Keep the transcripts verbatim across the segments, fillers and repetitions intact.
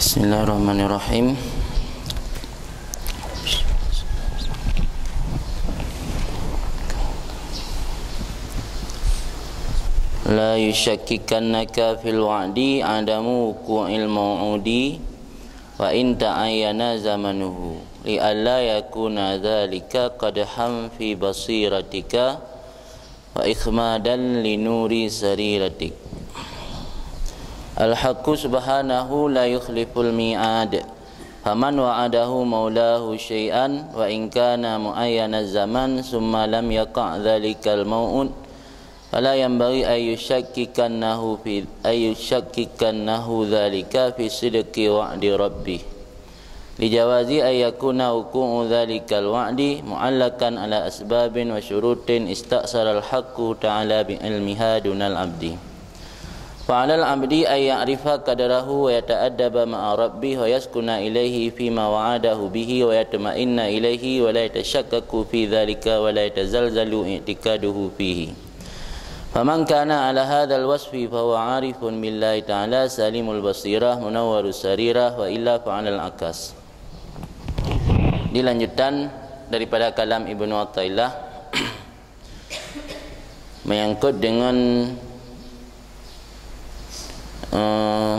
Bismillahirrahmanirrahim. La yushakkikannaka fil wa'di adamu wuqu'il mau'udi wa in ta'ayyana zamanuhu, li alla yakuna dzalika qadhan fi basiratika wa ikhmadan li nuri sariratik. Al-haqqu subhanahu la yukhliful mi'ad. Faman wa'adahu maulahu syai'an wa in kana muayyana zaman summa lam yaqa' dzalikal mau'ud, fala yanbaghi an yusyakkikannahu fi, an yusyakkikannahu dzalika fi sidqi wa'di rabbih. Li jawazi an yakuna wuqu'u dzalikal wa'di mu'allakan ala asbabin wa syurutin ista'saral haqqu ta'ala bi ilmiha dunal abdi. Fa 'alal abdi an ya'rifa qadrahu wa yata'addaba ma'a rabbih wa yaskuna ilaihi fima wa'adahu bihi wa yatma'inna ilaihi wa la yatashakkaku fi dzalika wa la yatazalzalu i'tiqaduhu fihi. Faman kana 'ala hadzal wasfi fa huwa 'arifun billahi ta'ala salimul basirah munawwarus sarirah wa illa fa 'alal akas. Di lanjutan daripada kalam Ibnu Athaillah, menyangkut dengan, eh,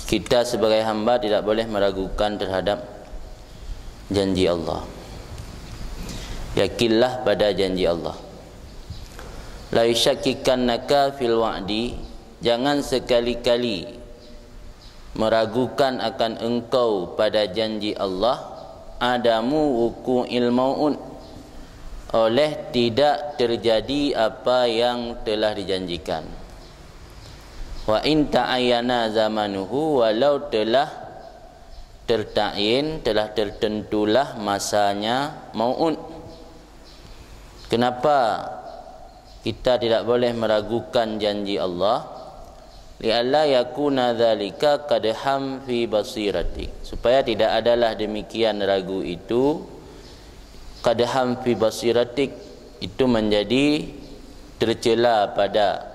kita sebagai hamba tidak boleh meragukan terhadap janji Allah. Yakinlah pada janji Allah. La yusyakkikannaka fil wa'di, jangan sekali-kali meragukan akan engkau pada janji Allah, adamu wuqu'il mau'ud, oleh tidak terjadi apa yang telah dijanjikan. Wa in ta'ayyana zamanuhu, walau telah tertakyin, telah tertentulah masanya mau'ud. Kenapa kita tidak boleh meragukan janji Allah? Li alla yakuna dzalika qadhan fi basiratik. Supaya tidak adalah demikian ragu itu, qadhan fi basiratik, itu menjadi tercela pada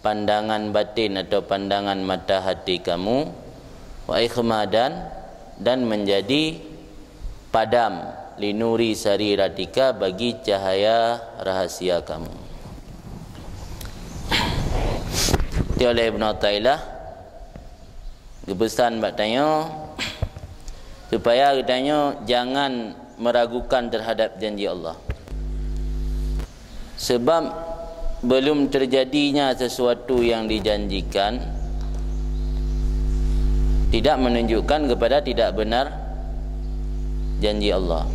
pandangan batin atau pandangan mata hati kamu, wa ikhmadan, dan menjadi padam, li nuri sariratika, bagi cahaya rahasia kamu. Ti oleh Ibnu Athaillah geupeusan bak tanyoe supaya geutanyoe jangan meragukan terhadap janji Allah. Sebab belum terjadinya sesuatu yang dijanjikan tidak menunjukkan kepada tidak benar janji Allah,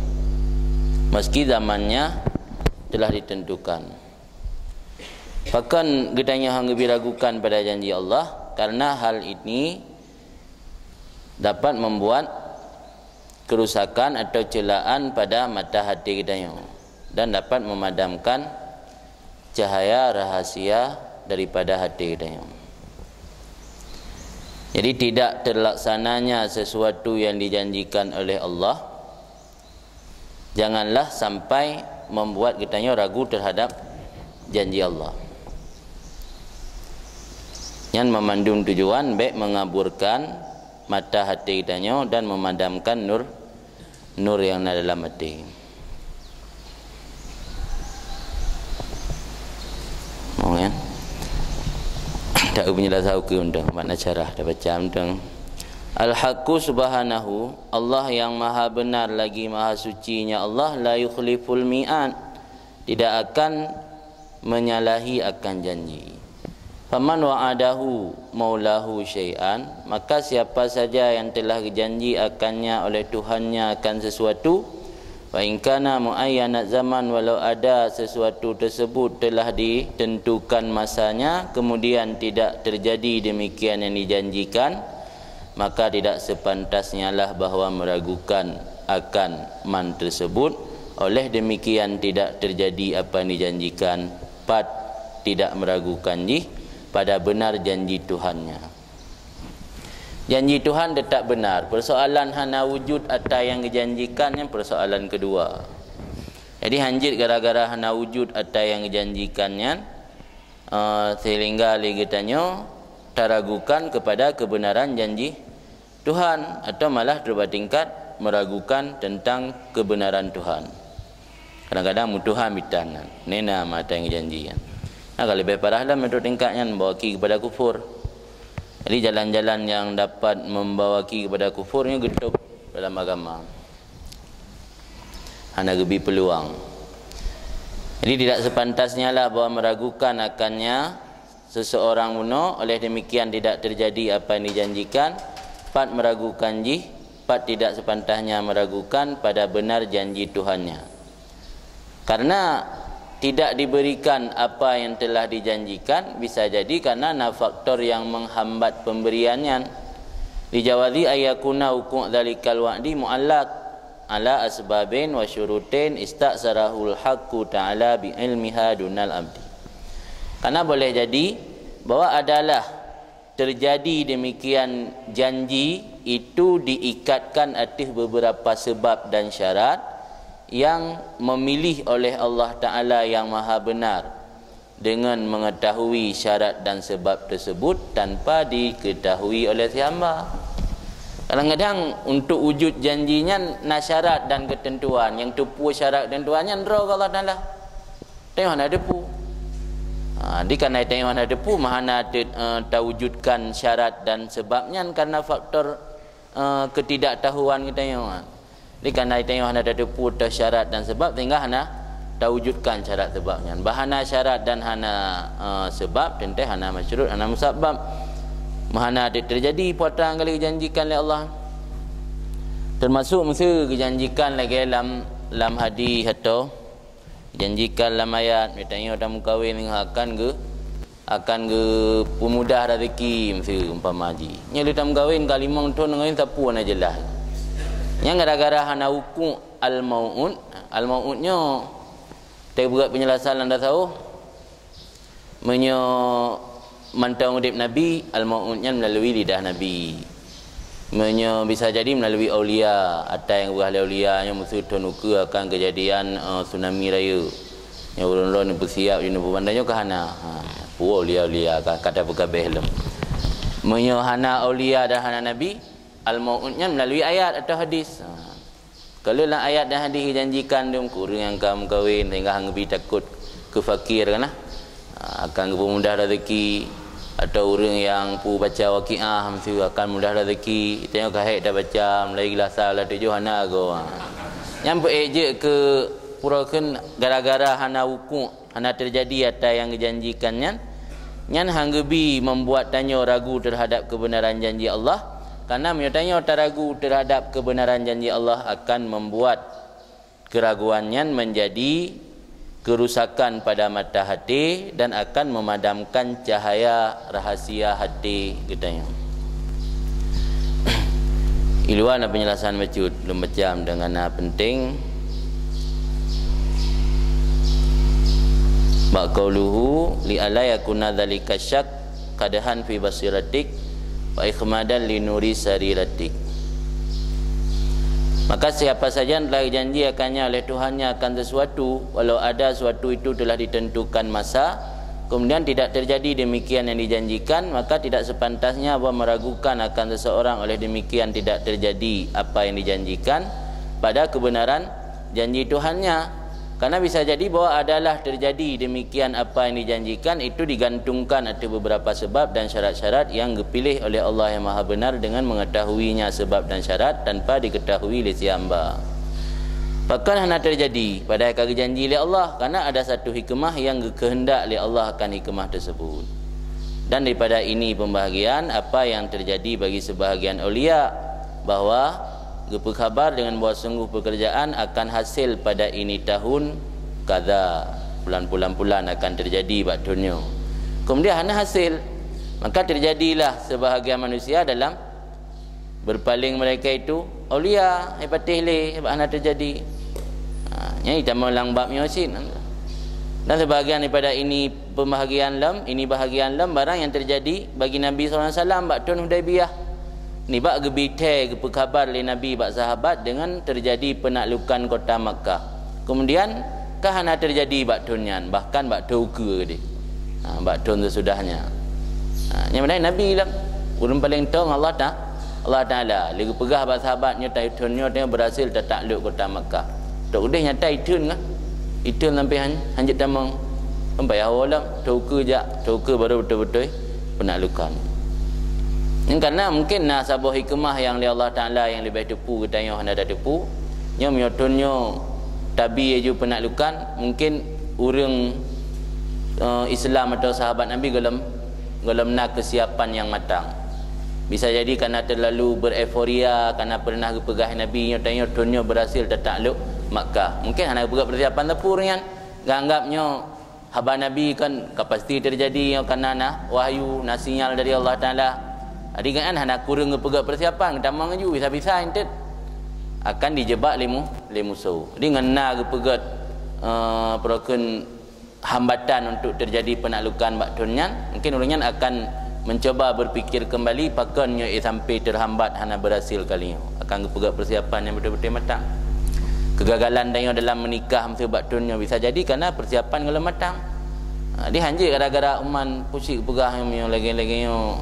meski zamannya telah ditentukan. Pakon geutanyoe hana geubri ragukan pada janji Allah, karena hal ini dapat membuat kerusakan atau celaan pada mata hati geutanyoe dan dapat memadamkan cahaya rahasia daripada hati geutanyoe. Jadi, tidak terlaksananya sesuatu yang dijanjikan oleh Allah, janganlah sampai membuat geutanyoe ragu terhadap janji Allah. Nyan meumandum tujuan bèk mengaburkan mata hati geutanyoe dan memadamkan nur, nur nyang na dalam até. Mo nyan? Tak penjelasan ukeue mantong, makna syarah tabaca mantong. Al-Haqqu subhanahu, Allah yang maha benar lagi maha suci-Nya Allah, la yukhliful mi'ad, tidak akan menyalahi akan janji. Faman wa'adahu maulahu syai'an, maka siapa saja yang telah geujanji akannya oleh Tuhannya akan sesuatu, wa in kana muayyana zaman, walau ada sesuatu tersebut telah ditentukan masanya, kemudian tidak terjadi demikian yang dijanjikan, maka tidak sepantasnyalah bahwa meragukan akan man tersebut, oleh demikian tidak terjadi apa yang dijanjikan, pat tidak meragukan jih pada benar janji Tuhannya. Janji Tuhan tetap benar. Persoalan hana wujud ata nyang dijanjikan nyan persoalan kedua. Jadi, hanjeuet gara-gara hana wujud ata nyang dijanjikan nyan, eh, sehingga lé geutanyoe taragukan kepada kebenaran janji Tuhan, atau malah trok bak tingkat meragukan tentang kebenaran Tuhan. Kadang-kadang meutuhan bitan nyan, nena mata nyang janji nyan. Nah, ka leubeh parah lom trok tingkat nyan, membawa ki kepada kufur. Jadi, jalan-jalan yang dapat membawa ki kepada kufur nyoe geutôb dalam agama. Hana geubi peluang. Jadi, tidak sepantasnya lah bahwa meragukan akannya seseorang bunoe, oleh demikian tidak terjadi apa yang dijanjikan, pat meragukan jih, pat tidak sepantasnya meragukan pada benar janji Tuhannya. Karena tidak diberikan apa yang telah dijanjikan, bisa jadi karena na faktor yang menghambat pemberiannya. Lijawazi ayakuna wuqu' dzalikal wa'di mu'allaq ala asbabin wa syurutin ista'sarahul haqqu ta'ala bi ilmiha dunal abdi. Karena boleh jadi bahwa adalah terjadi demikian janji itu diikatkan ateueh beberapa sebab dan syarat yang memilih oleh Allah Ta'ala yang Maha Benar dengan mengetahui syarat dan sebab tersebut tanpa diketahui oleh si hamba. Kadang-kadang untuk wujud janji nyan na syarat dan ketentuan. Nyang teupeu syarat ketentuan nyan droe keu Allah Ta'ala. Tanyoe hana teupeu. Ha, di kana tanyoe hana teupeu, meuhana te-, eh, tawujudkan syarat dan sebab nyan karena faktor, eh, ketidaktahuan geutanyoe. Di kana tanyoe hana teupeu teuh syarat dan sebab, sehingga hana tawujudkan syarat sebab nyan. Bah hana syarat dan hana, eh, sebab, teuntée hana masyruet, hana musabab. Meuhana te-, terjadi peue nyang ka lheueh geujanjikan lé Allah. Termasuk meuseu geujanjikan lagée lam, lam hadis atau janjikan lam ayat, mitanyoe tameukawen akan geu-, akan geupeumudah rezeki, meuseu umpama jih. Nyoe lheueh tameukawen ka limong thon ngon sapeue na jeulaih. Nyang gara-gara hana wuqu' al-mau'ud, al-mau'ud nyoe teubuet penjelasan lam tasawuf. Meunyoe mantong udeb Nabi, al-mau'ud nyan meulalu lidah Nabi. Meunyoe bisa jadi meulalu aulia, ata nyang geupeugah lé aulia nyoe meuseu thon ukeue akan keujadian, eh, tsunami rayeuk. Nyoe ulôn-ulôn neupeusiab, neupeubantai nyoe ka hana. Ha, peue aulia-aulia ka, ka tapeugah beh lom. Meunyoe hana aulia dan hana Nabi, al-mau'ud nyan meulalu ayat atau hadis. Ha. Kalau lam ayat dan hadis dijanjikan dum keu ureuëng nyang ka meukawen sehingga hana geubi takot keu fakir kan, ha, akan geupeumudah rezeki, atau ureuëng nyang peue baca Waqiah meuseu akan mudah rezeki. Tanyoe ka hék tabaca mulai geulasa lam tujoh hana goe. Ha. Nyan peuék jeuet keu pura kheun gara-gara hana wuqu'. Hana teujadi ata nyang geujanjikan nyan, nyan han geubi membuat tanyoe ragu terhadap kebenaran janji Allah, karena meunyoe tanyoe taragu terhadap kebenaran janji Allah akan membuat keraguan nyan menjadi kerusakan pada mata hati dan akan memadamkan cahaya rahasia hati geutanyoe. Iluan penjelasan bacut lom macam dengan na penting. Bak qauluhu li alla yakuna dzalika syak qadhan fi basiratik wa ikhmadan li nuri sariratik. Maka siapa saja yang telah dijanji akannya oleh Tuhannya akan sesuatu, walau ada sesuatu itu telah ditentukan masa, kemudian tidak terjadi demikian yang dijanjikan, maka tidak sepantasnya bahwa meragukan akan seseorang oleh demikian tidak terjadi apa yang dijanjikan pada kebenaran janji Tuhannya. Karena bisa jadi bahwa adalah terjadi demikian apa yang dijanjikan itu digantungkan atas beberapa sebab dan syarat-syarat yang geupiléh oleh Allah yang Maha Benar dengan mengetahuinya sebab dan syarat tanpa diketahui lé si hamba. Pakon hana terjadi, padahai ka geujanji lé Allah, karena ada satu hikmah yang geukeuheundak lé Allah akan hikmah tersebut. Dan daripada ini pembahagian apa yang terjadi bagi sebahagian aulia, bahwa geupeu khabar dengan bahwa sungguh pekerjaan akan hasil pada ini tahun, kada, bulan-bulan-bulan akan terjadi bak thon nyoe. Kemudian hana hasil, maka terjadilah sebahagian manusia dalam berpaling mereka itu aulia, eh, patéh lé, sebab hana terjadi. Ha, nyan itamong lam bab nyoe cit. Dan sebahagian daripada ini pembahagian lom, ini bahagian lom barang yang terjadi bagi Nabi sallallahu alaihi wasallam bak thon Hudaibiyah. Nibak geubi thée geupeu khabar lé Nabi bak sahabat dengan terjadi penaklukan kota Makkah. Kemudian ka hana terjadi bak thon nyan, bahkan bak thon ukeue deh. Ha, bak thon seusudahnya. Ha, nyang mana Nabi lah. Ureuëng paléng tong Allah ta-, Allah Taala lé geupeugah bak sahabat nyoe, thon nyoe tanyoe berhasil tatakluk kota Makkah. Trok udeh nyata itheun kan? Itheun sampai han, hanjeuet tamong. Sampai awai lom, thon ukeue jak, thon ukeue baru beutôi-beutôi peunaklukan. Nyan karena mungkin na saboh hikmah nyang lé Allah Taala nyang leubeh teupeue geutanyoe hana tateupeue. Nyoe meunyoe thon nyoe tabi laju peunaklukan, mungkin ureuëng, eh, Islam atau sahabat Nabi gohlom, gohlom na kesiapan nyang matang. Bisa jadi karena terlalu bereforia, karena pernah geupeugah Nabi nyoe tanyoe thon nyoe berhasil tatakluk Makkah. Mungkin hana geupeugah persiapan teupeu nyan, geuanggap nyoe haba Nabi kan ka pasti terjadi, nyoe karena na wahyu, na sinyal dari Allah Taala. Jadi kan hana kureueng geupeugah persiapan, geutamong laju bisa-bisa entet akan dijebak lé mu-, lé musoh. Jadi ngon na geupeugah, eh, peurokon hambatan untuk terjadi penaklukan bak thon nyan, mungkin ureuëng nyan akan mencoba berpikir kembali, pakon nyoe sampai terhambat hana berhasil kali nyoe. Akan geupeugah persiapan nyang beutôi-beutôi matang. Kegagalan tanyoe dalam menikah meuseubab thon nyoe bisa jadi karena persiapan gohlom matang. Ha, di hanjeuet gara-gara uman pusik peugah nyoe lagée-lagée nyoe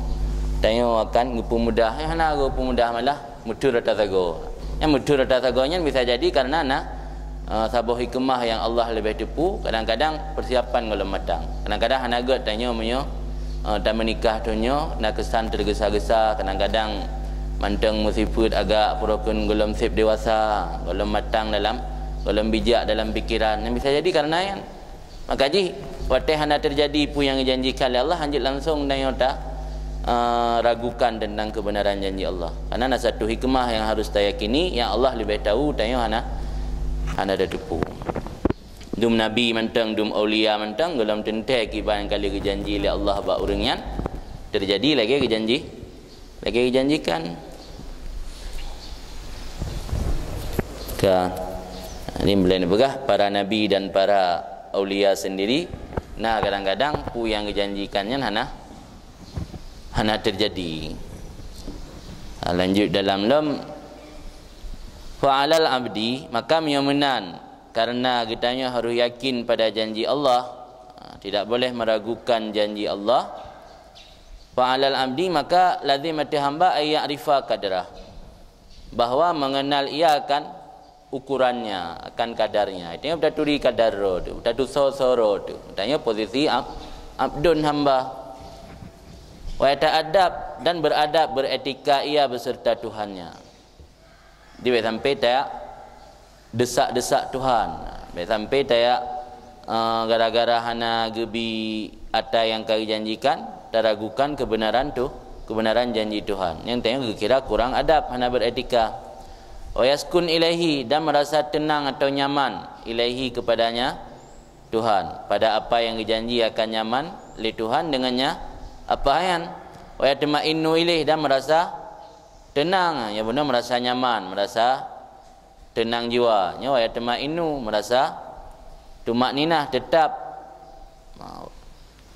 tanyoe akan geupeumudah, eh, hana geupeumudah malah meuthon rata sagoe. Nyang meuthon rata sagoe nyan bisa jadi karena na, eh, saboh hikmah nyang Allah leubeh teupeue, kadang-kadang persiapan gohlom matang. Kadang-kadang hana gét tanyoe meunyoe, eh, tameunikah thon nyoe na keusan tergesa-gesa, kadang-kadang mantong meusifeuet agak peurokon gohlom sép dewasa, gohlom matang dalam, gohlom bijak dalam pikiran. Nyang bisa jadi karena nyan. Maka jih, watée hana terjadi peue nyang geujanjikan lé Allah, hanjeuet langsong tanyoe ta, eh, ragukan tentang kebenaran janji Allah. Karena na satu hikmah nyang harus tayakini, nyang Allah leubeh tahu, tanyoe hana, hana tateupeue. Dum nabi mantong, dum aulia mantong, gohlom teuntée kiban nyang ka lheueh geujanji lé Allah bak ureuëng nyan terjadi lagée geujanji. Lagée geujanjikan. Ka, ini boleh dipeugah para nabi dan para aulia sendiri, na kadang-kadang peue nyang geujanjikan nyan hana, hana terjadi. Ha, lanjut dalam lom, "Fa alal abdi," maka meunyoe meunan, karena geutanyoe harus yakin pada janji Allah, ha, tidak boleh meragukan janji Allah. "Fa alal abdi," maka lazim atas hamba, "ay ya'rifa qadrah," bahwa mengenal ia akan ukurannya, akan kadarnya. Artinya, beuturi kadar droe teuh, beuturi soe-soe droe teuh. Artinya, posisi ab-, abdun hamba. "Wa yata'addab," dan beradab, beretika ia beserta Tuhannya. Jadi, bèk sampai tadesak-desak Tuhan. Bèk sampai ta, eh, gara-gara hana geubi ata nyang ka geujanjikan, taragukan keubeunaran tu, keubeunaran janji Tuhan. Nyang tanyoe geukira kurang adab, hana beretika. Wa yaskun ilaihi, dan merasa tenang atau nyaman, ilaihi, kepadanya, Tuhan, pada apa yang geujanji akan nyaman lé Tuhan dengannya, apa nyan? Wa yatma'innu ilaih, dan merasa tenang, ya beuna merasa nyaman, merasa tenang jiwa. Nyoe wa yatma'innu, merasa tumakninah, tetap,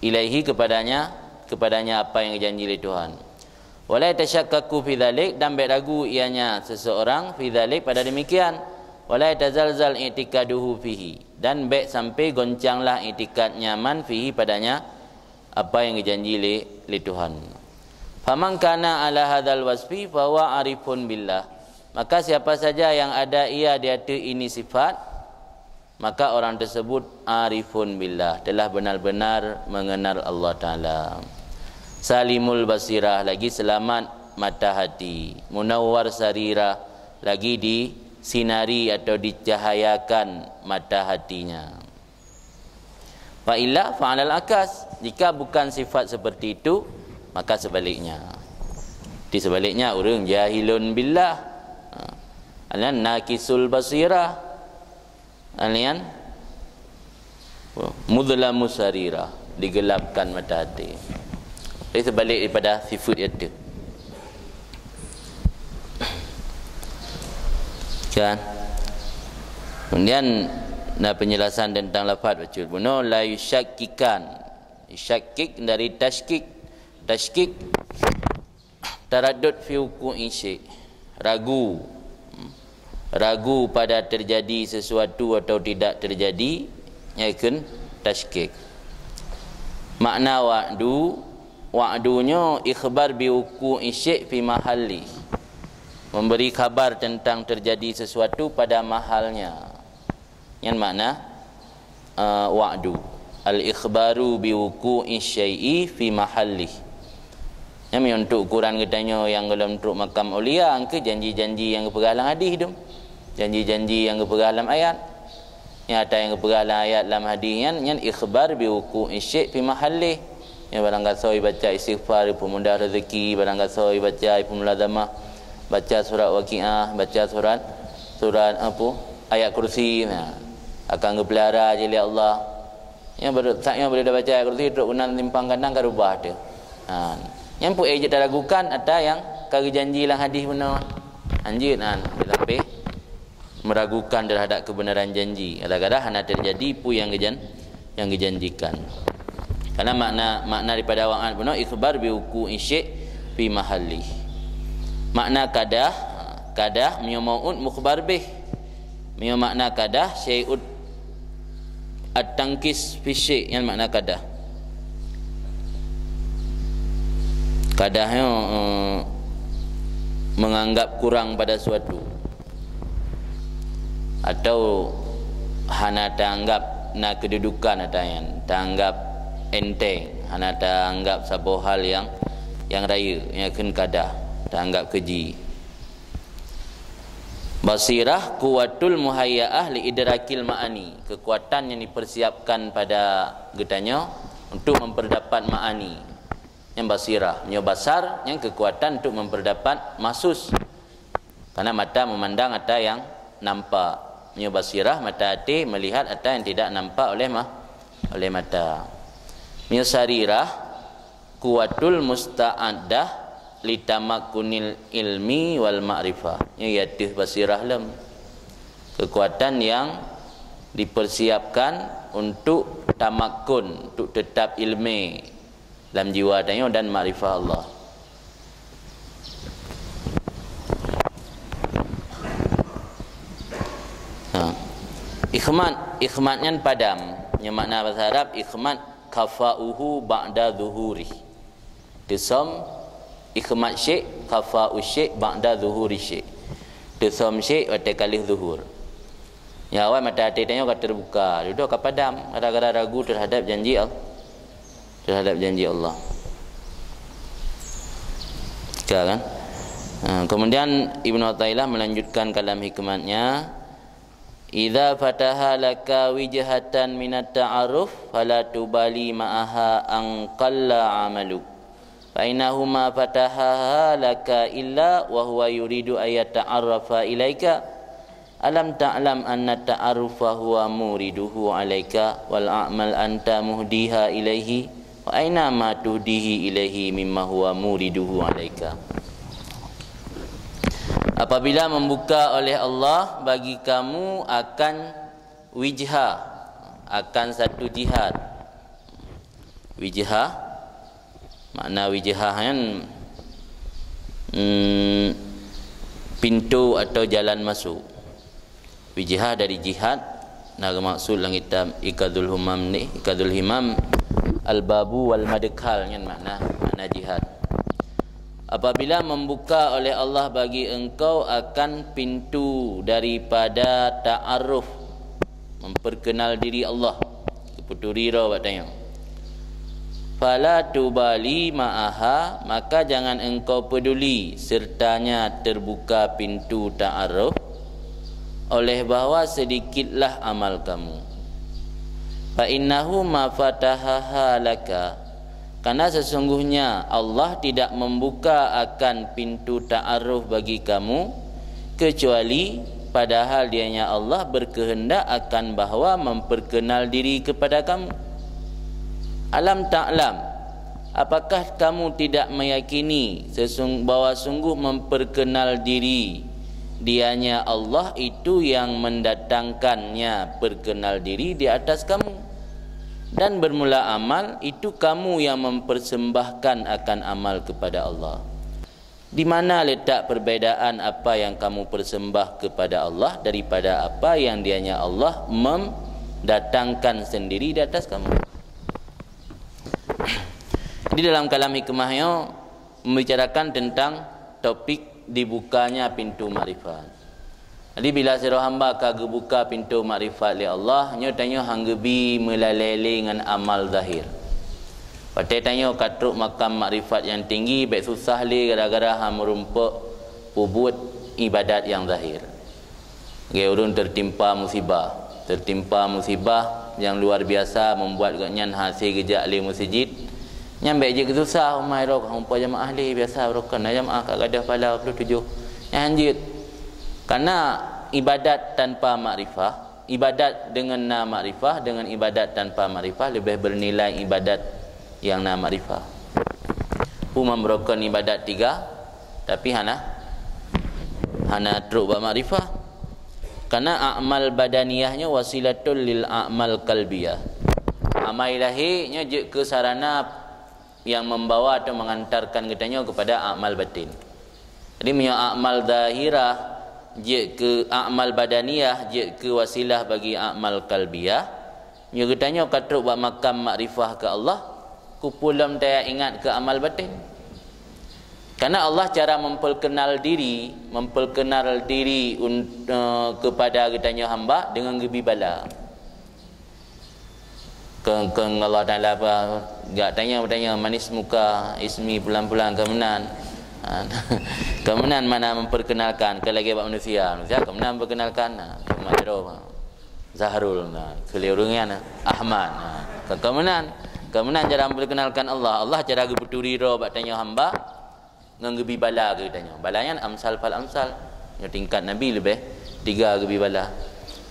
ilaihi, kepadanya, kepadanya apa yang dijanji lé Tuhan. Wa la yatashakkaku fi dzalik, dan bèk ragu ianya seseorang, fi dzalik, pada demikian. Wa la yatazalzal i'tikaduhu fihi, dan bèk sampai goncanglah iktikad nyaman fihi, padanya, apa yang dijanji lé, lé Tuhan. Faman kana ala hadzal wasfi fahuwa arifun billah. Maka siapa saja yang ada ia di atas ini sifat, maka orang tersebut arifun billah, telah benar-benar mengenal Allah Taala. Salimul basirah, lagi selamat mata hati. Munawwar sarirah, lagi disinari atau dicahayakan mata hatinya. Wa illa fa'alal akas, jika bukan sifat seperti itu, maka sebaliknya. Di sebaliknya, ureuëng jahilun billah. Ha. Anan nakisul basirah. Alian mudlamu sarira, digelapkan mata hati. Jadi sebalik daripada sifat itu. Kan? Kemudian, nah, penjelasan tentang lafaz bacut. Bunoe la yusyakkikan. Syakkik dari tasykik. Tasykik taraddud fi wuqu'i syai', ragu. Ragu pada terjadi sesuatu atau tidak terjadi, nyan kheun tasykik. Makna wa'du, Wa'du nyoe ikhbar bi wuqu'i syai' fi mahalli. Memberi khabar tentang terjadi sesuatu pada mahalnya. Nyan makna, eh, wa'du. Al-ikhbaru bi wuqu'i syai'i fi mahalli. Nyan meunyoe untuk ukuran geutanyoe nyang gohlom trok makam aulia, angka janji-janji nyang geupeugah lam hadih tu. Janji-janji nyang geupeugah lam ayat. Nyata nyang geupeugah lam ayat lam hadih nyan, nyan ikhbar bi wuqu'i syai' fi mahalli. Nyan barang gasoe baca istighfar, peumudah rezeki, barang gasoe baca peumulazamah, baca surat Waqiah, baca surat, surat apa? Ayat kursi. Nah, akan geupelihara jih lé Allah. Nyan baru, saat nyan baru dah baca ayat kursi, trok keunan simpang kanan ka rubah tu. Ha. Nyan pun eh jeuet taragukan ata nyang ka geujanji lam hadih bunoe. Anjeut nan, sampai meragukan terhadap kebenaran janji. Kadang-kadang hana terjadi peue nyang geujan-, nyang geujanjikan. Karena makna, makna daripada wa'ad bunoe ikhbar bi wuqu'i syai' fi mahalli. Makna kadah, kadah meunyoe mau'ud mukhbar bih. Meunyoe makna kadah syai'ut at-tanqis fi syai', nyan makna kadah. Kadah nyoe, eh, menganggap kurang pada suatu. Atau hana taanggap na kedudukan ata nyan, taanggap enteng, hana taanggap saboh hal nyang, nyang rayeuk, nyang kheun kadah, taanggap keji. Basirah quwwatul muhayyaah li idrakil ma'ani, kekuatan yang dipersiapkan pada geutanyoe untuk memperdapat ma'ani. Nyan basirah, nyoe basar, nyan kekuatan untuk memperdapat mahsus. Karena mata memandang ata yang nampak. Nyoe basirah, mata até melihat ata yang tidak nampak oleh ma-, oleh mata. Nyoe sarirah, quwwatul musta'addah litamakkunil ilmi wal ma'rifah. Nyoe i ateueh basirah lom. Kekuatan yang dipersiapkan untuk tamakkun, untuk tetap ilmi lam jiwa tanyoe dan makrifah Allah. Ha. Ikhmat, ikhmat nyan padam. Nyan makna bahasa Arab, ikhmat khafa'uhu ba'da zuhuri. Teusom ikhmat syai', khafa'u syai' ba'da zuhuri syai'. Teusom syai' watèe ka lheueh zuhur. Nyan awai mata até tanyoe ka terbuka, dudoe ka padam gara-gara ragu terhadap janji Allah. Terhadap janji Allah. Ka kan? Ha, kemudian Ibnu Athaillah melanjutkan kalam hikmatnya, "Idza fataha laka wijhatan minat ta'aruf, fala tubali ma'aha an qalla amaluk. Fa innahu ma fatahaha laka illa wa huwa yuridu an yata'arrafa ilaika. Alam ta'lam anna ta'arrufa huwa muriduhu alaika, wal a'mal anta muhdiha ilaihi, wa aina ma tuhdihi ilaihi mimma huwa muriduhu alaika." Apabila membuka oleh Allah bagi kamu akan wijhah, akan satu jihad. Wijhah, makna wijhah nyan, mm, pintu atau jalan masuk. Wijhah dari jihad, na geumaksud lam kitab Iqadul Humam ni, Iqadul Himam, al-babu wal madkhal nyan makna, makna jihad. Apabila membuka oleh Allah bagi engkau akan pintu daripada ta'aruf, memperkenal diri Allah, geupeuturoe bak tanyoe. Fala tubali ma'aha, maka jangan engkau peduli sertanya terbuka pintu ta'aruf, oleh bahwa sedikitlah amal kamu. Fa innahu ma fatahaha laka, karena sesungguhnya Allah tidak membuka akan pintu ta'aruf bagi kamu, kecuali padahal dianya Allah berkehendak akan bahwa memperkenal diri kepada kamu. Alam ta'lam, apakah kamu tidak meyakini sesung-, bahwa sungguh memperkenal diri dianya Allah itu yang mendatangkannya perkenal diri di atas kamu? Dan bermula amal, itu kamu yang mempersembahkan akan amal kepada Allah. Di mana letak perbedaan apa yang kamu persembah kepada Allah daripada apa yang dianya Allah mendatangkan sendiri di atas kamu? Jadi dalam kalam hikmah nyoe membicarakan tentang topik dibukanya pintu makrifat. Jadi bila sidroe hamba ka geubuka pintu makrifat lé Allah, nyoe tanyoe han geubi meulalé lé ngon amal zahir. Watée tanyoe ka trok makam makrifat nyang tinggi, bék susah lé gara-gara han meurumpok peubuet ibadat nyang zahir. Lagée ureuëng tertimpa musibah. Tertimpa musibah nyang luar biasa membuat gobnyan hase geujak lé meuseujid. Nyan bék jeuet keu susah, umai rok, hana jamaah lé, biasa rok na jamaah ka gadôh pahala dua puluh tujuh. Nyan jeuet. Karena ibadat tanpa makrifah, ibadat dengan na makrifah dengan ibadat tanpa makrifah lebih bernilai ibadat yang na makrifah. Peue man beurokon ibadat tiga, tapi hana, hana trok bak makrifah. Karena amal badaniyah nyoe wasilatul lil amal kalbiyah. Amai lahé nyoe jeuet keu sarana yang membawa atau mengantarkan geutanyoe kepada amal batin. Jadi meunyoe amal zahirah jeuet keu amal badaniyah, jeuet keu wasilah bagi amal kalbiyah, meunyoe geutanyoe ka trok bak makam makrifah keu Allah, keupeue lom taya ingat keu amal batin. Karena Allah cara memperkenal diri, memperkenal diri un-, eh, kepada geutanyoe hamba dengan geubi bala. Keu, keu Allah Taala apa? Gak tanya, bertanya, "Manis muka, ismi pulan-pulan, keu meunan." Ha, keu meunan mana memperkenalkan, keu lagée bak manusia. Manusia keu meunan memperkenalkan. Ha, cuma jero. Zahrul, nah, keu lé ureuëng nyan, Ahmad. Nah, keu, keu meunan, keu meunan cara memperkenalkan Allah. Allah cara geupeuturi droe bak tanyoe hamba. Ngon geubi bala keu geutanyoe. Bala nyan amsal fal amsal. Nyoe tingkat Nabi leubeh tiga geubi bala.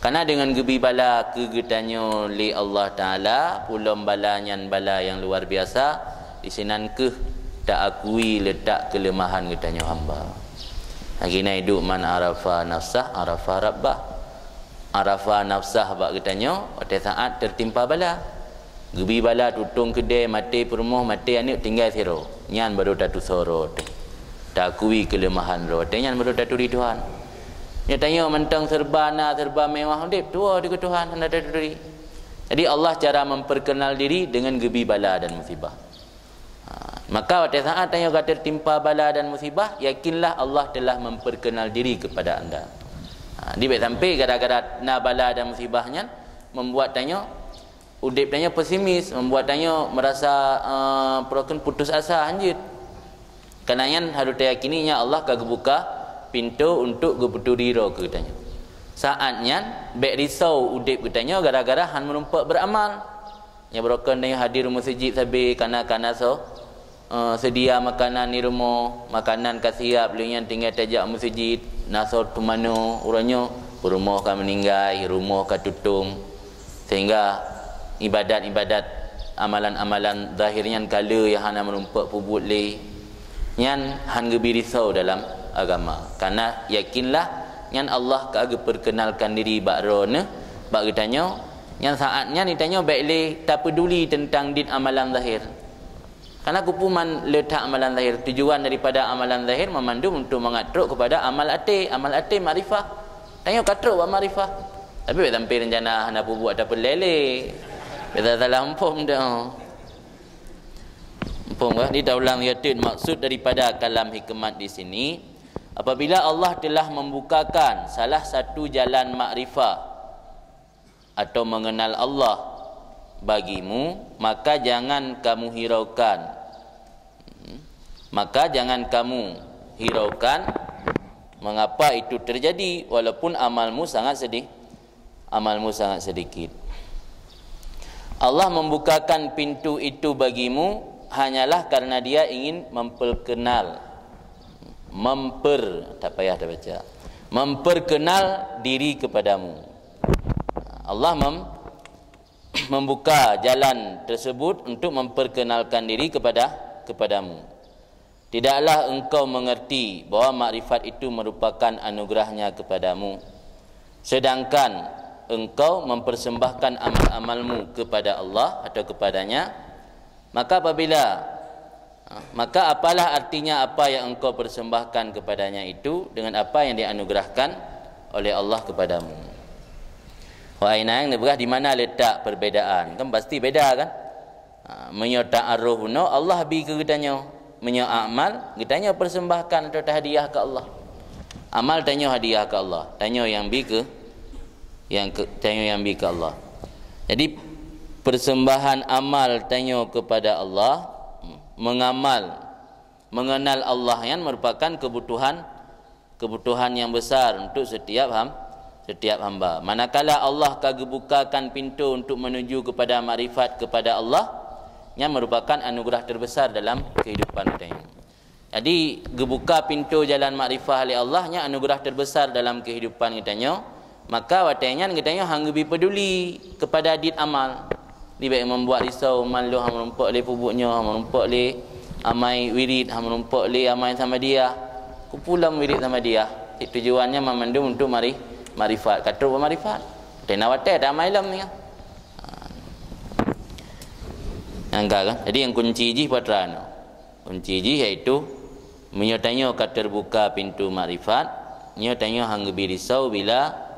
Karena dengan geubi bala keu geutanyoe lé Allah Taala, peue lom bala nyan bala nyang luar biasa, disinan kheueh taakui leutak keuleumahan geutanyoe hamba. Lagée na iduek, "Man arafa nafsah, arafa rabbah." Arafa nafsah bak geutanyoe watée saát teutimpa bala. Geubi bala tutong keudée, maté peurumoh, maté aneuëk, tinggai sidroe. Nyan barô tatusoe droe teuh. Taakui keuleumahan droe teuh, nyan barô taturi Tuhan. Nyoe tanyoe mantong serba na, serba mewah udeb, tuwoe dikeue Tuhan hana taturi. Jadi Allah cara memperkenal diri dengan geubi bala dan musibah. Ha, maka watée saát tanyoe ka teutimpa bala dan musibah, yakinlah Allah telah memperkenal diri kepada anda. Ha, di bék sampai gara-gara na bala dan musibah nyan membuat tanyoe udeb tanyoe pesimis, membuat tanyoe merasa, eh, peurokon putus asa, hanjeuet. Karena nyan harus tayakini nyan Allah ka geubuka pintoe untuk geupeuturi droe keu geutanyoe. Saát nyan bék risau udeb geutanyoe gara-gara han meurumpok beuramal. Nyang beurokon tanyoe hadir meuseujid sabe kana-kana soe, eh, seudia makanan di rumoh, makanan ka siap, lheueh nyan tinggai tajak meuseujid, na soe teumanoe, uroe nyoe peurumoh ka meuninggai, rumoh ka tutong. Sehingga ibadat-ibadat, amalan-amalan zahir nyan ka le nyang hana meurumpok peubuet lé, nyan han geubi risau dalam agama. Karena yakinlah, nyan Allah ka geupeurkeunalkan diri bak droeneuh, bak geutanyoe, nyan saát nyan geutanyoe bék lé tapeuduli teuntang dit amalan zahir. Karena keupeue man le that amalan zahir? Tujuan daripada amalan zahir meumandum untuk mangat trok kepada amal até, amal até makrifah. Tanyoe ka trok bak makrifah. Tapi bék sampai rencana hana peubuet ataupun lé-lé. Bék salah muphom dah. Muphom kan? Di taulang yatit maksud daripada kalam hikmat di sini, apabila Allah telah membukakan salah satu jalan makrifah, atau mengenal Allah bagimu, maka jangan kamu hiraukan. Hmm. Maka jangan kamu hiraukan mengapa itu terjadi, walaupun amalmu sangat sedih, amalmu sangat sedikit. Allah membukakan pintu itu bagimu hanyalah karena Dia ingin memperkenal, memper, tak payah dah baca, memperkenal diri kepadamu. Allah mem-, membuka jalan tersebut untuk memperkenalkan diri kepada, kepadamu. Tidaklah engkau mengerti bahwa makrifat itu merupakan anugerahnya kepadamu, sedangkan engkau mempersembahkan amal-amalmu kepada Allah atau kepadanya, maka apabila, ha, maka apalah artinya apa yang engkau persembahkan kepadanya itu dengan apa yang dianugerahkan oleh Allah kepadamu? Wahai inong, neupeugah di mana letak perbedaan? Kan pasti beda, kan? Ha, Ha, meunyoe ta'aruf bunoe, Allah bi keu geutanyoe. Meunyoe amal, geutanyoe persembahkan atau hadiah keu Allah. Amal tanyoe hadiah keu Allah. Tanyoe nyang bi keu, nyang keu, tanyoe nyang bi keu Allah. Jadi, persembahan amal tanyoe kepada Allah, mengamal, mengenal Allah nyan merupakan kebutuhan, kebutuhan yang besar untuk setiap ham-, setiap hamba. Manakala Allah ka geubukakan pintu untuk menuju kepada makrifat kepada Allah, nyan merupakan anugerah terbesar dalam kehidupan geutanyoe. Jadi, geubuka pintu jalan makrifah lé Allah nyan anugerah terbesar dalam kehidupan geutanyoe. Maka watée nyan geutanyoe han geubi peduli kepada dit amal. Di bék membuat risau, man lôn han meurumpok lé peubuet nyoe, han meurumpok lé amai wirid, han meurumpok lé amai samadiyah. Kupulam wirid samadiyah. Cit tujuannya memandum untuk mari, marifat. Ka trok marifat. Tena watée tak amai lom ni. Ha. Nyang ka kan? Jadi yang kunci jih putra nyoe. Kunci jih yaitu meunyoe tanyoe ka terbuka pintu makrifat, nyoe tanyoe han geubi risau bila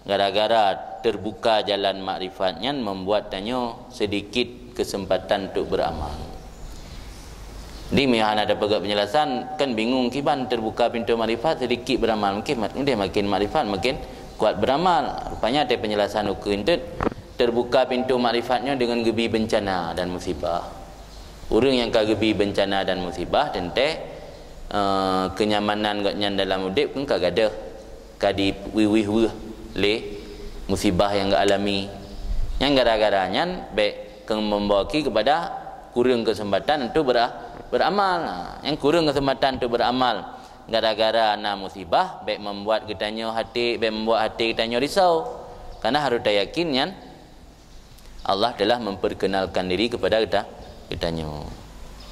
gara-gara terbuka jalan makrifat nyan membuat tanyoe sedikit kesempatan untuk beramal. Di meuhana ada peugah penjelasan, kan bingung kiban terbuka pintu makrifat sedikit beramal. Mungkin mat-, mungkin makin makrifat makin kuat beramal. Rupanya ada penjelasan ukeue entet, terbuka pintu makrifat nyoe dengan geubi bencana dan musibah. Ureuëng nyang ka geubi bencana dan musibah teuntée, eh, kenyamanan gobnyan dalam udeb kan ka gadeuh, ka diwih-wih lé musibah nyang geualami. Nyang gara-gara nyan bék keu membawa ki kepada kureueng kesempatan untuk bera-, beramal. Ha, nyang kureueng kesempatan untuk beramal gara-gara na musibah, bék membuat geutanyoe hati, bék membuat hati geutanyoe risau. Karena harus tayakin nyan Allah telah memperkenalkan diri kepada geuta-, geutanyoe.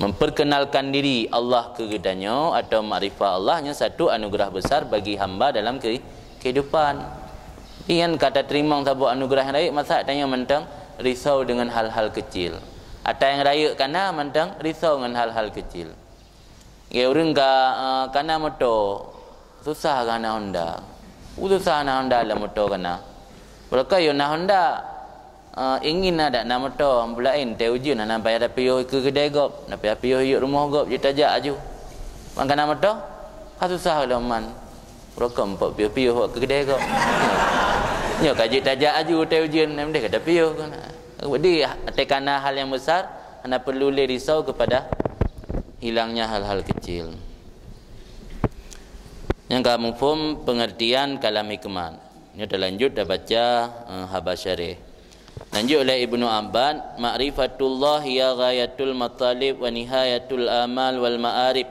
Memperkenalkan diri Allah keu geutanyoe atau makrifah Allah nyan satu anugerah besar bagi hamba dalam ke-, kehidupan. Nyan ka tateurimong saboh anugerah nyang rayeuk, masa tanyoe mantong risau dengan hal-hal kecil. Ata nyang rayeuk kana mantong risau ngon hal-hal kecil. Ge ureuëng ka, eh, kana moto, susah geuh na Honda. Uh, susah na Honda lam moto kana. Beulakon yo na Honda, eh, ingin na dak na moto, bulaén teu ujeuen hana payah tapiôh keu keudè gob, na payah piôh yue rumoh gob jeuet tajak aju. Man kana moto, ka susah lom man. Beulakon pok piôh-piôh wak keu keudè gob. Nyoe ka jeuet tajak aju teu ujeuen, na mendeh ka tapiôh kana. Jadi, teu kana hal nyang besar, hana perlu lé risau kepada hilangnya hal-hal kecil. Nyang ka muphom pengertian kalam hikmat. Nyoe talanjut tabaca, eh, haba syarih. Lanjut oleh Ibnu Abbad, "Ma'rifatullah hiya ghayatul matalib wa nihayatul amal wal ma'arif."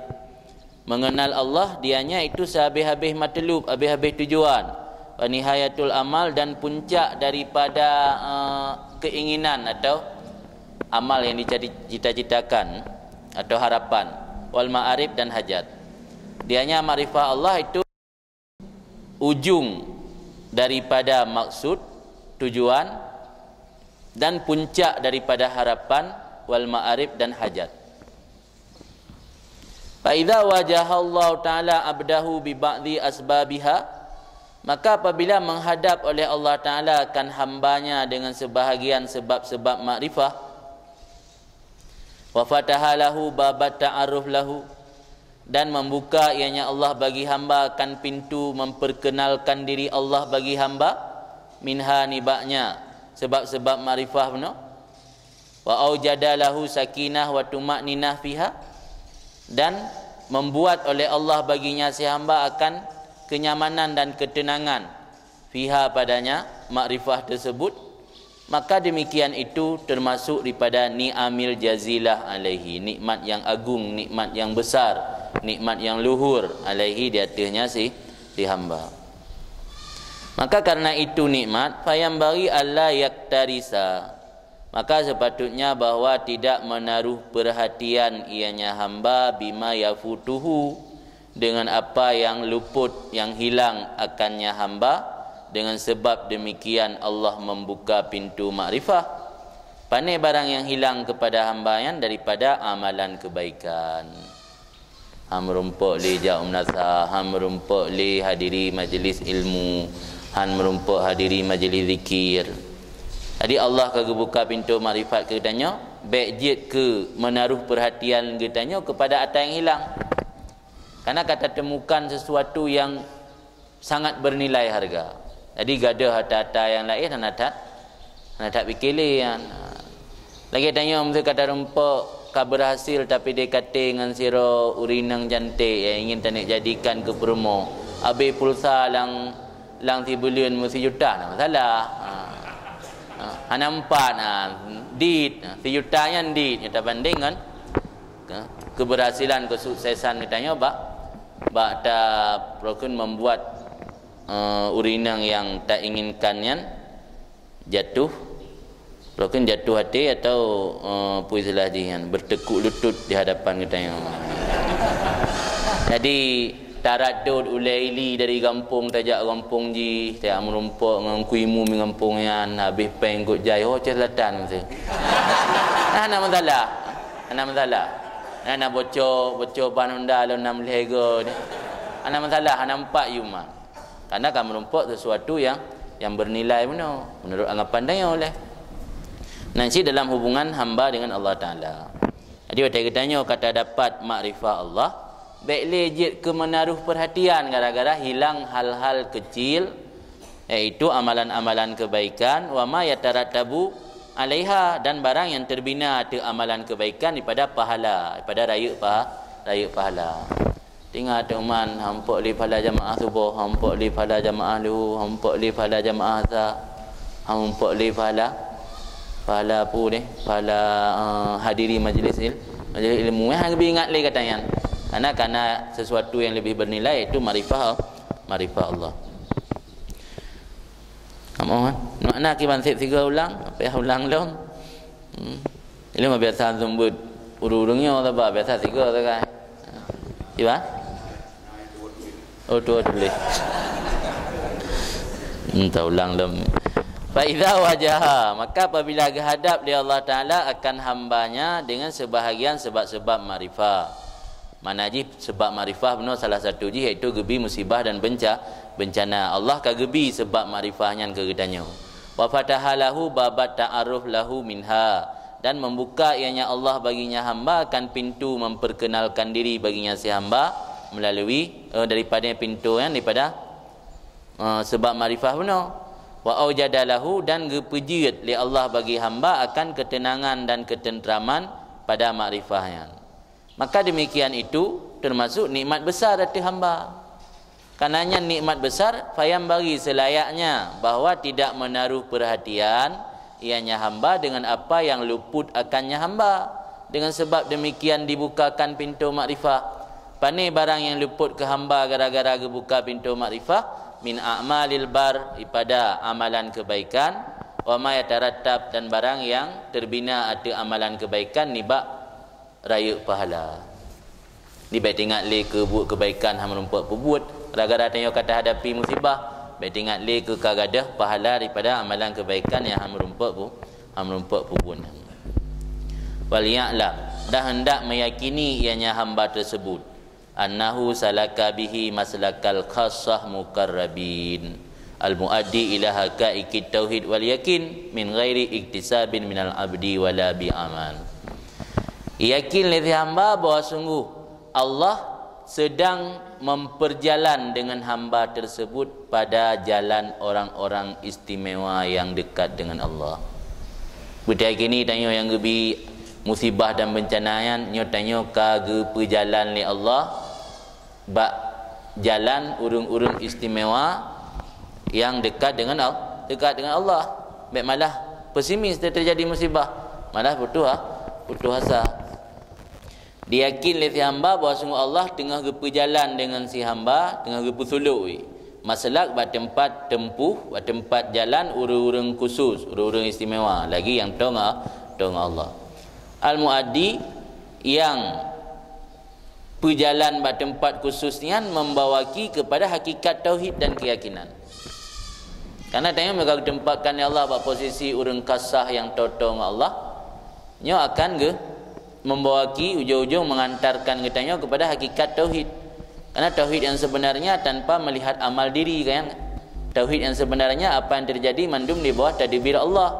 Mengenal Allah, dianya itu sehabis-habis matlub, habis-habis tujuan. Wa nihayatul amal, dan puncak daripada, eh, keinginan atau amal yang dicita-citakan atau harapan. Wal ma'arif, dan hajat. Dianya makrifah Allah itu ujung daripada maksud, tujuan, dan puncak daripada harapan, wal ma'arif, dan hajat. Fa idza wajahallahu ta'ala abdahu bi ba'dhi asbabiha, maka apabila menghadap oleh Allah Ta'ala akan hambanya dengan sebahagian sebab-sebab makrifah, wa fataha lahu babat ta'aruf lahu, dan membuka ianya Allah bagi hamba akan pintu memperkenalkan diri Allah bagi hamba, minha, nibaknya, sebab-sebab makrifah bunoe, wa aujada lahu sakinah wa tuma'ninah fiha, dan membuat oleh Allah baginya si hamba akan kenyamanan dan ketenangan, fiha, padanya, makrifah tersebut, maka demikian itu termasuk daripada ni'amil jazilah alaihi, nikmat yang agung, nikmat yang besar, nikmat yang luhur, alaihi, di atasnya si, si hamba. Maka karena itu nikmat, fayanbaghi alla yaktarisa, maka sepatutnya bahwa tidak menaruh perhatian ianya hamba bima yafutuhu, dengan apa yang luput, yang hilang akannya hamba, dengan sebab demikian Allah membuka pintu makrifah. Pane barang yang hilang kepada hamba nyan daripada amalan kebaikan. Han meurumpok lé jak u meunasah, han meurumpok lé hadiri majlis ilmu, han meurumpok hadiri majlis zikir. Jadi Allah ka geubuka pintu makrifat keu geutanyoe, Bék jeuet keu menaruh peurhatian geutanyoe keupada ata nyang hilang. Karena ka tatemukan sesuatu yang sangat bernilai harga. Jadi gadoh ata-ata nyang laén hana that, hana that pike lé nyan. Lagée tanyoe meuseu ka tarumpok ka berhasil tapi D K T ngon sidroe ureuëng inong janték nyang ingin taneuk jadikan keu peurumoh. Abéh pulsa lam, lam sibuleuen meusijuta, hana masalah. Ha. Ha, hana empat, ha, dit, ha, sijuta nyan dit, nyoe tabandeng ngon ke-, keberhasilan, kesuksesan geutanyoe bak, bak ta-, peue kheun, membuat, eh, ureuëng inong nyang ta inginkan nyan jatuh, peue kheun, jatuh hati atau, eh, peue istilah jih nyan, bertekuk lutut di hadapan geutanyoe. Jadi, taradot ulée ili dari gampông tajak gampông jih, tajak meurumpok ngon Teungku Imum di gampông nyan, habéh péng kot jai, ho, cit selatan tu. Hana masalah. Hana masalah. Hana bocor, bocor ban Honda lom enam belas go ni. Hana masalah, hana empat yuman. Karena ka meurumpok sesuatu yang, yang bernilai bunoe menurut anggapan tanyoe lé. Nan cit dalam hubungan hamba dengan Allah Taala. Jadi, watée geutanyoe ka tadapat makrifah Allah, bék lé jeuet keu menaruh peurhatian gara-gara hilang hal-hal kecil, yaitu amalan-amalan kebaikan, wa ma yatarattabu alaiha, dan barang yang terbina ateueh amalan kebaikan daripada pahala, daripada rayeuk paha-, rayeuk pahala. Tingat teuma, hampok lé pahala jamaah suboh, hampok lé pahala jamaah luhu, hampok lé pahala jamaah asa, hampok lé pahala, pahala peue deh, pahala, eh, hadiri majlis il-, majlis ilmu. Eh, hana geubi ingat lé gata nyan. Karena, karena sesuatu yang lebih bernilai, yaitu makrifah, makrifah Allah. Kamoe, eh? Makna kiban sép sigoe ulang, payah ulang lom. Hmm. Ilmu biasa seumeubeuet ureuëng-ureuëng nyoe saban, biasa sigoe sagai. Kiban? Oh, dua tuléh. Hmm, ta ulang lom. Fa idza wajaha, maka apabila geuhadap lé Allah Taala akan hamba-Nya dengan sebahagian sebab-sebab makrifah. Makna jih sebab makrifah bunoe salah satu jih iaitu geubi musibah dan benca-, bencana. Allah ka geubi sebab makrifah nyan keu geutanyoe. Wa fataha lahu babat ta'aruf lahu minha, dan membuka ianya Allah baginya hamba akan pintu memperkenalkan diri baginya si hamba melalui, eh, daripada pintu nyan, daripada, eh, sebab makrifah bunoe. Wa aujada lahu, dan geupeujeuet lé Allah bagi hamba akan ketenangan dan ketentraman pada makrifah nyan. Maka demikian itu termasuk nikmat besar ateueh hamba. Karena nyan nikmat besar, fayambaghi, selayaknya bahwa tidak menaruh perhatian ianya hamba dengan apa yang luput akannya hamba. Dengan sebab demikian dibukakan pintu makrifah. Pane barang yang luput keu hamba gara-gara geubuka pintu makrifah? Min a'malil bar, daripada amalan kebaikan, wa ma yatarattab, dan barang yang terbina ateueh amalan kebaikan nibak rayeuk pahala. Di bék teuingat lé keu buet keubaikan hana meurumpok peubuet, gara-gara tanyoe ka tahadapi musibah, bék teuingat lé keu ka gadôh pahala daripada amalan keubaikan nyang hana meurumpok pu-, hana meurumpok peubuet. Wal ya'lam, dan hendak meyakini ianya hamba tersebut, annahu salaka bihi maslakal khassah muqarrabin, al-muaddi ila haqaiqit tauhid wal yakin min ghairi iktisabin minal abdi wala bi amal. Yakin lé si hamba bahwa sungguh Allah sedang memperjalan dengan hamba tersebut pada jalan orang-orang istimewa yang dekat dengan Allah. Beutôi kini tanyoe nyang geubi musibah dan bencana nyan, nyoe tanyoe ka geupeujalan lé Allah bak jalan ureuëng-ureuëng istimewa nyang dekat dengan Al-, dekat dengan Allah. Bék malah pesimis teujadi musibah, malah putoh a-, putoh asa. Diyakin lé si hamba bahwa sungguh Allah teungoh geupeujalan deungon si hamba, teungoh geupeusulok, weh, maslak bak teumpat teumpuh, bak teumpat jalan ureuëng-ureuëng khusus, ureuëng-ureuëng istimewa, lagi nyang tong a-, tong Allah. Al-muaddi, nyang peujalan bak teumpat khusus nyan membawaki kepada hakikat tauhid dan keyakinan. Karena tanyoe meunyoe ka geuteumpatkan lé Allah bak posisi ureuëng khassah nyang tong-tong Allah, nyoe akan geu-, membawaki ujong-ujong mengantarkan geutanyoe kepada hakikat tauhid. Karena tauhid yang sebenarnya tanpa melihat amal diri, kan? Tauhid yang sebenarnya apa yang terjadi mandum di bawah tadbir Allah.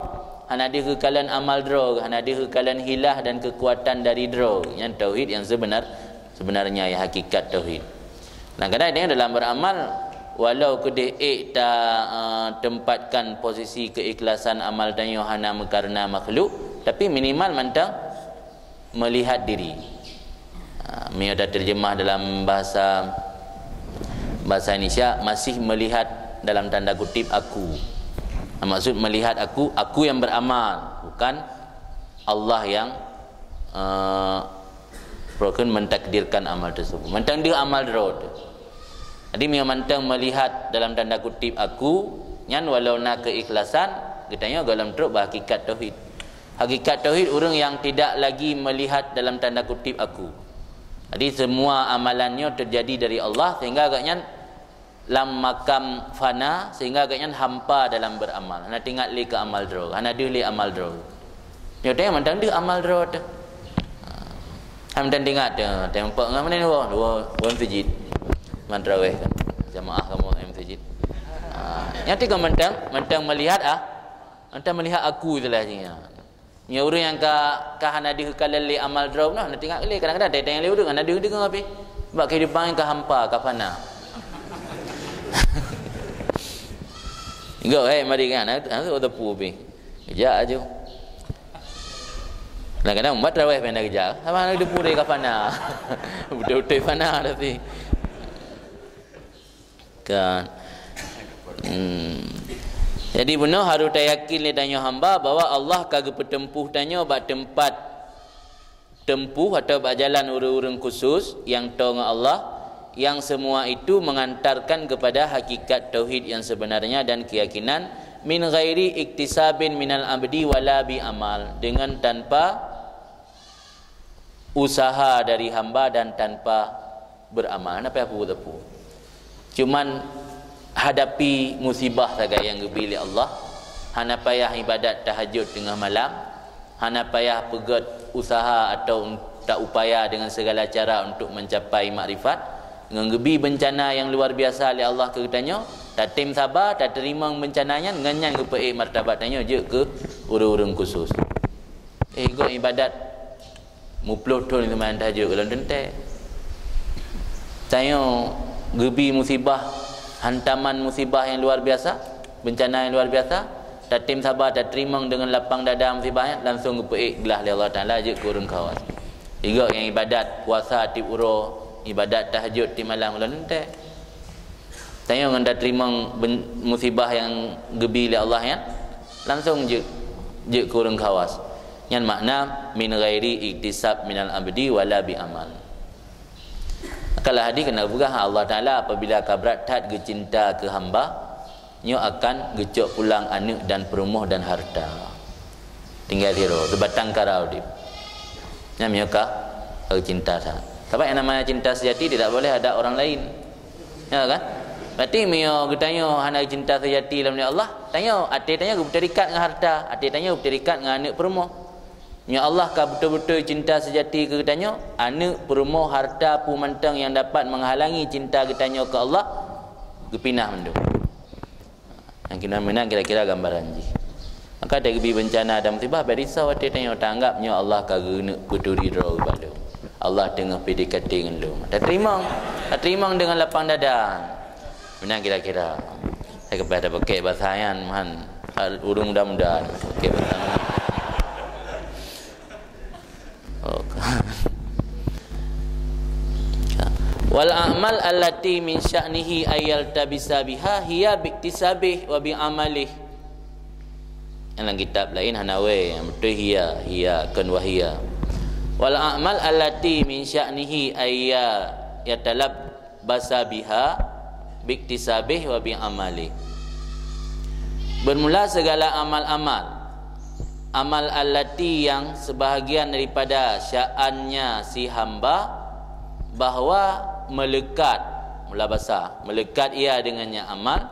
Hana deuh geukalon amal droe, hana deuh geukalon hilah dan keukuatan dari droe. Nyan tauhid nyang seubenar, seubeunarnya, nyang hakikat tauhid. Kadang-kadang dalam beramal, walau keudeh ék ta, eh, tempatkan posisi keikhlasan amal tanyoe hana meukareuna makhluk, tapi minimal mantong melihat diri. Ha, meunyoe taterjemah dalam bahasa, bahasa Indonesia, masih melihat dalam tanda kutip aku. Ha, maksud melihat aku, aku yang beramal, bukan Allah yang, eh, mentakdirkan amal tersebut. Mantong deuh amal droe teuh. Jadi, meunyoe mantong melihat dalam tanda kutip aku, nyan walau na keikhlasan, geutanyoe gohlom trok bak hakikat tauhid. Hakikat tauhid ureuëng yang tidak lagi melihat dalam tanda kutip aku. Jadi, semua amalannya terjadi dari Allah, sehingga agaknya lam makam fana, sehingga agaknya hampa dalam beramal. Hana teuingat lé keu amal droe, hana deuh lé amal droe. Nyoe teuh mantong deuh amal droe teuh. Ha, mantong teuingat teuh, teuh nampak ngon mana dua, dua, dua masjid. Man tarawih kan. Jamaah kamu masjid. Ha, nyoe teuh mantong, mantong melihat ah. Mantong melihat aku itulah jih. Nyoe ureuëng nyang ka, ka hana deuh geukalon lé amal droe, nah, hana teuingat lé. Kadang-kadang teuingat lé ureuëng hana deuh deungoe pih. Sebab kehidupan ka hampa, ka fana. Enggak, eh, mari kan, ha, ha, tu teupeu pih. Kejak aju. Kadang-kadang umat tarawih pih hana kejak. Sama ada puri ka fana. Betul-betul fana tapi. Kan. Hmm. Jadi, bunoe harus tayakin lé tanyoe hamba bahwa Allah ka geupeuteumpuh tanyoe bak teumpat teumpuh atau bak jalan ureuëng-ureuëng khusus nyang toe ngon Allah, yang semua itu mengantarkan kepada hakikat tauhid yang sebenarnya dan keyakinan min ghairi iktisabin minal abdi wala bi amal, dengan tanpa usaha dari hamba dan tanpa beramal. Hana payah peubuet sapeue. Cuman hadapi musibah sagai nyang geubri lé Allah. Hana payah ibadat tahajud teungoh malam. Hana payah peugét usaha atau un-, taupaya dengan segala cara untuk mencapai makrifat. Ngon geubri beuncana nyang luar biasa lé Allah keu geutanyoe, tatem saba, tateurimong beuncana nyan, ngon nyan geupeuék martabat tanyoe jeuet keu ureuëng-ureuëng khusus. Eh, gok ibadat Muploh thon seumayang tahajud gohlom teuntée. Tanyoe geubri musibah, hantaman musibah nyang luar biasa, beuncana nyang luar biasa, tatem saba, tateurimong deungon lapang dada musibah nyan, langsong geupeuék glah lé Allah Taala jeuet keu ureuëng khawas. Igok nyang ibadat puasa tieb uroe, ibadat tahajud tieb malam gohlom teuntée. Tanyoe ngon tateurimong ben-, musibah nyang geubri lé Allah nyan, langsong jeuet, jeuet keu ureuëng khawas. Nyan makna min ghairi iktisab minal abdi wala bi amal. Kalau hadis keuneuk peugah Allah Taala apabila ka brat that geucinta keu hamba, nyoe akan geucok pulang aneuëk dan peurumoh dan harta. Tinggai sidroe, seubatang kara udeb. Nyan meunyoe ka, ka cinta that. Sabab yang namanya cinta sejati tidak boleh ada orang lain. Ya kan? Berarti meunyoe geutanyoe hana cinta sejati lam Allah, tanyoe, até tanyoe geupeutarikat ngon harta, até tanyoe geupeutarikat ngon aneuëk peurumoh. Meunyoe Allah ka beutôi-beutôi cinta sejati keu geutanyoe, aneuëk, peurumoh, harta, peue mantong nyang dapat menghalangi cinta geutanyoe keu Allah, geupinah mandum. Nyang keunan meunan kira-kira gambaran jih. Maka tageubri beuncana dan musibah, bèk risau até tanyoe, taanggap nyoe Allah ka geuneuk peuturi droe geubalô. Allah teungoh P D K T ngon lôn. Tateurimong, tateurimong deungon lapang dada. Meunan kira-kira. Hai keubah tapakè basa nyan, man. Ureueng muda-muda pakè basa nyan. Oh. Wal a'mal allati min sya'nihi ayyaltabisa biha hiya biktisabih wa bi amalih. Dalam kitab lain hana wèe, nyang beutôi hiya, hiya, kon wahia. Wal a'mal allati min sya'nihi ayya yatalab basa biha biktisabih wa bi amali. Bermula segala amal-amal, amal allati yang sebahagian daripada sya'annya si hamba, bahwa melekat, mula basa, melekat ia dengannya amal,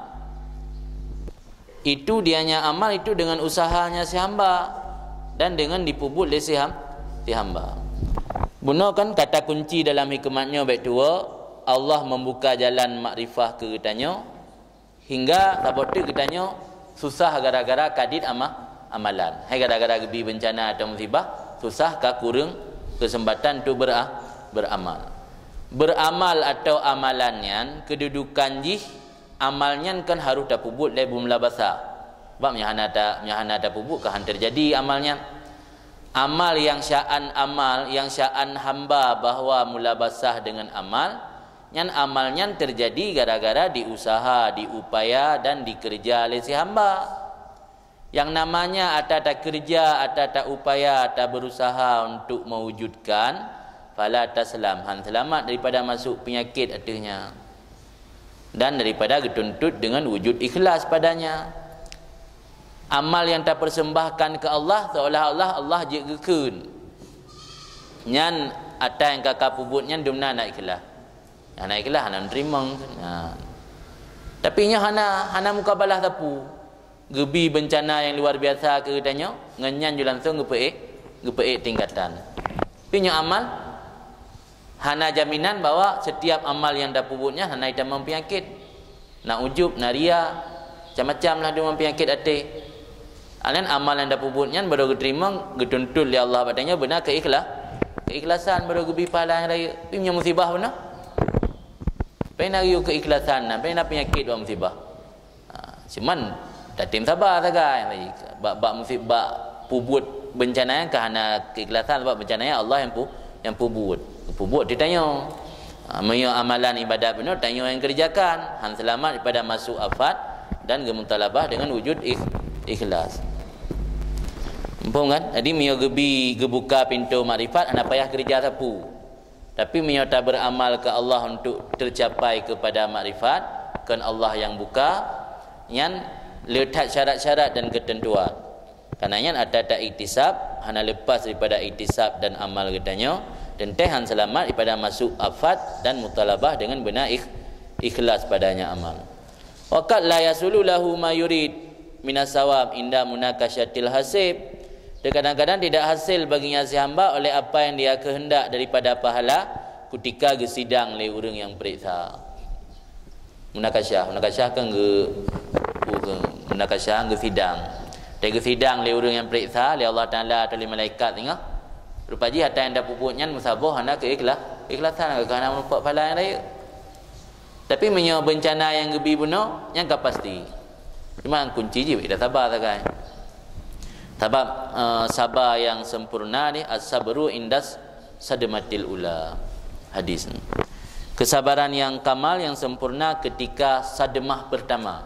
itu dianya amal itu dengan usahanya si hamba dan dengan dipeubuet lé si ham-, si hamba. Bunoe kan kata kunci dalam hikmat nyoe bèk tuwoe, Allah membuka jalan makrifah keu geutanyoe, hingga saboh teuk geutanyoe susah gara-gara kadit ama-, amalan. Hai gara-gara geubi beuncana atau musibah, susah ka kureueng keuseumpatan untuk bera-, beramal. Beramal atau amalan nyan keududukan jih, amal nyan kan harôh tapeubuet lé beumulabasah. Sebab meunyo hana ta-, meunyo hana tapeubuet, ka han teujadi amal nyan. Amal nyang sya'an amal, nyang sya'an hamba bahwa mulabasah dengan amal, nyan amal nyan teujadi gara-gara diusaha, diupaya dan dikeureuja lé si hamba. Nyang namanya ata takeureuja, ata taupaya, tabeurusaha untuk mewujudkan, fala taslam, han seulamat daripada masuk peunyakét ateueh nyan. Dan daripada geutuntut dengan wujud ikhlas padanya. Amal nyang tapersembahkan keu Allah seolah-olah Allah jeuet geukheun. Nyan ata nyang ka kapeubuet nyan dumna hana ikhlas. Hana ikhlas, hana neuteurimong. Nah. Tapi nyoe hana, hana mukabalah sapeue. Geubi beuncana nyang luar biasa keu geutanyoe, ngon nyan jeuet langsung geupeuék, geupeuék tingkatan. Tapi nyoe amal, hana jaminan bahwa setiap amal nyang tapeubuet nyan hana jitamong peunyakét. Na ujub, na ria, macam-macam lah dumang peunyakét até. Alén amal nyang tapeubuet nyan baru geuteurimong, geutuntut lé Allah bak tanyoe beuna keuikhla-, keikhlasan baru geubi pahala nyang rayeuk. Tapi meunyoe musibah beuna, peue na geuyue keikhlasan nyan, peue na peunyakét bak musibah. Ha, cuman tatem saba sagai. Bak, bak musib-, bak peubuet beuncana nyan ka hana keikhlasan, sebab beuncana nyan Allah nyang pu-, nyang peubuet. Peubuet di tanyoe. Ha, meunyoe amalan ibadat bunoe, tanyoe nyang keureujakan, han seulamat daripada masuk afat dan geumutalabah dengan wujud ikh-, ikhlas. Muphom kan? Jadi meunyoe geubi, geubuka pintoe makrifat, hana payah keureuja sapeue. Tapi meunyoe taberamal keu Allah untuk tercapai kepada makrifat, kon Allah nyang buka, nyan le that syarat-syarat dan keuteuntuan. Karena nyan ata ta-iktisab, hana lepas daripada iktisab dan amal geutanyoe, teuntée han seulamat daripada masuk afat dan mutalabah dengan beuna ikh-, ikhlas padanya amal. Wa qad la yasulu lahu ma yurid minas sawab inda munakasyatil hasib. Dan kadang-kadang tidak hasil baginya si hamba oleh apa yang dia kehendak daripada pahala ketika geusidang lé ureuëng nyang peuriksa. Munakasyah, munakasyah kan geu-, geu-, munakasyah geusidang. Dan geusidang lé ureuëng nyang peuriksa, lé Allah Taala atau lé malaikat singoh. Rupa jih ata nyang tapeubuet nyan meusaboh hana keuikhlas-, keikhlasan, ka hana meurumpok pahala nyang rayeuk. Tapi meunyoe beuncana nyang geubi bunoe, nyan ka pasti. Cuma kunci jih bak ita saba sagai. Sabab, eh, saba nyang sempurna ni, as-sabru indas sadmatil ula. Hadis ni. Kesabaran yang kamal, yang sempurna ketika sadmah pertama.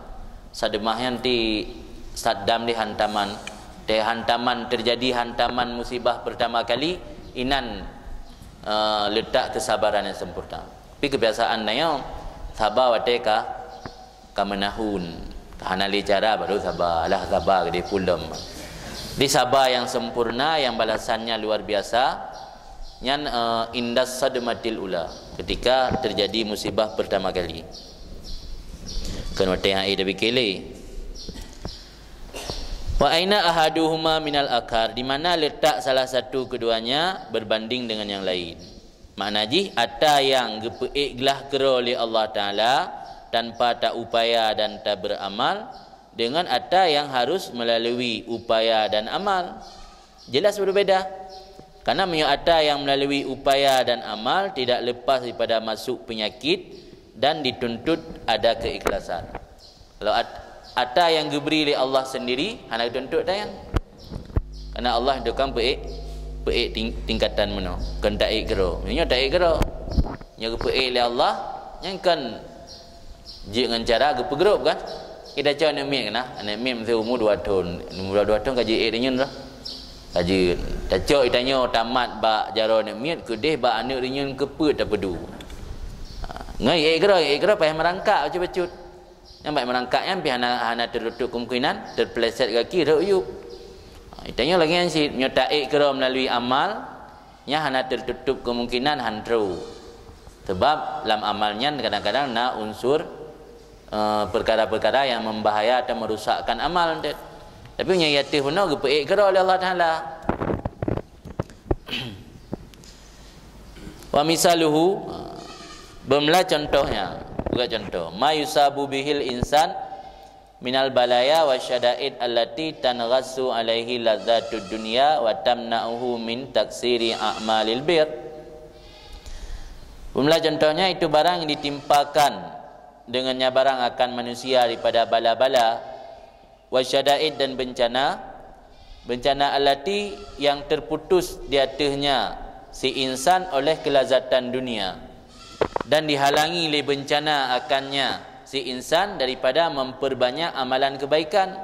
Sadmah nyan ti saddam di hantaman. Di hantaman terjadi hantaman musibah pertama kali, inan, eh, letak kesabaran yang sempurna. Tapi kebiasaan tanyoe saba watée ka, ka meunahun, ka hana lé cara baru saba, lah saba geudeh pulom. Di saba yang sempurna, yang balasannya luar biasa, nyan, eh, indas sadmatil ula, ketika terjadi musibah pertama kali. Kon watée hai tapi kele. Wa aina ahaduhuma minal akhar, di mana letak salah satu keduanya berbanding dengan yang lain. Makna jih, ata nyang geupeuék glah keudroe lé Allah Taala tanpa taupaya dan taberamal, dengan ata nyang harus melalui upaya dan amal. Jelas berbeda. Karena meunyoe ata nyang melalui upaya dan amal tidak lepas daripada masuk penyakit dan dituntut ada keikhlasan. Kalau at-, ata nyang geubri lé Allah sendiri, hana geutuntut ata nyan. Karena Allah tukang peuék, peuék ting-, tingkatan meunoe. Kon taék keudroe. Meunyoe taék keudroe, nyoe geupeuék lé Allah, nyan kon jeuet ngon cara geupeugrôp kan? Kita cok aneuk miet keunan, aneuk miet meusti umu dua thon. Umu dua thon ka jeuet ék deungon dah. Ka jeuet. Tacok geutanyoe tamat bak jaroe aneuk miet, keudeh bak aneuk deungon keupeuet tapeudu. Ha, ngon ék keudroe, ék keudroe payah meurangkak bacut-bacut. Nyang bak meurangkak nyan pih hana, hana teututup kemungkinan teupleset gaki rhot u yup. Ha, geutanyoe lagée nyan cit, meunyoe taék keudroe meulalu amal, nyan hana teututup kemungkinan han trôh. Sebab lam amal nyan kadang-kadang na unsur, eh, peukara-peukara nyang membahaya atau merusakkan amal. Tapi meunyoe ateueh bunoe geupeuék keudroe lé Allah Taala. Wa misaluhu, beumeulah contohnya, peugah contoh, ma yusabu bihil insan, minal balaya wa syada'id allati tanghassu alaihi ladzatud dunya wa tamna'uhu min taksiri a'malil bir. Peumilah contohnya, itu barang yang ditimpakan dengannya barang akan manusia daripada bala-bala, wa syada'id, dan bencana, bencana allati, yang terputus di ateuhnya si insan oleh kelazatan dunia, dan dihalangi lé bencana akannya si insan daripada memperbanyak amalan kebaikan.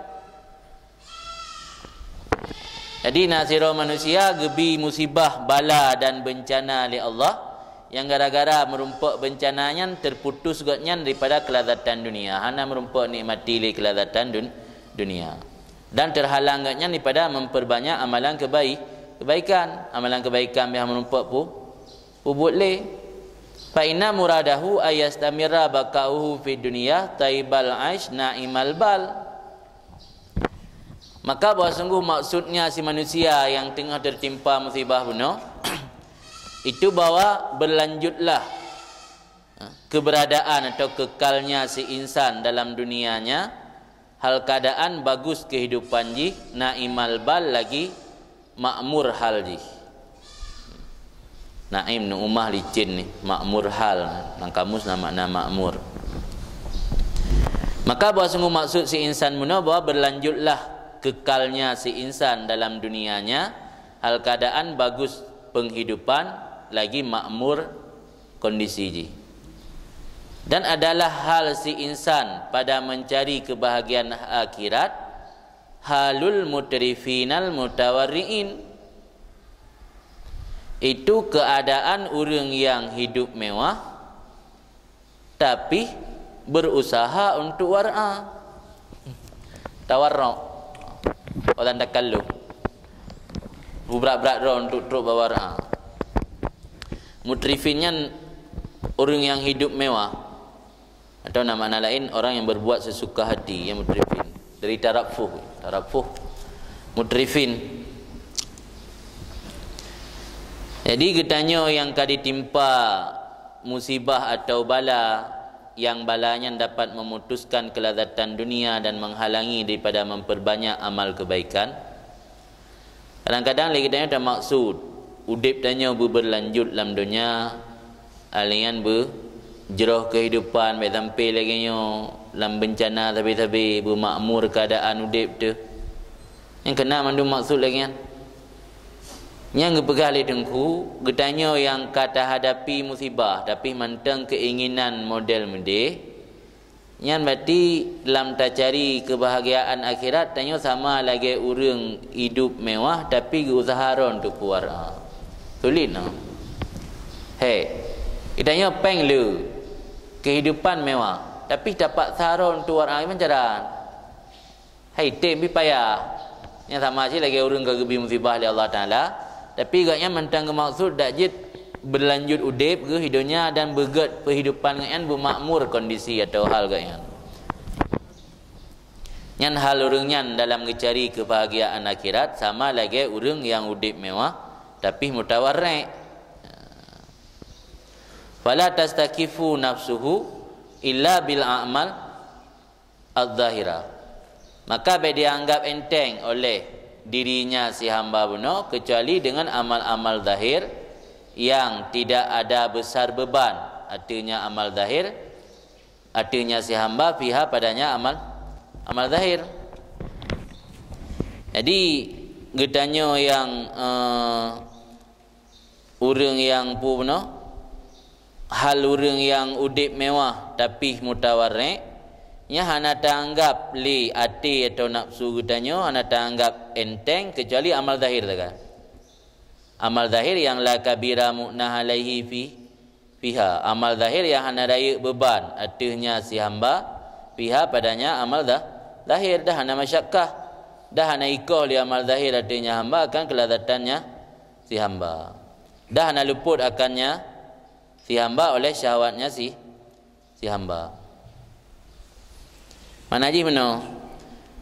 Jadi, na sidroe manusia geubi musibah, bala dan bencana lé Allah, nyang gara-gara meurumpok bencana nyan terputus gobnyan daripada kelazatan dunia, hana meurumpok nikmati lé kelazatan dun-, dunia, dan terhalang gobnyan daripada memperbanyak amalan kebai-, kebaikan. Amalan kebaikan biasa meurumpok pu-, pubuet lé. Fa inna muradahu ayastamirra baqa'uhu fid dunya taibal aish na'imal bal. Maka bahwa sungguh maksudnya si manusia yang teungoh tertimpa musibah bunoe, itu bahwa berlanjutlah, ha, keberadaan atau kekalnya si insan dalam dunianya, hal keadaan bagus kehidupan jih, na'imal bal, lagi makmur hal jih. Naim nu'umah licin ni, makmur hal. Lam kamus na makna makmur. Maka bahwa sungguh maksud si insan bunoe bahwa berlanjutlah kekalnya si insan dalam dunianya, hal keadaan bagus penghidupan, lagi makmur kondisi jih. Dan adalah hal si insan pada mencari kebahagiaan akhirat, halul mutrifinal mutawarriin. Itu keadaan ureuëng yang hidup mewah, tapi berusaha untuk war'a. Tawarra'. Orang takalluf. Beubrat-brat droe untuk trok bak war'a. Mutrifin nyan ureuëng yang hidup mewah. Atau na makna laén, orang yang berbuat sesuka hati, nyang mutrifin. Dari tarafuh, tarafuh, mutrifin. Jadi, geutanyoe nyang ka ditimpa musibah atau bala, nyang bala nyan dapat memutuskan kelazatan dunia dan menghalangi daripada memperbanyak amal kebaikan. Kadang-kadang lé geutanyoe tamaksud udeb tanyoe beubeurlanjut lam donya, alèh nyan beujroh keuhidupan, bèk sampoe lagèe nyoe lam beuncana sabe-sabe, beumakmur keuadaan udeb teuh. Nyang keunan mandum maksud lagèe nyan. Nyang geupeugah lé Teungku, geutanyoe nyang ka tahadapi musibah, tapi mantong keuinginan model meudeh, nyan berarti lam tacari keubahgiaan akhirat, tanyoe sama lagèe ureueng idop mewah tapi geuuseuha droe untuk peue warna. Sulet, nah. He, geutanyoe péng le keuhidupan mewah, tapi tapaksa droe untuk warna, gimana cara? Hai, tem pih payah. Nyang sama cit lagèe ureueng ka geubri musibah lé Allah Taala, tapi gobnyan mantong geumaksud dak jeuet beulanjut udeb geuh di donya dan beugèt peuhidupan gobnyan beumakmur kondisi atau hal gobnyan. Nyan hal ureueng nyan dalam geucari keubahgiaan akhirat sama lagèe ureueng nyang udeb mewah tapi mutawarrek. Fala tastakifu nafsuhu illa bil a'mal adz-dzahira. Maka bèk dianggap enteng oleh dirinya si hamba bunoe kecuali dengan amal-amal zahir yang tidak ada besar beban, artinya amal zahir, artinya si hamba fiha padanya amal, amal zahir. Jadi geutanyoe nyang, eh, ureueng nyang peue bunoe, hal ureueng nyang udeb mewah tapi mutawarrek, nyan hana taanggap lé até atau nafsu geutanyoe hana taanggap enteng kecuali amal zahir sagai. Amal zahir nyang la kabira mu'nah alaihi fi, fiha. Amal zahir nyang hana rayeuk beuban ateueh nya si hamba, fiha padanya amal za-, zahir, dah hana masyakkah, dah hana ikoh lé amal zahir ateueh nya hamba akan keulazatannya si hamba. Dah hana luput akannya si hamba oleh syahwatnya si, si hamba. Makna jih meunoe,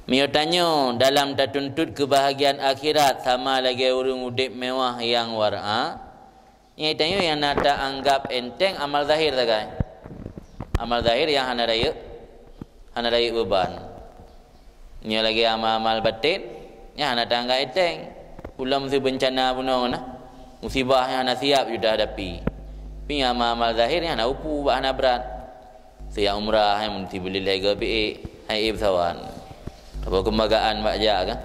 meunyoe tanyoe dalam tatuntut keubahgiaan akhirat sama lagèe ureueng udeb mewah nyang wara, nyan tanyoe nyang na taanggap enteng amal zahir sagai. Amal zahir nyang hana rayeuk, hana rayeuk beuban. Nyoe lagée amal-amal baten, nyan hana tangga eteng. Ulôn meusti beuncana bunoe na. Musibah nyang hana siap jeuet hadapi. Pi amal-amal zahir nyang hana upu bak hana brat. Siap umrah hai meusti beli lego biek, hai ié pesawat. Apa keumagaan bak jak kan?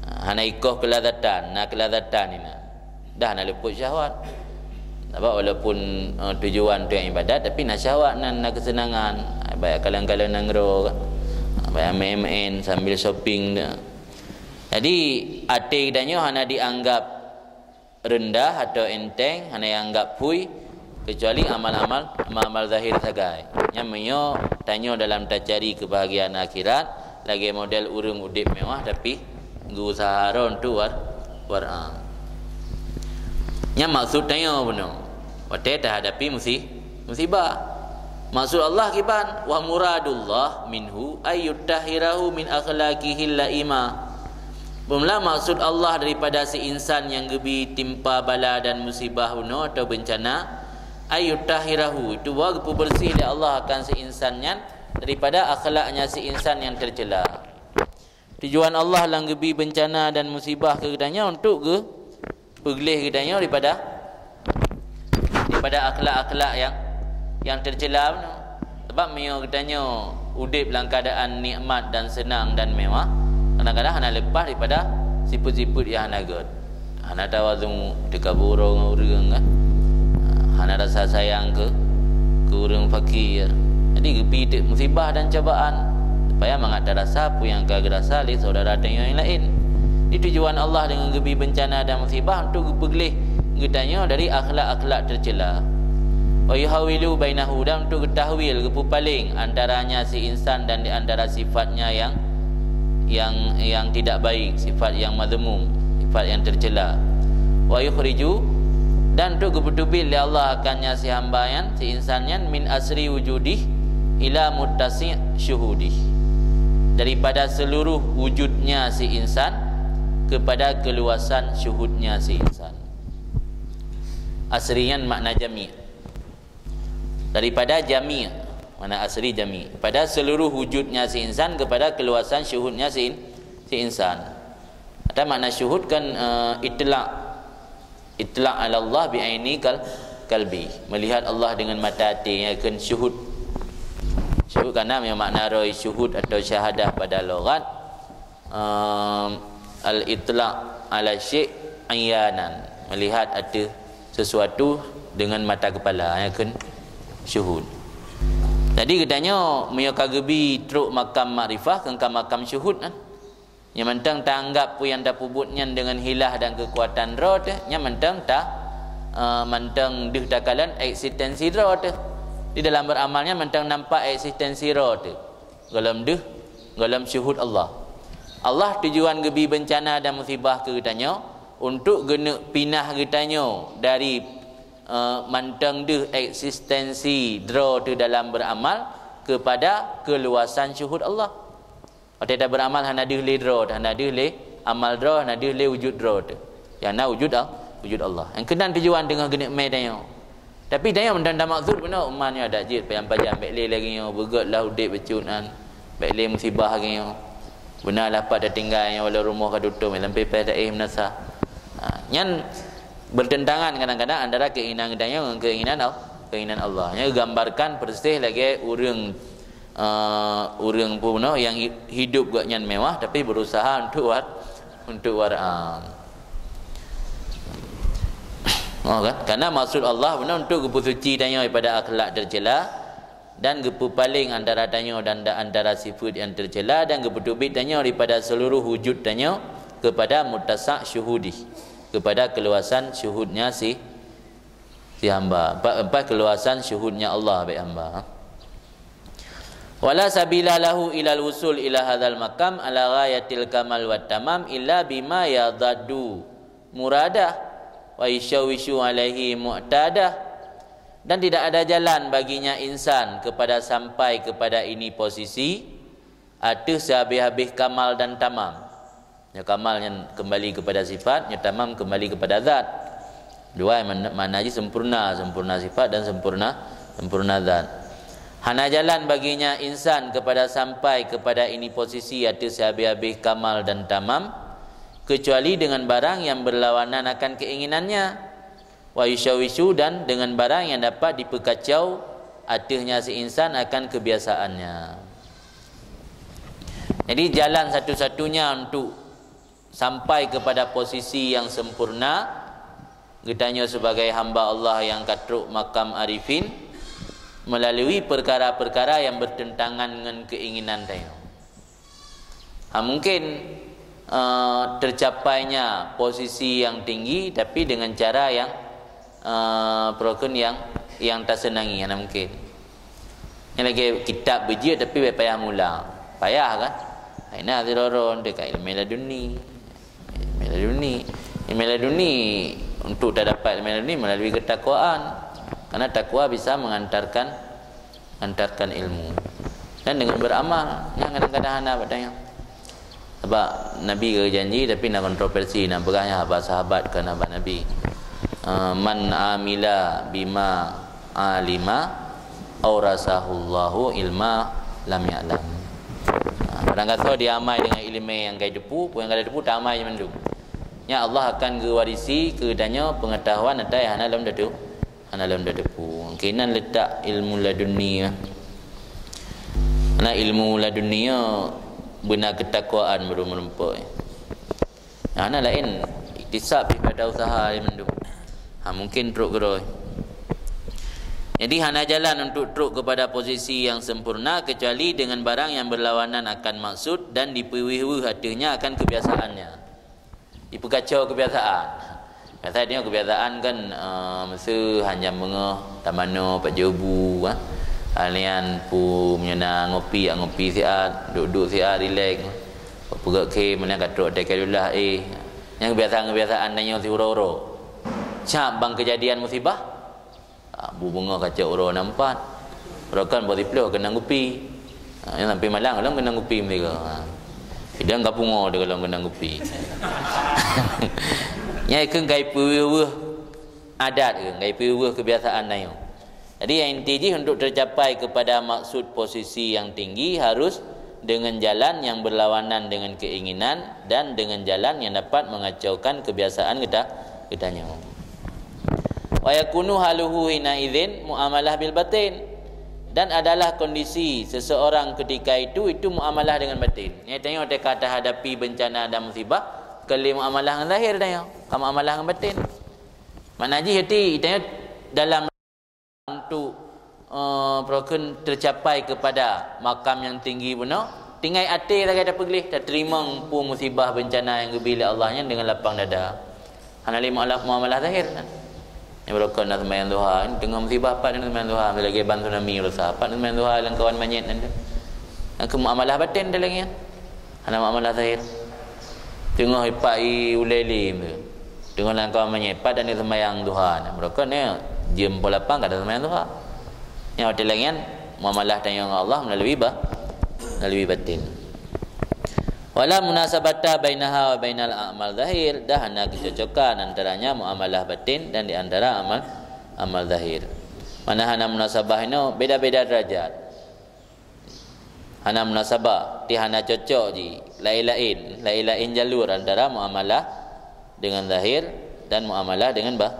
Ha, hana ikoh keulazatan, na keulazatan ina. Dah na luput syahwat. Sabab walaupun, eh, tujuan tu yang ibadat, tapi na syahwat nan na kesenangan. Baik kalon-kalon nanggroe kan. Baik main-main sambil shopping tu. Jadi, até geutanyoe hana dianggap rendah atau enteng, hana dianggap phui, kecuali amal-amal, amal-amal zahir sagai. Nyan meunyoe tanyoe dalam tacari kebahagiaan akhirat, lagée model ureuëng udeb mewah tapi geuusaha ron tu war, war, ah. Nyan maksud tanyoe bunoe. Watée tahadapi musi-, musibah. Maksud Allah kiban, "Wa muradullah minhu ayyutahhirahu min akhlaqihil laimah." Peumula maksud Allah daripada si insan nyang geubi timpa bala dan musibah bunoe atau beuncana, ayyutahhirahu, itu bahwa geupeubeureuséh lé Allah akan si insan nyan daripada akhlaknya si insan nyang teucela. Tujuan Allah lam geubi beuncana dan musibah keu geutanyoe untuk geu-, peugleh geutanyoe daripada, daripada akhlak-akhlak nyang, nyang teucela bunoe. Sabab meunyoe geutanyoe udeb lam keuadaan nikmat dan seunang dan mewah, kadang-kadang hana leupah daripada sifeuet-sifeuet nyang hana gét. Hana tawazun, teukabu droe ngon ureuëng kan. Hana rasa sayang keu, keu ureuëng fakir. Jadi geubi teuk musibah dan cobaan supaya mangat tarasa peue nyang ka geurasa lé syedara tanyoe nyang laén. Di tujuan Allah deungon geubi beuncana dan musibah untuk geupeugleh geutanyoe dari akhlak-akhlak teucela. Wa yuhawwilu bainahu, dan untuk geutahwil, geupeupaleng antaranya si insan dan di antara sifatnya yang, yang, yang tidak baik, sifat yang mazmum, sifat yang tercela. Wa yukhriju, dan untuk geupeuteubiet lé Allah akannya si hamba nyan, si insan nyan, min asri wujudih ila muttasi' syuhudih, daripada seluruh wujudnya si insan kepada keluasan syuhudnya si insan. Asri nyan makna jami'. Daripada jami', makna asri jami'. Pada seluruh wujudnya si insan kepada keluasan syuhudnya si in-, si insan. Atau makna syuhud kan, eh, itlak. Itlak ala Allah bi aini kal-, kalbi. Melihat Allah dengan mata hati, nyan kan syuhud. Syuhud karena memang makna roh syuhud atau syahadah pada lughat, ehm, al-itlaq ala syai' ayanan, melihat ateueh sesuatu dengan mata kepala, nyan kan syuhud. Jadi geutanyoe meunyoe ka geubi trok makam makrifah, kan ka makam syuhud kan. Nyang mantong taanggap peue nyang tapeubuet nyan deungon hilah dan keukuatan droe teuh, nyang mantong ta, eh, mantong deuh takalon eksistensi droe teuh. Di dalam beuramal nyan mantong nampak eksistensi droe teuh. Gohlom deuh, gohlom syuhud Allah. Allah tujuan geubi beuncana dan musibah keu geutanyoe untuk geuneuk pinah geutanyoe dari, eh, mantong deuh eksistensi droe teuh dalam beuramal kepada keuluasan syuhud Allah. Watée tabeuramal hana deuh lé droe, hana deuh lé amal droe, hana deuh lé wujud droe teuh. Nyang na wujud Al-, wujud Allah. Nyang keunan tujuan teungoh geuneuk mé tanyoe. Tapi tanyoe mantong tamaksud bunoe, umat nyoe adak jeuet payah pajan, bék lé lagée nyoe, beugét lah udeb bacut nyan, bék lé musibah lagée nyoe. Beuna lah pat tatinggai nyoe, walau rumoh ka tutoe, lam pipée taéh meunasah. Ha, nyan bertentangan kadang-kadang antara keinginan geutanyoe ngon keinginan Al-, keinginan Allah. Nyan geugambarkan persis lagée ureuëng, eh, ureuëng bunoe nyang hi-, hidup gobnyan mewah tapi berusaha untuk war-, untuk warak. Oh, kan? Karena maksud Allah bunoe untuk geupeusuci tanyoe daripada akhlak tercela dan geupeupaleng antara tanyoe dan da-, antara sifeuet nyang tercela dan geupeuteubiet tanyoe daripada seluruh wujud tanyoe kepada muttasa' syuhudih, kepada keuluasan syuhudnya si, si hamba. Empat, empat keuluasan syuhudnya Allah bak hamba. Wala sabila lahu ilal wusul ila hadzal maqam ala ghayatil kamal wat tamam illa bima yadhaddu muradah wa yusyawisyu alaihi mu'tadah. Dan tidak ada jalan baginya insan kepada sampai kepada ini posisi ateueh sehabéh-habéh kamal dan tamam. Nyoe kamal nyan kembali kepada sifat, nyoe tamam kembali kepada zat. Dua man-, makna jih sempurna, sempurna sifat dan sempurna, sempurna zat. Hana jalan baginya insan kepada sampai kepada ini posisi ateueh sihabéh-habéh kamal dan tamam, kecuali dengan barang yang berlawanan akan keinginannya, wa yusyawisu, dan dengan barang yang dapat dipeukacau ateuehnya si insan akan kebiasaannya. Jadi, jalan satu-satunya untuk sampai kepada posisi yang sempurna, geutanyoe sebagai hamba Allah nyang ka trok makam arifin, melalui perkara-perkara yang bertentangan ngon keinginan tanyoe. Ha, mungkin, eh, tercapainya posisi yang tinggi, tapi dengan cara yang, eh, peurokon yang, yang taseunangi, hana mungkin. Nyan lagée kitab beujeuet tapi payah mula. Payah kan? Hai na sidroe-droe dekat ilmu laduni. Ilmu laduni. Ilmu laduni, untuk tadapat ilmu laduni melalui ketakwaan. Karena takwa bisa mengantarkan, mengantarkan ilmu. Dan dengan beramal, nyan kadang-kadang hana bak tanyoe. Sabab Nabi geujanji, tapi na kontroversi, na peugah nyan haba sahabat keu na haba Nabi. Eh, "Man amila bima alima, aurasahullahu ilma lam ya'lam." Ha, barang gasoe dia amai dengan ilmu nyang ka jiteupeue, peue nyang ka jiteupeue tamai mandum. Nyan Allah akan geuwarisi keu tanyoe pengetahuan ata nyang hana lom teutu-, hana lom teuteupue. Keunan letak ilmu laduni. Karena ilmu laduni nyoe beuna keutakwaan baru meurumpok. Nah, na laén, iktisab daripada usaha laén mandum. Ha, mungkin trok keudroe. Jadi, hana jalan untuk trok kepada posisi yang sempurna kecuali dengan barang yang berlawanan akan maksud dan dipeuweuh-weuh ateuehnya akan kebiasaannya. Dipeukacau kebiasaan. Biasa nyoe kebiasaan kan, eh, meuseu hanjam beungoh, tamanoe, pat jeubu, eh. Alian pu meunyoe na ngopi, ya ngopi siat, duduk-duduk siat, rilek. Peugöt khe, meunan ka trok watèe ka leulah, eh. Nyan kebiasaan-kebiasaan tanyoe siuroe-uroe. Cap ban keujadian musibah, ha, bu beungoh kacok uroe na empat. Uroe kan boh siplôh keunong kupi. Ha, nyan sampai malam lom keunong kupi meusigoe. Ha. Sidang ka pungo teuh lom keunong kupi. Nyan keuh ka ipeue-weuh adat keuh, ka ipeue-weuh kebiasaan tanyoe. Jadi, yang inti jih, untuk tercapai kepada maksud posisi yang tinggi harus dengan jalan yang berlawanan dengan keinginan dan dengan jalan yang dapat mengacaukan kebiasaan geuta-, geutanyoe. Wa yakunu haluhu hina idzin muamalah bil batin. Dan adalah kondisi seseorang ketika itu, itu muamalah dengan batin. Nyan tanyoe teuka tahadapi bencana dan musibah, kon lé muamalah ngon zahir tanyoe, ka muamalah ngon batin. Makna jih, hati tanyoe dalam untuk, eh, peurokon tercapai kepada makam yang tinggi bunoe, tinggai até lagèe tapeugleh, tateurimong peue musibah bencana nyang geubri lé Allah nyan dengan lapang dada. Hana lé muamalah, muamalah zahir nyan. Nyang beurokon na seumayang duha, teungoh musibah pat na seumayang duha, lagèe ban tsunami rusa, pat na seumayang duha lam kawan manyét nyan. Nyan keuh muamalah batin lagèe nyan. Hana muamalah zahir. Teungoh ipak i ulèe lé, teungoh lam kawan manyét, pat na seumayang duha. Nah, beurokon nyan, jeuem poh lapan ka na seumayang duha. Nyan watèe lagèe nyan, muamalah tanyoe ngon Allah melalui ba-, melalui batin. Wala munasabata bainaha wa bainal a'mal zahir, dan hana keucocokan antaranya muamalah batin dan di antara amal, amal zahir. Mana hana munasabah inoe, beda-beda derajat. Hana munasabah, ti hana cocok jih, laén-laén, laén-laén jalur antara muamalah dengan zahir dan muamalah dengan ba-,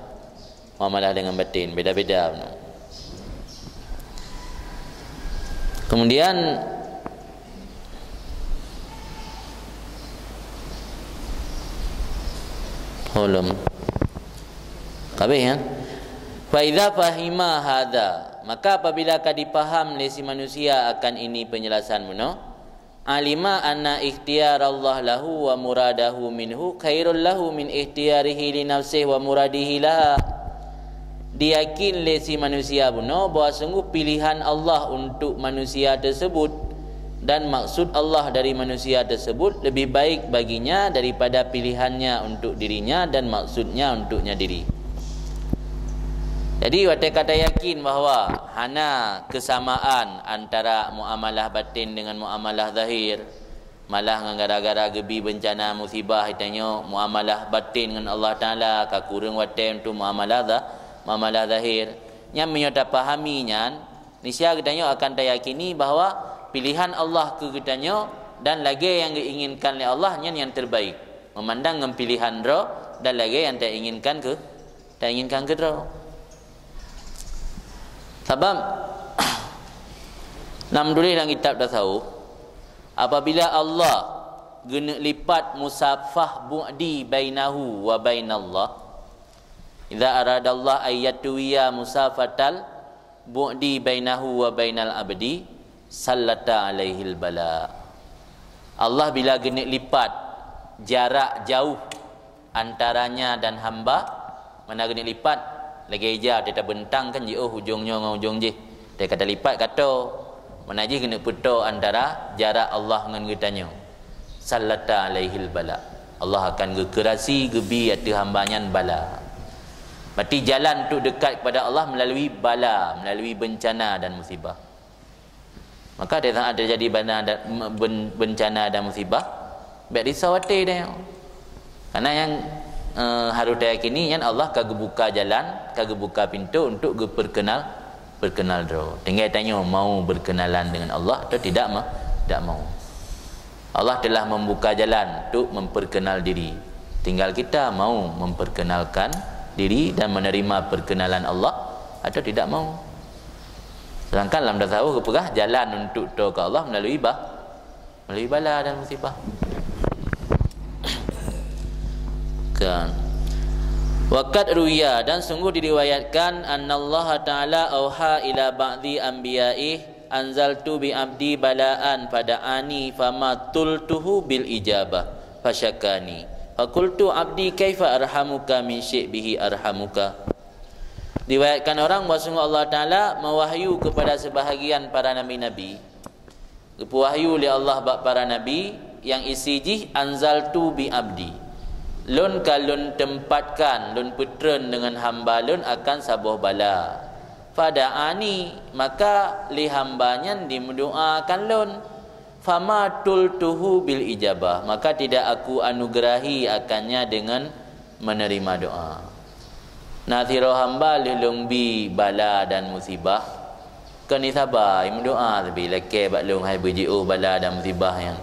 muamalah dengan batin, beda-beda. Kemudian, holom. Habis, ya? Fa idza fahima hadza, maka apabila ka dipaham lé si manusia akan ini penjelasan bunoe, alima anna ikhtiyarallah lahu wa muradahu minhu khairul lahu min ikhtiyarihi li nafsihi wa muradihi laha. Diyakin lé si manusia bunoe bahwa sungguh pilihan Allah untuk manusia tersebut dan maksud Allah dari manusia tersebut lebih baik baginya daripada pilihannya untuk dirinya dan maksudnya untuknya diri. Jadi, watèe ka tayakin bahwa hana kesamaan antara muamalah batin dengan muamalah zahir, malah ngon gara-gara geubri bencana musibah, tanyoe muamalah batin ngon Allah Taala ka kureueng watèe untuk muamalah za-, muamalah zahir. Nyan meunyoe tapahami nyan, Niscaya geutanyoe akan tayakini bahwa pilihan Allah keu geutanyoe dan lagée nyang geuinginkan lé Allah nyan nyang terbaik, meumandang ngon pilihan droe dan lagée nyang tainginkan keu, tainginkan keu droe. Sabab, na meutuléh lam kitab tasawuf, apabila Allah geuneuk lipat musafah bu'di bainahu wa bainallah, idza aradallah ayyatuwiya musafatal bu'di bainahu wa bainal abdi, sallata alaihil bala. Allah bila geuneuk lipat jarak jauh antaranya dan hamba, mana geuneuk lipat, lagée ija teutabeuntang kan jiôh ujong nyoe ngon ujong jih. Teuka talipat kato, mana jih geuneuk peuto antara jarak Allah ngon geutanyoe. Sallata alaihil bala. Allah akan geukeurasi geubi ateueh hamba nyan bala. Berarti jalan untuk dekat kepada Allah melalui bala, melalui bencana dan musibah. Maka di saat terjadi bana dan, ben-, bencana dan musibah, bék risau até deh. Karena yang, eh, harus tayakini nyan Allah ka geubuka jalan, ka geubuka pintu untuk geuperkenal, perkenal droe. Tinggai tanyoe mau berkenalan dengan Allah atau tidak ma-, tidak mau. Allah telah membuka jalan untuk memperkenal diri. Tinggal kita mau memperkenalkan diri dan menerima perkenalan Allah atau tidak mau. Sedangkan lam tasawuf geupeugah jalan untuk toe keu Allah melalui ba-, melalui bala dan musibah. Kan. Wa qad ruwiya, dan sungguh diriwayatkan, annallaha ta'ala auha ila ba'di anbiyaih, anzaltu bi abdi balaan fada'ani fama tultuhu bil ijabah fasyakani. Fakultu abdi kaifa arhamuka min syi'bihi arhamuka. Diriwayatkan orang bahwa sungguh Allah Ta'ala mewahyu kepada sebahagian para nabi-nabi. Geupeuwahyu lé Allah bak para nabi, nyang isi jih anzaltu bi abdi. Lôn ka lôn tempatkan, lôn peutreun deungon hamba lôn akan saboh bala. Fada'ani, maka lé hamba nyan dimeudoakan lôn. Fama tultuhu bil ijabah, maka tidak aku anugerahi akannya dengan menerima doa. Na sidroe hamba lheueh lôn bi bala dan musibah, kon isaba, imeudoa, tapi lakée bak lôn hai beujiôh bala dan musibah nyan.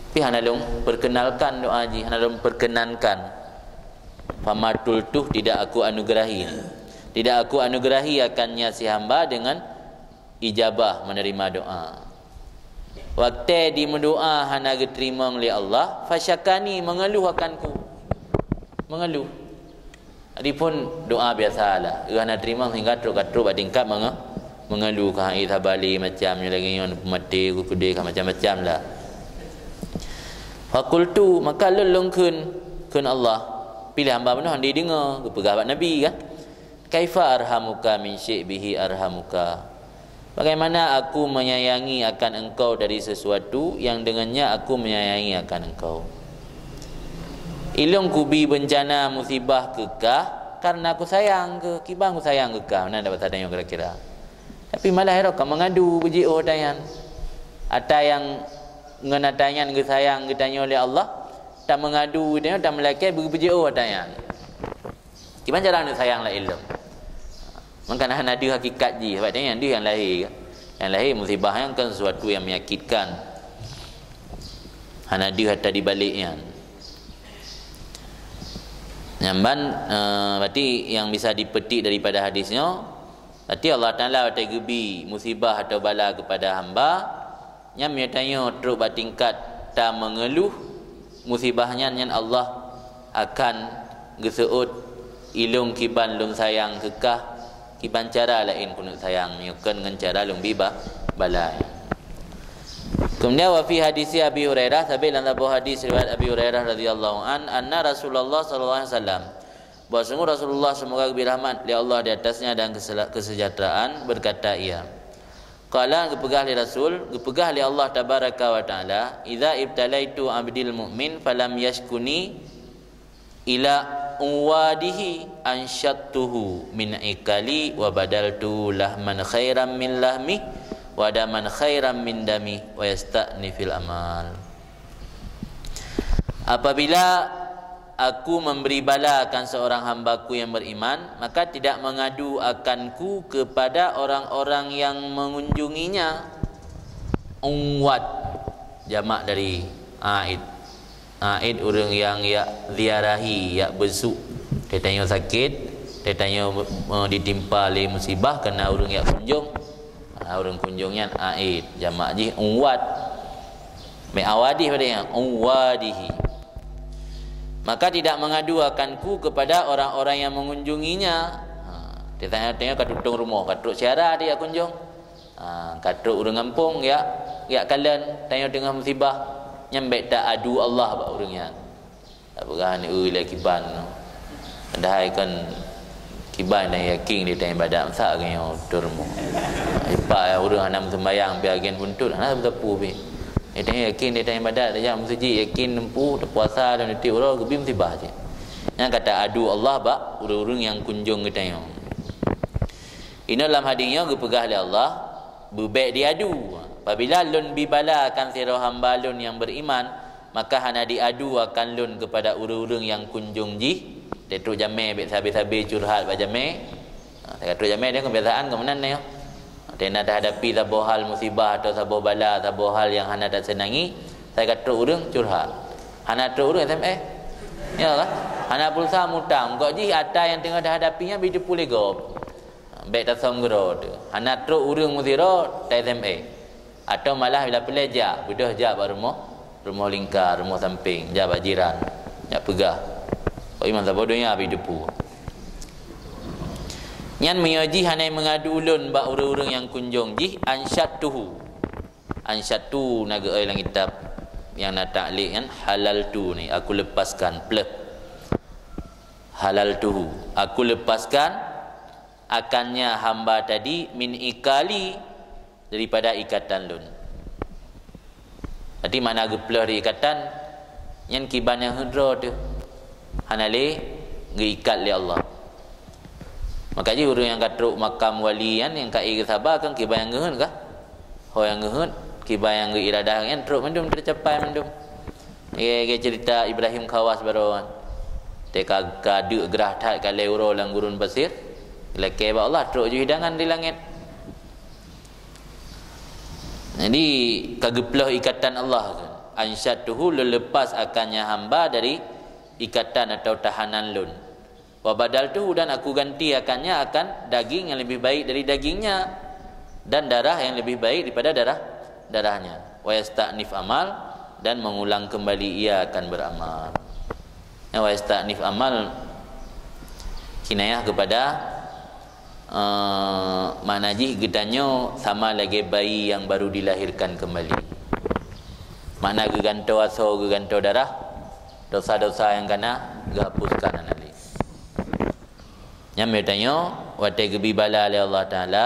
Tapi hana lôn perkenalkan doa jih, hana lôn perkenankan. Fama tultuh, tidak aku anugerahi. Tidak aku anugerahi akannya si hamba dengan ijabah, menerima doa. Watée dimeudoa hana geuteurimong lé Allah, fasyakani, mengeluh akanku. Mengeluh. Adapun doa biasalah, hana teurimong sehingga trok ka trok bak tingkat menge-, mengeluh, ka hai sabalé macam nyoe lagée nyoe, peumaté, ku keudeh, ka macam-macam lah. Fakultu, maka lôn lôn kheun, kheun Allah, piléh hamba bunoe hana deungoe, geupeugah bak Nabi kan. Kaifa arhamuka min syi'bihi arhamuka. Bagaimana aku menyayangi akan engkau dari sesuatu yang dengannya aku menyayangi akan engkau? Ilôn kubi bencana musibah keu kah karena kusayang keu, kiban kusayang keu kah, meunan dapat tanyong kira-kira. Tapi malah ero ka mengadu beujiôh ata nyan. Ata nyang ngon ata nyan geusayang geutanyoe lé Allah, ta mengadu geutanyoe, ta meulakée beujiôh ata nyan. Kiban cara neusayang laén lom. Maka hana deuh hakikat jih, sebab nyan deuh nyang lahé. Nyang lahé musibah nyan kan sesuatu yang menyakitkan. Hana deuh ata di balek nyan. Nyan ban, eh, berarti yang bisa dipetik daripada hadis nyoe, berarti Allah Taala watée geubi musibah atau bala kepada hamba, nyan meunyoe tanyoe trok bak tingkat ta mengeluh musibah nyan, nyan Allah akan geuseuôt, ilôn kiban lôn sayang keu kah, kiban cara laén keuneuk sayang, meunyoe kon ngon cara lôn bi ba-, bala. Kemudian, wa fi hadisi Abi Hurairah, sabé lam saboh hadis riwayat Abi Hurairah radhiyallahu an, anna Rasulullah sallallahu alaihi wasallam, bahwa sungguh Rasulullah, semoga geubri rahmat lé Allah di atasnya dan kesela-, kesejahteraan, berkata ia, qala, geupeugah lé Rasul, geupeugah lé Allah tabaraka wa taala, "Idza ibtalaitu abdil mu'min falam yashkuni ila uwadihi anshattuhu min ikali wa badaltu lahman khairan min lahmi wa daman khairan min dami wa yasta'nifil amal." Apabila Aku memberi bala akan seorang hamba-Ku yang beriman, maka tidak mengadu akan-Ku kepada orang-orang yang mengunjunginya. Unwad, jamak dari aid. Aid ureuëng nyang jak ziarahi, jak beusuk. Tanyoe sakét, tanyoe, eh, ditimpa lé musibah, keu na ureuëng jak kunjong. Nah, ureuëng kunjong nyan aid, jamak jih unwad. Meuawadih pada nyan, unwadihi. Maka tidak mengadu akan-Ku kepada orang-orang yang mengunjunginya. Ha, tanyoe-tanyoe ka tutong rumoh, ka trok syedara jak kunjong. Ha, ka trok ureuëng gampông jak, jak kalon, tanyoe teungoh musibah. Nyan bék ta adu Allah bak ureuëng nyan. Tapeugah ni, "Ui, lé kiban." Padahai kon kiban nyang yakin di tanyoe ibadat, masa geutanyoe turmu. Ipak ureuëng hana meuseumbayang, pi agen buntut, hana beutapue pi. Di tanyoe yakin di tanyoe ibadat, tajak meuseujid, yakin teumpu, tapuasa dan tiep uroe, geubi musibah cit. Nyan ka ta adu Allah bak ureuëng-ureuëng nyang kunjong geutanyoe. Inoe lam hadis nyoe geupeugah lé Allah, beubék diadu. Apabila Lôn bi bala akan sidroe hamba Lôn nyang beriman, maka hana diadu akan Lôn kepada ureuëng-ureuëng nyang kunjong jih. Trok jamé bék sabe-sabe curhat bak jamé. Ha, trok jamé nyoe kebiasaan keu meunan nyoe. Teuma tahadapi saboh hal musibah atau saboh bala, saboh hal nyang hana taseunangi, ka trok ureuëng curhat. Hana trok ureuëng S M S. Ya kan? Hana pulsa mutang. Kok jih ata nyang teungoh tahadapi nyan bi teupeu lé gob. Bék tasöm keudroe teuh. Hana trok ureuëng meusidroe ta-S M S. Atau malah bila peureulée jak, beudôh jak bak rumoh, rumoh lingka, rumoh sampéng, jak bak jiran, jak peugah. Oh, iman saboh donya bi teupeu. Nyan meunyoe jih hana meungadu ulôn bak ureuëng-ureuëng nyang kunjong jih, ansyadtuhu. Ansyadtu na geuék lam kitab nyang na taklik nyan, halaltu ni, aku lepaskan, pleh. Halaltuhu, aku lepaskan akannya hamba tadi min ikali, daripada ikatan lôn. Jadi makna geupleh dari ikatan, nyan kiban nyang heuet droe teuh. Hana lé geuikat lé Allah. Maka jih ureuëng nyang ka trok makam wali nyan nyang ka ék geusaba kan kiban nyang geuheuet kah? Ho nyang geuheuet, kiban nyang geuiradah nyan trok mandum teucapai mandum. Lagée, lagée cerita Ibrahim Khawas baroe nyan. Teuka ka deuk grah that ka lhée uroe lam gurun pasir, lakée bak Allah trok ju hidangan di langét. Jadi, ka geupleh ikatan Allah tu. Ansyadtuhu, lôn lepas akannya hamba dari ikatan atau tahanan lôn. Wa badaltuhu, dan aku ganti akannya akan daging yang lebih baik dari dagingnya dan darah yang lebih baik daripada darah darahnya. Wa yasta'nif amal, dan mengulang kembali ia akan beramal. Ya, wa yasta'nif amal kinayah kepada, eh, makna jih geutanyoe sama lagée bayi yang baru dilahirkan kembali. Makna geugantoe asoe, geugantoe darah, dosa-dosa nyang kana geuhapuskan hana lé. Nyan meutanyoe watée geubi bala lé Allah Taala,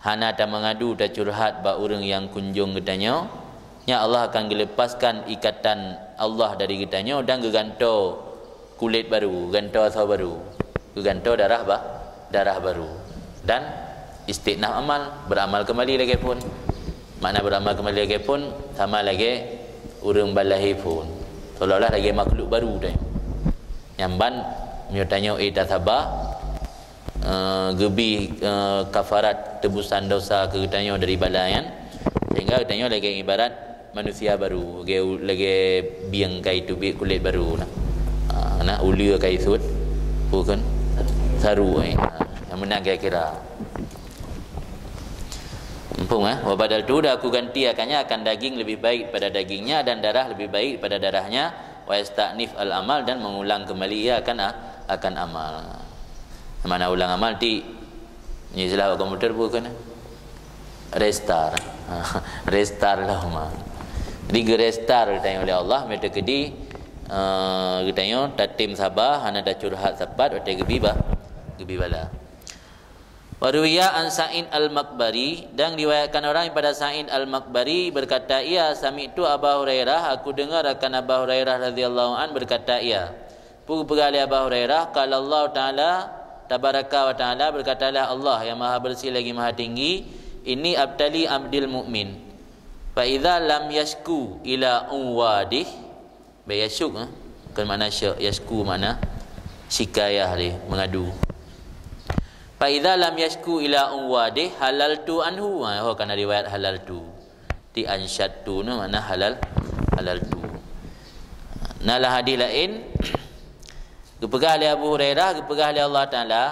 hana tameungadu tacurhat bak ureuëng nyang kunjong geutanyoe, nyan Allah akan geuleupaskan ikatan Allah dari geutanyoe dan geugantoe kulét baru, geugantoe asoe baru, geugantoe darah ba-, darah baru. Dan istiknaf amal, beuramal keumbali lagée phon. Makna beuramal keumbali lagée phon, sama lagée ureuëng ban lahé phon. Seolah-olah lagée makhluk baru tanyoe. Nyan ban meunyoe tanyoe ék tasaba, eh, geubi, eh, kafarat teubusan dosa keu geutanyoe dari bala nyan, sehingga geutanyoe lagée ibarat manusia baru, lagée, lagée bieng ka jiteubiet kulét baru na. Ha, na uleue ka jisut, peue kon? Saru, eh. Ha, nyang meunan kira-kira. Muphom, eh? Wa badaltuhu, dan aku ganti akannya akan daging lebih baik pada dagingnya dan darah lebih baik pada darahnya. Wa yasta'nif al-amal, dan mengulang kembali ia akan a-, akan amal. Makna ulang amal ti, ni istilah komputer peue keunan? Restart. Restart lah, ma. Jadi, geurestar geutanyoe oleh Allah, meuteukedi, eh, geutanyoe tatem saba, hana tacurhat sapat watée geubi ba-, geubi bala. Wa ruwiya an Sa'id Al-Maqbari, dan diriwayatkan orang daripada Sa'id Al-Maqbari, berkata ia, "Sami'tu Aba Hurairah, aku dengar akan Aba Hurairah radhiyallahu an berkata ia." Peue geupeugah lé Aba Hurairah, qala Allah Ta'ala, tabaraka wa ta'ala, berkatalah Allah yang maha bersih lagi maha tinggi, "Inni abtali abdil mu'min, fa idza lam yashku ila uwadih." Bék ya syuk, eh? Kon makna sya-, yasku makna syikayah lé, mengadu. Fa idza lam yasku ila uwadih halaltu anhu. Ha, ho kana riwayat halaltu. Ti ansyattu nyoe makna halal, halaltu. Na lam hadis laén, geupeugah lé Abu Hurairah, geupeugah lé Allah Taala,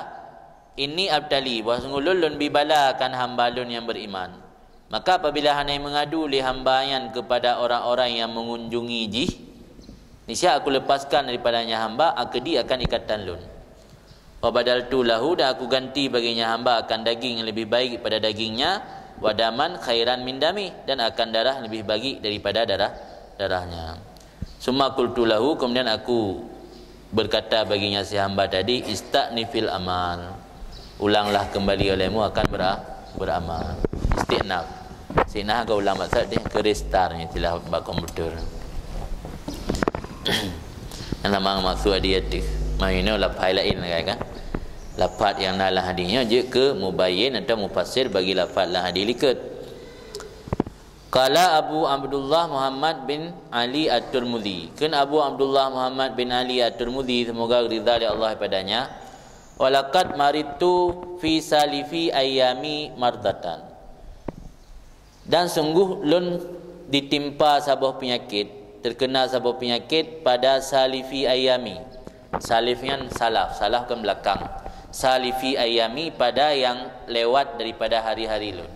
"Inni abtali, bahwa sungguh lôn, lôn bi bala akan hamba lôn nyang beriman. Maka apabila hana mengadu lé hamba nyan kepada orang-orang yang mengunjungi jih, niscaya aku lepaskan daripadanya hamba, akdi akan ikatan lôn. Wa badaltu lahu, dan aku ganti baginya hamba akan daging yang lebih baik pada dagingnya, wa daman khairan min dami, dan akan darah lebih baik daripada darah, darahnya." Summa qultu lahu, kemudian aku berkata baginya si hamba tadi, "Ista'nifil amal." Ulanglah kembali olehmu akan bera-, beramal. Isti'naf. Isti'naf ka ulang maksud dia ke restart ni istilah bak komputer. Yang nama maksud dia tu. Main lafaz lain lagi kan. Lafaz yang na lam hadis nyoe jeuet keu mubayyin atau mufassir bagi lafaz lam hadis likot. Qala Abu Abdullah Muhammad bin Ali At-Tirmidzi. Kheun Abu Abdullah Muhammad bin Ali At-Tirmidzi, semoga ridha lé Allah padanya, "Walaqad maridtu fi salifi ayyami mardatan." Dan sungguh lôn ditimpa saboh peunyakét, terkena saboh peunyakét pada salifi ayyami. Salif nyan salaf, salaf kan belakang. Salifi ayyami, pada yang lewat daripada hari-hari lôn.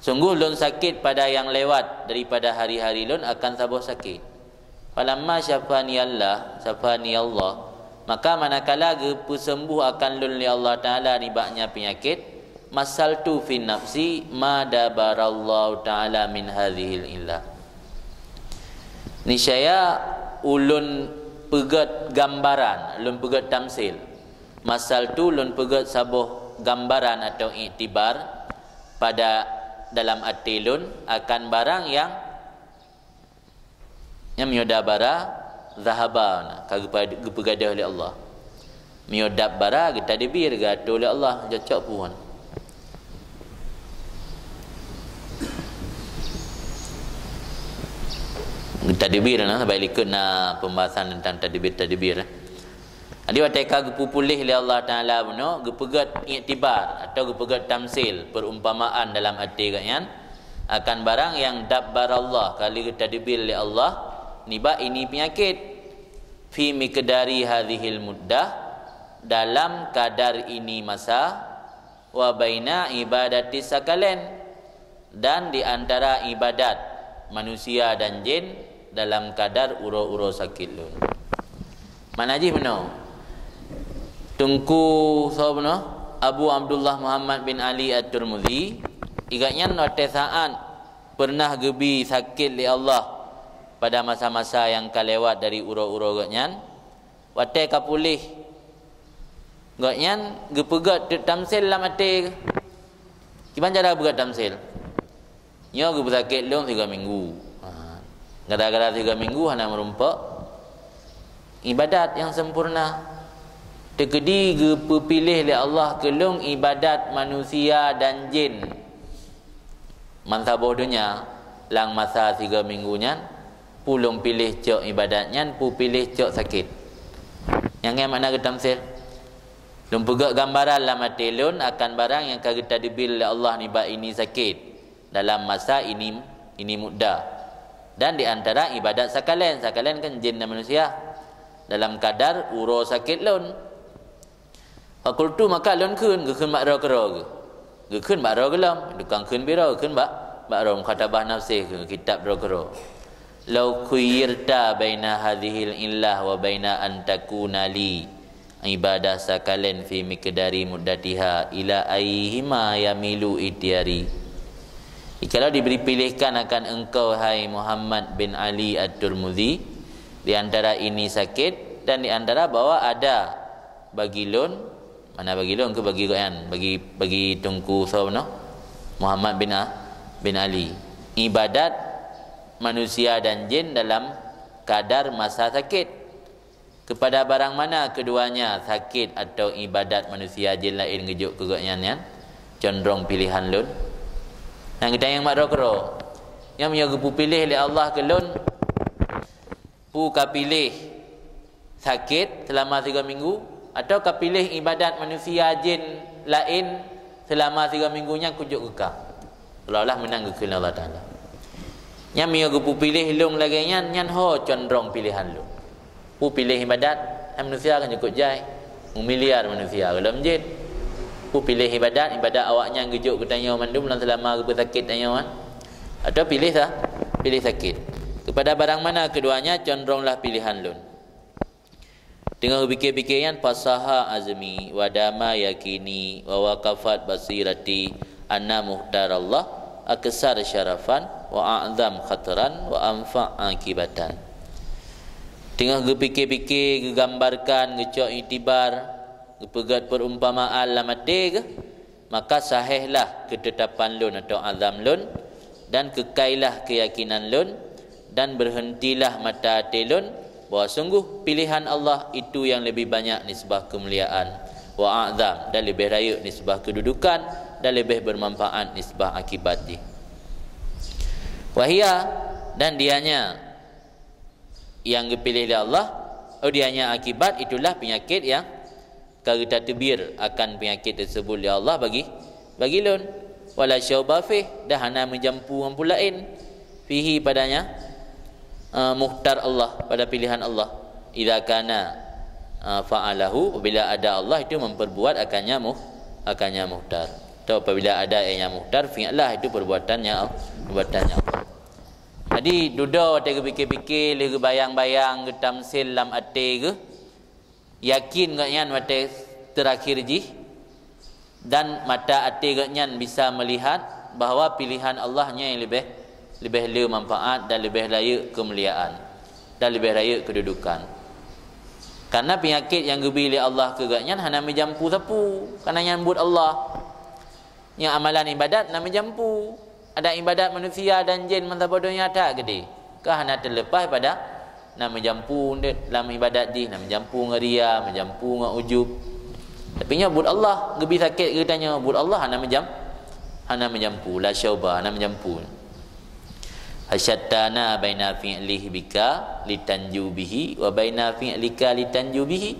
Sungguh lôn sakét pada nyang lewat daripada hari-hari lôn akan saboh sakét. Falamma syafani Allah, syafani Allah, maka manakala geupeusembuh akan lôn lé Allah Taala nibak nyan peunyakét, masaltu fi nafsi ma dabarallahu taala min hadzihil illah. Niscaya ulôn peugét gambaran, ulôn peugét tamsil. Masaltu, lôn peugét saboh gambaran atau iktibar pada dalam até lôn akan barang nyang, nyang meunyoe dabara zahaba, ka geupa-, geupeugadôh lé Allah. Meunyoe dabbara geutadbir, geuatur lé Allah, cocok pun. Geutadbir na, sabai likot na pembahasan tentang tadbir-tadbir. Jadi watée ka geupeupuléh lé Allah Taala bunoe, geupeugét iktibar atau geupeugét tamsil, perumpamaan dalam até geuhnyan akan barang nyang dabbarallah, ka lheueh geutadbir lé Allah nibak ini peunyakét, fi miqdari hadzihil muddah, dalam kadar ini masa, wa baina ibadati sakalen, dan di antara ibadat manusia dan jin dalam kadar uroe-uroe sakét lôn. Makna jih bunoe, Teungku soe bunoe, Abu Abdullah Muhammad bin Ali At-Tirmidzi, gobnyan watée saát pernah geubi sakét lé Allah pada masa-masa nyang ka lewat dari uroe-uroe gobnyan, watée ka puléh, gobnyan geupeugét tamsil lam até. Kiban cara geupeugét tamsil? Nyoe geupeusakét lôn sigoe minggu. Ha. Gara-gara sigoe minggu hana meurumpok ibadat nyang sempurna. Teukeudi geupeupiléh lé Allah keu lôn ibadat manusia dan jin mansaboh donya lam masa sigoe minggu nyan, peue lôn piléh cok ibadat nyan, peue piléh cok sakét. Nyang nyan makna geutamsil. Lôn peugét gambaran lam até lôn akan barang nyang ka geutadbir lé Allah nibak ini sakét dalam masa ini, ini mudda. Dan di antara ibadat sakalen, sakalen kan jin dan manusia, dalam kadar uroe sakét lôn. Fakultu, maka lôn kheun, geukheun bak droe keudroe geuh. Geukheun bak droe gohlom, tukang kheun biro, geukheun bak, bak droe, mukhatabah nafsih geuh, kitab droe keudroe. "Lau khuyyirta baina hadzihil illah wa baina an takuna li ibadah sakalen fi miqdari muddatiha, ila ayyihima yamilu ikhtiyari?" Jikalau diberi pilihkan akan engkau, hai Muhammad bin Ali At-Tirmidzi, di antara ini sakét dan di antara bahwa ada bagi lôn, mana bagi lôn keu bagi gobnyan, bagi, bagi Teungku soe bunoe? Muhammad bin A-, bin Ali. Ibadat manusia dan jin dalam kadar masa sakét. Kepada barang mana keduanya, sakét atau ibadat manusia jin laén geujok keu gobnyan nyan, condrong pilihan lôn? Nyang geutanyong bak droe keudroe. Nyang meunyoe geupeupiléh lé Allah keu lôn, Peue ka piléh sakét seulama sigoe minggu, atawa ka piléh iébadat manusia jén laén seulama sigoe minggu nyan kujok keu ka? Seolah-olah meunan geukheun Allah Taala. Nyan meunyoe geupeupiléh lôn lagée nyan, nyan ho condrong piléhan lôn. Peue piléh iébadat, hai manusia kan cukôp jai. Meumiliar manusia gohlom jén. Peue piléh iébadat, iébadat awaknyan geujok keu tanyoe mandum lam seulama geupeusakét tanyoe kan? Atawa piléh sa-, piléh sakét? Keupada barang mana keduanya condronglah piléhan lôn. Teungoh geupike-pike nyan, fasaha azmi wa dama yakini wa waqafat basirati anna mukhtarallah aksar syarafan wa a'zam khatran wa anfa akibatan. Teungoh geupike-pike, geugambarkan, geucok iktibar, geupeugét peurumpamaan lam até geuh, maka sahehlah keutetapan lôn atau azam lôn, dan keukailah keuyakinan lôn, dan beureuntilah mata até lôn, bahwa sungguh piléhan Allah itu yang leubeh banyak nisbah keumuliaan, wa a'zam, dan leubeh rayeuk nisbah keududukan, dan leubeh beumanfaat nisbah akibat jih. Wahia, dan dianya nyang geupiléh lé Allah, oh, dianya akibat, itulah peunyakét nyang ka geutateubiet akan peunyakét teuseubut lé Allah bagi, bagi lôn. Wala syauba fih, dan hana meujampu ngon peue laén. Fihi, padanya, eh, mukhtar Allah, pada piléhan Allah. Idza kana, eh, fa'alahu, apabila ada Allah itu memperbuat akannya muh-, akannya mukhtar. Atau apabila ada yang mukhtar, fi'lah itu perbuatannya, perbuatannya Allah. Jadi, dudoe watée geupike-pike, lheueh geubayang-bayang, geutamsil lam até geuh, yakin gobnyan watée teurakhir jih, dan mata até gobnyan bisa meulihat bahwa piléhan Allah nyan leubeh, leubeh le manfaat dan leubeh rayeuk keumuliaan, dan leubeh rayeuk keududukan. Karena peunyakét nyang geubi lé Allah keu gobnyan hana meujampu sapeue, karena nyan buet Allah. Nyang amalan iébadat na meujampu. Adak iébadat manusia dan jén meusaboh donya that geudeh. Ka hana teuleupah pada na meujampu lam iébadat jih, na meujampu ngon ria, meujampu ngon ujub. Tapi nyoe buet Allah, geubi sakét geutanyoe, buet Allah hana meujam-, hana meujampu, la syauba, hana meujampu. Fasyattana baina fi'lihi bika litanju bihi wa baina fi'lika litanju bihi.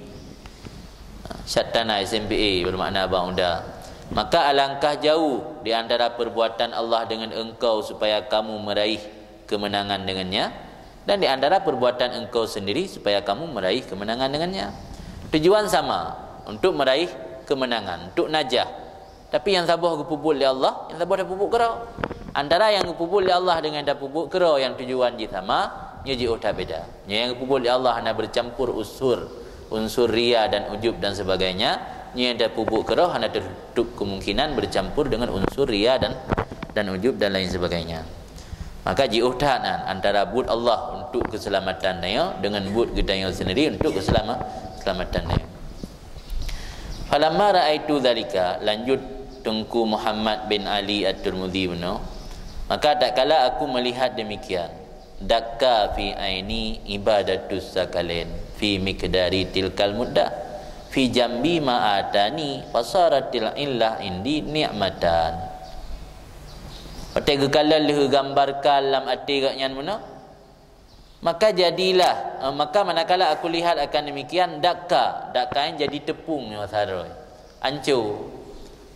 Syattana, S M P A, bermakna bang uda. Maka alangkah jauh di antara perbuatan Allah dengan engkau supaya kamu meraih kemenangan dengannya, dan di antara perbuatan engkau sendiri supaya kamu meraih kemenangan dengannya. Tujuan sama, untuk meraih kemenangan, untuk najah. Tapi nyang saboh geupeubuet lé Allah, nyang saboh tapeubuet keudroe. Antara nyang geupeubuet lé Allah dengan tapeubuet keudroe nyang tujuan jih sama, nyoe jiôh that beda. Nyoe nyang geupeubuet lé Allah hana bercampur unsur, unsur ria dan ujub dan sebagainya. Nyoe nyang tapeubuet keudroe hana tertutup kemungkinan bercampur dengan unsur ria dan, dan ujub dan lain sebagainya. Maka jiôh that nan antara buet Allah untuk keuseulamatan tanyoe dengan buet geutanyoe sendiri untuk keuseulama-, keuseulamatan tanyoe. Falamma ra'aitu dzalika, lanjut Teungku Muhammad bin Ali At-Tirmidzi bunoe, maka tatkala aku melihat demikian, dakka fi aini ibadatus sakalain fi miqdari tilkal muddah, fi jambi ma atani fasaratil illah indi ni'matan. Watée geukalon lheueh gambarkan lam até gobnyan bunoe, maka jadilah, eh, maka manakala aku lihat akan demikian, dakka, dakka nyan jadi teupông nyoe saroe. Anco.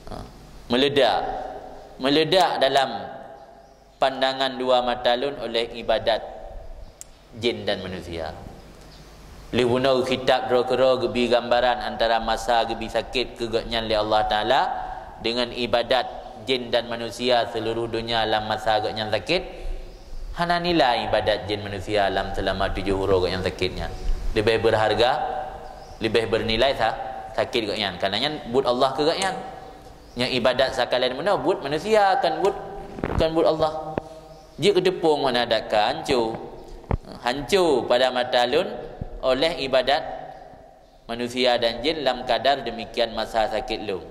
Ha, meuledak. Meuledak dalam pandangan dua mata lôn oleh ibadat jin dan manusia. Lheueh bunoe geukitab droe keudroe geubi gambaran antara masa geubi sakét keu gobnyan lé Allah Taala dengan ibadat jin dan manusia seuluruh donya lam masa gobnyan sakét. Hana nilai ibadat jin manusia lam seulama tujoh uroe gobnyan sakét nyan. Leubeh beurharga, leubeh beurnilai sa-, sakét gobnyan. Karena nyan buet Allah keu gobnyan. Nyang ibadat sakalén bunoe buet manusia, kon buet, kon buet Allah. Jeuet keu teupông makna dakka, hanco. Hanco pada mata lôn oleh ibadat manusia dan jin lam kadar demikian masa sakét lôn.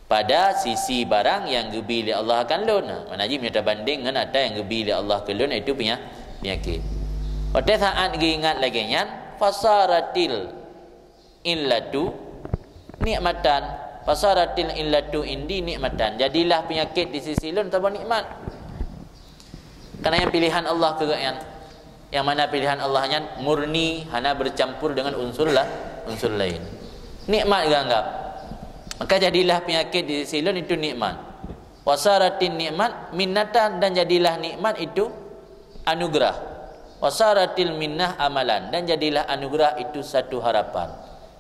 Pada sisi barang nyang geubi lé Allah akan lôn. Makna jih meunyoe tabandéng ngon atra nyang geubi lé Allah keu lôn, yaitu peunya-, peunyakét. Watée saát geuingat lagée nyan, fasaratil illatu nikmatan. Fasaratil illatu indi nikmatan. Jadilah peunyakét di sisi lôn saboh nikmat. Karena nyan piléhan Allah keu gobnyan. Yang mana pilihan Allah nyan murni, hana bercampur dengan unsur la-, unsur lain. Nikmat geuanggap. Maka jadilah penyakit di sisi lôn itu nikmat. Wasaratin nikmat minnatan, dan jadilah nikmat itu anugerah. Wasaratil minnah amalan, dan jadilah anugerah itu satu harapan.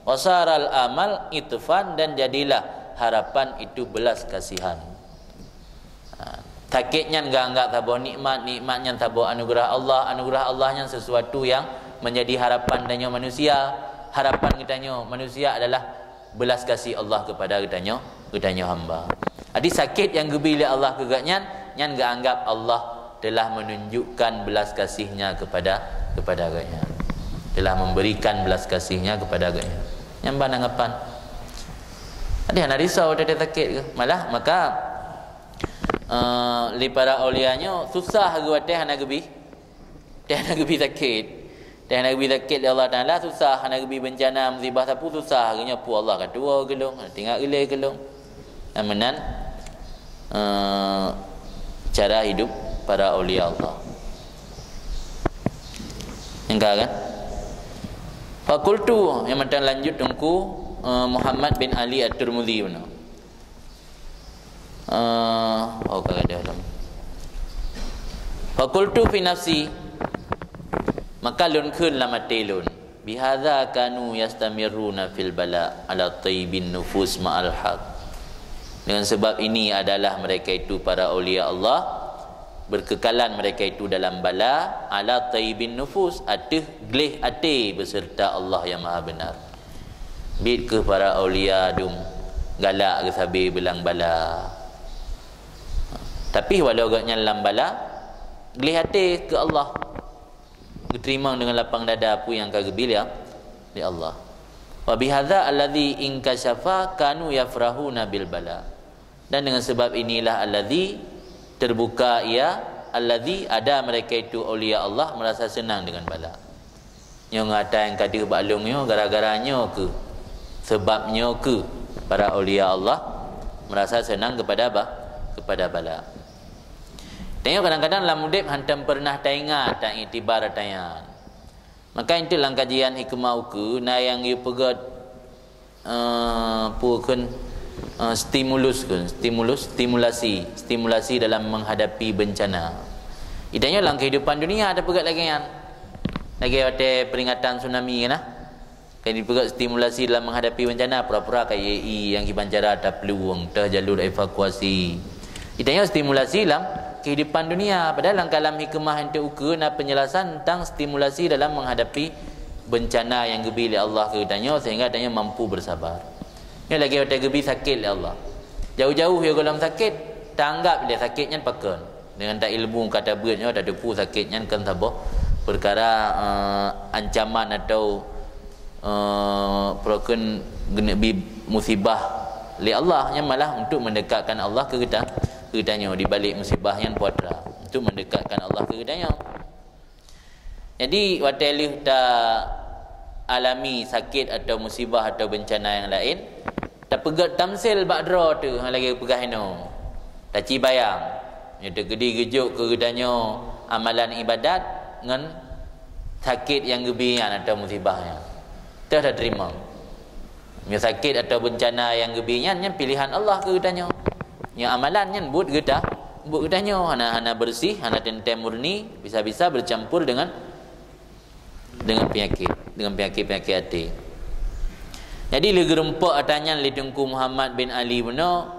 Wasaral amal itfan, dan jadilah harapan itu belas kasihan. Ha, sakét nyan geuanggap saboh nikmat, nikmat nyan saboh anugerah Allah, anugerah Allah nyan sesuatu yang menjadi harapan tanyoe manusia. Harapan geutanyoe manusia adalah belas kasih Allah kepada geutanyoe, geutanyoe hamba. Jadi sakét nyang geubi lé Allah keu geuhnyan, nyan geuanggap Allah telah menunjukkan belas kasih-Nya kepada, kepada geuhnyan. Telah memberikan belas kasih-Nya kepada geuhnyan. Nyan ban anggapan. Jadi hana risau watée sakét geuh. Malah maka, eh, lé para aulia nyoe susah geuh watée hana geubi. Watée hana geubi sakét. Watée hana geubi sakét lé Allah Taala susah, hana geubi bencana musibah sapeue susah. Geuhnyoe peue Allah ka tuwoe keu lôn, hana teuingat ilée keu lôn. Nah, meunan, eh, cara hidup para aulia Allah. Nyang ka kan? Fakultu, nyang mantong lanjut Teungku, eh, Muhammad bin Ali At-Tirmizi bunoe. Eh, oh, ka gadoh lom. Fakultu fi nafsi, maka lôn kheun lam até lôn, bihadza kanu yastamirruna fil bala ala tayyibin nufus ma'al haq. Dengan sebab ini adalah mereka itu para aulia Allah, berkekalan mereka itu dalam bala ala tayyibin nufus, ateueh gleh até beserta Allah yang Maha Benar. Bit keuh para aulia dum galak geusabe beulang bala. Tapi walau gobnyan lam bala, gleh até keu Allah. Geuteurimong deungon lapang dada peue nyang ka geubi lé, lé Allah. Wa bihadza alladzi inkasyafa kanu yafrahuna bil bala. Dan dengan sebab inilah alladzi, terbuka ia, alladzi, ada mereka itu aulia Allah merasa senang dengan bala. Nyoe ngon ata nyang ka deuh bak lôn nyoe, gara-gara nyoe keuh, sebab nyoe keuh para aulia Allah merasa senang kepada ba-, kepada bala. Tanyoe kadang-kadang lam udeb hantom peureunah taingat, taiktibar ata nyan. Maka enteuk lam kajian hikmah ukeue na nyang geupeugét, eh, peue kheun, eh, stimulus kheun, stimulus, stimulasi, stimulasi dalam menghadapi bencana. Itanyoe lam kehidupan dunia tapeugét lagée nyan. Lagée watée peringatan tsunami kan, ah. Kan dipeugét stimulasi dalam menghadapi bencana, pura-pura ka ie nyang kiban cara taplueng, teuh jalur evakuasi. Itanyoe stimulasi lam kehidupan dunia, padahal lam kalam hikmah enteuk ukeue na penjelasan tentang stimulasi dalam menghadapi bencana nyang geubi lé Allah keu geutanyoe sehingga tanyoe mampu bersabar. Nyoe lagée watée geubi sakét lé Allah. Jauh-jauh yo gohlom sakét, taanggap lé sakét nyan pakon. Deungon tailmu ka tabeuet nyoe, tateupeue sakét nyan kon saboh peukara, eh, ancaman atau, eh, peurokon geuneuk bi musibah lé Allah, nyan malah untuk mendekatkan Allah keu geuta-, keu geutanyoe. Di balik musibah nyan peue atra, untuk mendekatkan Allah keu geutanyoe. Jadi watée lheueh ta alami sakét atau musibah atau bencana nyang laén, tapeugét tamsil bak droe teuh nyang lagée peugah inoe. Taci bayang, nyoe teukeudi geujok keu geutanyoe amalan ibadat ngon sakét nyang geubi nyan atau musibah nyan. Teuh tateurimong. Nyoe sakét atau bencana nyang geubi nyan, nyan pilihan Allah keu geutanyoe. Nyoe amalan nyan buet geuta-, buet geutanyoe hana, hana bersih, hana teuntée murni, bisa-bisa bercampur dengan, dengan penyakit, dengan penyakit-penyakit até. Jadi lé geureumpok ata nyan lé Teungku Muhammad bin Ali bunoe,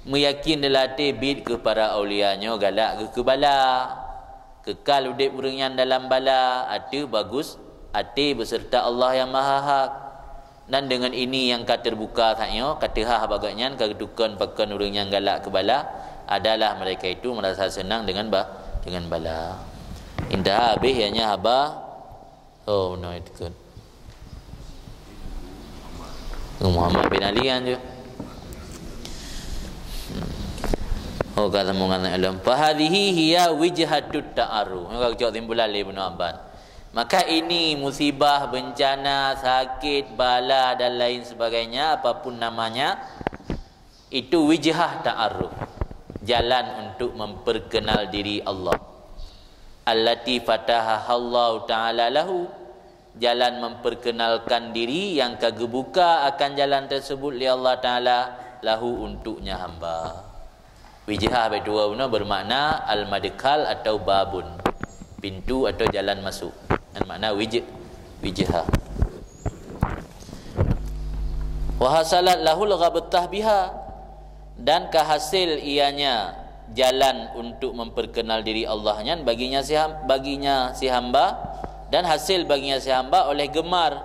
meuyakin dalam até bit keu para aulia nyoe galak geuh keu bala. Keukal udeb ureuëng nyan dalam bala, ateueh bagus até beuseureuta Allah nyang Maha Hak. Dan deungon ini nyang ka teubuka that nyoe, ka teuhah bak gobnyan ka geutukon pakon ureuëng nyang galak keu bala, adalah mereka itu merasa senang dengan ba-, dengan bala. Intaha habéh ianya haba, oh, meunoe iteukon. Muhammad bin Ali nyan ju. Oh, ka sambungan lom. Fa hadhihi hiya wijhatut ta'arruf. Nyoe ka geucok simpulan lé Ibnu Abbas. Maka ini musibah, bencana, sakit, bala dan lain sebagainya, apapun namanya, itu wijhah ta'arruf, jalan untuk memperkenal diri Allah. allati fatahahallahu ta'ala lahu, jalan memperkenalkan diri yang ka geubuka akan jalan tersebut lé Allah Ta'ala, lahu, untuknya hamba. Wijhah bak dua bunoe bermakna al-madkhal atau babun, pintu atau jalan masuk. Nyan makna wij-, wijhah. Wa hasalat lahul ghabtah biha, dan ka hasil ianya jalan untuk memperkenal diri Allah nyan baginya si ham-, baginya si hamba, dan hasil baginya si hamba oleh gemar,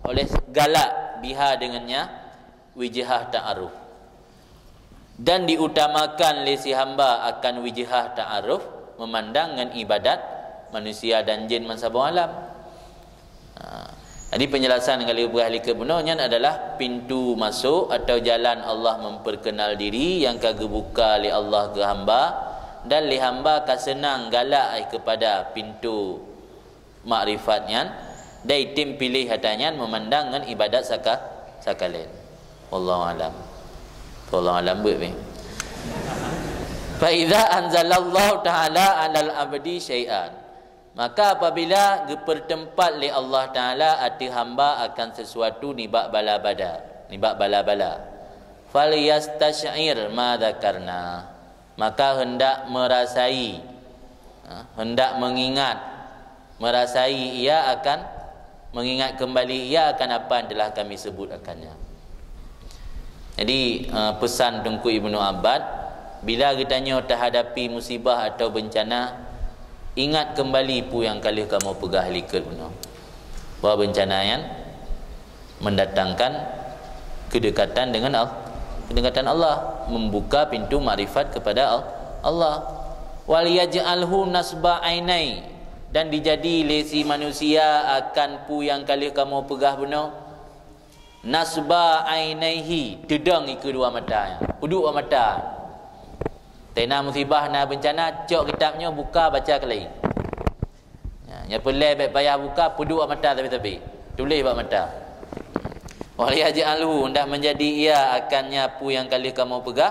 oleh galak biha dengannya, wijhah ta'aruf. Dan diutamakan lé si hamba akan wijhah ta'aruf, memandang ngon ibadat manusia dan jin meusaboh alam. Ha. Jadi penjelasan nyang ka lheueh peugah likot bunoe nyan adalah pintu masuk atau jalan Allah memperkenal diri yang ka geubuka lé Allah keu hamba, dan lé hamba ka seunang galak kepada pintu makrifat nyan, dan item piléh atra nyan memandang ngon ibadat saka-, sakalén. Wallahu alam. Wallahu alam beuet. Fa idza anzalallahu ta'ala 'alal abdi syai'an, maka apabila geupeurteumpat lé Allah Ta'ala ateueh hamba akan sesuatu nibak bala-bala, nibak bala-bala, falyastasy'ir ma dzakarna, maka hendak merasai, ha, hendak mengingat, merasai ia akan, mengingat kembali ia akan apa yang telah kami sebut akannya. Jadi, eh, pesan Teungku Ibnu Abbad, bila geutanyoe tahadapi musibah atau bencana, ingat kembali peue nyang ka lheueh kamoe peugah likot bunoe, bahwa bencana nyan mendatangkan kedekatan dengan Al-, kedekatan Allah, membuka pintu makrifat kepada Al-, Allah. Wal yaj'alhu nasba ainai, dan dijadi lé si manusia akan peue nyang ka lheueh kamoe peugah bunoe, nasba ainaihi, teudong ikeue dua mata nyan, peuduek dua mata. Tena musibah, na bencana, cok kitab nyoe, buka, baca keulayi. Ya, nyang peureulée bék payah buka, peuduek bak mata sabe-sabe. Tuléh bak mata. Wal yaj'alhu, hendak menjadi ia akannya peue nyang ka lheueh kamoe peugah,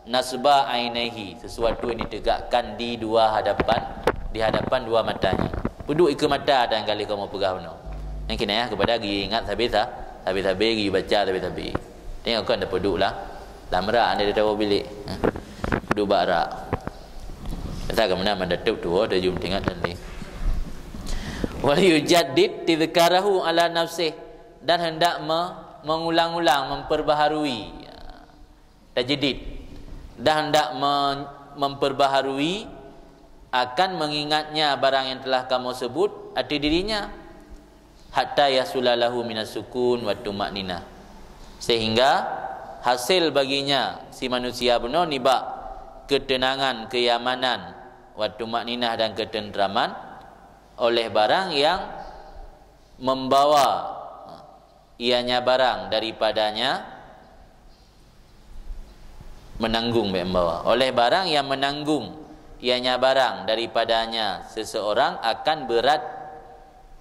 nasba ainaihi, sesuatu yang ditegakkan di dua hadapan, di hadapan dua matanya. Peuduek ikeue mata nyang ka lheueh kamoe peugah bunoe. Nyang kinayah kepada geuingat sabe-sa-, sabe-sabe, geubaca sabe-sabe. Tengok kan dah peuduek lah. Lam rak anda di tawa bilik. Ha. Peuduek bak rak. Kata ke mana mandatup tuwo dah jum teuingat tadi. Wal yujaddid tizkarahu ala nafsih, dan hendak me-, mengulang-ulang, memperbaharui. Tajdid. Dan hendak me-, memperbaharui akan mengingatnya barang yang telah kamoe sebut ateueh dirinya. Hatta yahsula lahu minas sukun wa tuma'ninah, sehingga hasil baginya si manusia bunoe nibak keuteunangan, keuyamanan, wa tuma'ninah, dan keuteuntraman, oleh barang yang membawa ianya barang daripadanya, menanggung, bék membawa, oleh barang yang menanggung ianya barang daripadanya seseorang akan berat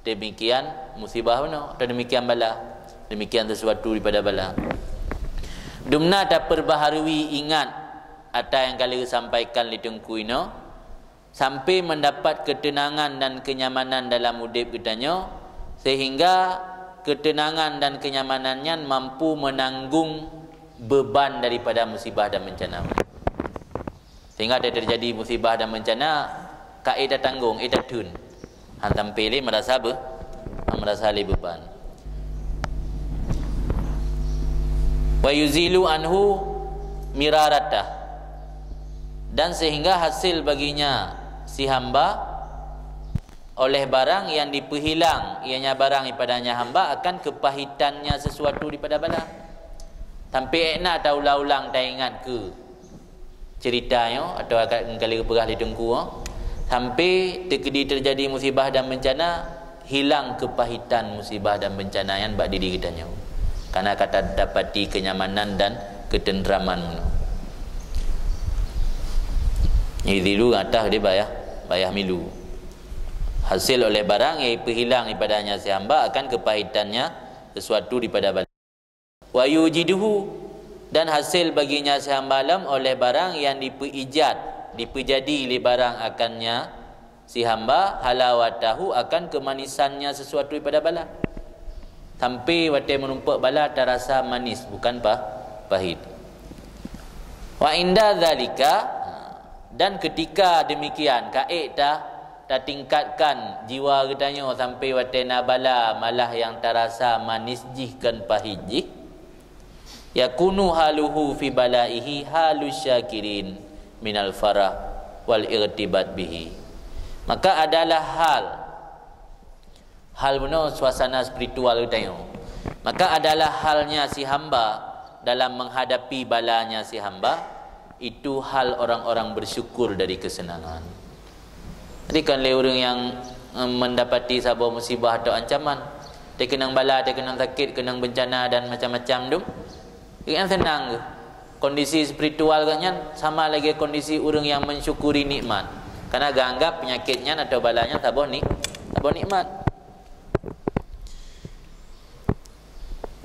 demikian musibah bunoe, atau demikian bala, demikian sesuatu daripada bala. Dumna taperbaharui ingat ata nyang ka lheueh sampaikan lé Teungku inoe, sampai mendapat ketenangan dan kenyamanan dalam udeb geutanyoe, sehingga ketenangan dan kenyamanan nyan mampu menanggung beban daripada musibah dan bencana. Sehingga ada terjadi musibah dan bencana, ka éh tatanggong, éh tatheun. Han sampai lé merasa be-, han merasa lé beban. Wa yuzilu anhu miraratah. Dan sehingga hasil baginya si hamba oleh barang yang dipeuhilang, ianya barang daripadanya hamba, akan kepahitannya sesuatu daripada bala. Sampai ék na taulang-ulang taingat keu cerita nyoe atawa ka-, ka lheueh geupeugah lé Teungku nyoe, sampai teukeudi terjadi musibah dan bencana, hilang kepahitan musibah dan bencana nyan bak diri geutanyoe. Karena ka tadapati kenyamanan dan ketentraman bunoe. Yuzilu atah dia payah, payah milu. Hasil oleh barang yang dipeuhilang daripadanya si hamba akan kepahitannya sesuatu daripada bala. Wa yujiduhu, dan hasil baginya si hamba lom oleh barang yang dipeuijad, dipeujadi lé barang akannya, si hamba halawatahu, akan kemanisannya sesuatu daripada bala. Sampai watée meurumpok bala tarasa manis, bukan pa-, pahit. Wa inda zalika, dan ketika demikian, kaék ta-, tatingkatkan jiwa geutanyoe sampai watée na bala malah nyang tarasa manis jih kon pahit jih. Yakunu haluhu fi balaihi halu syakirin minal farah wal irtibat bihi. Maka adalah hal, hal bunoe suasana spiritual geutanyoe. Maka adalah halnya si hamba dalam menghadapi balanya si hamba, itu hal orang-orang bersyukur dari kesenangan. Jadi kon lé ureuëng nyang, em, mendapati saboh musibah atau ancaman, teukeunong bala, teukeunong sakét, keunong bencana dan macam-macam tu, gobnyan seunang geuh. Kondisi spiritual gobnyan sama lagée kondisi ureuëng nyang mensyukuri nikmat. Karena geuanggap penyakit nyan atau bala nyan saboh ni-, saboh nikmat.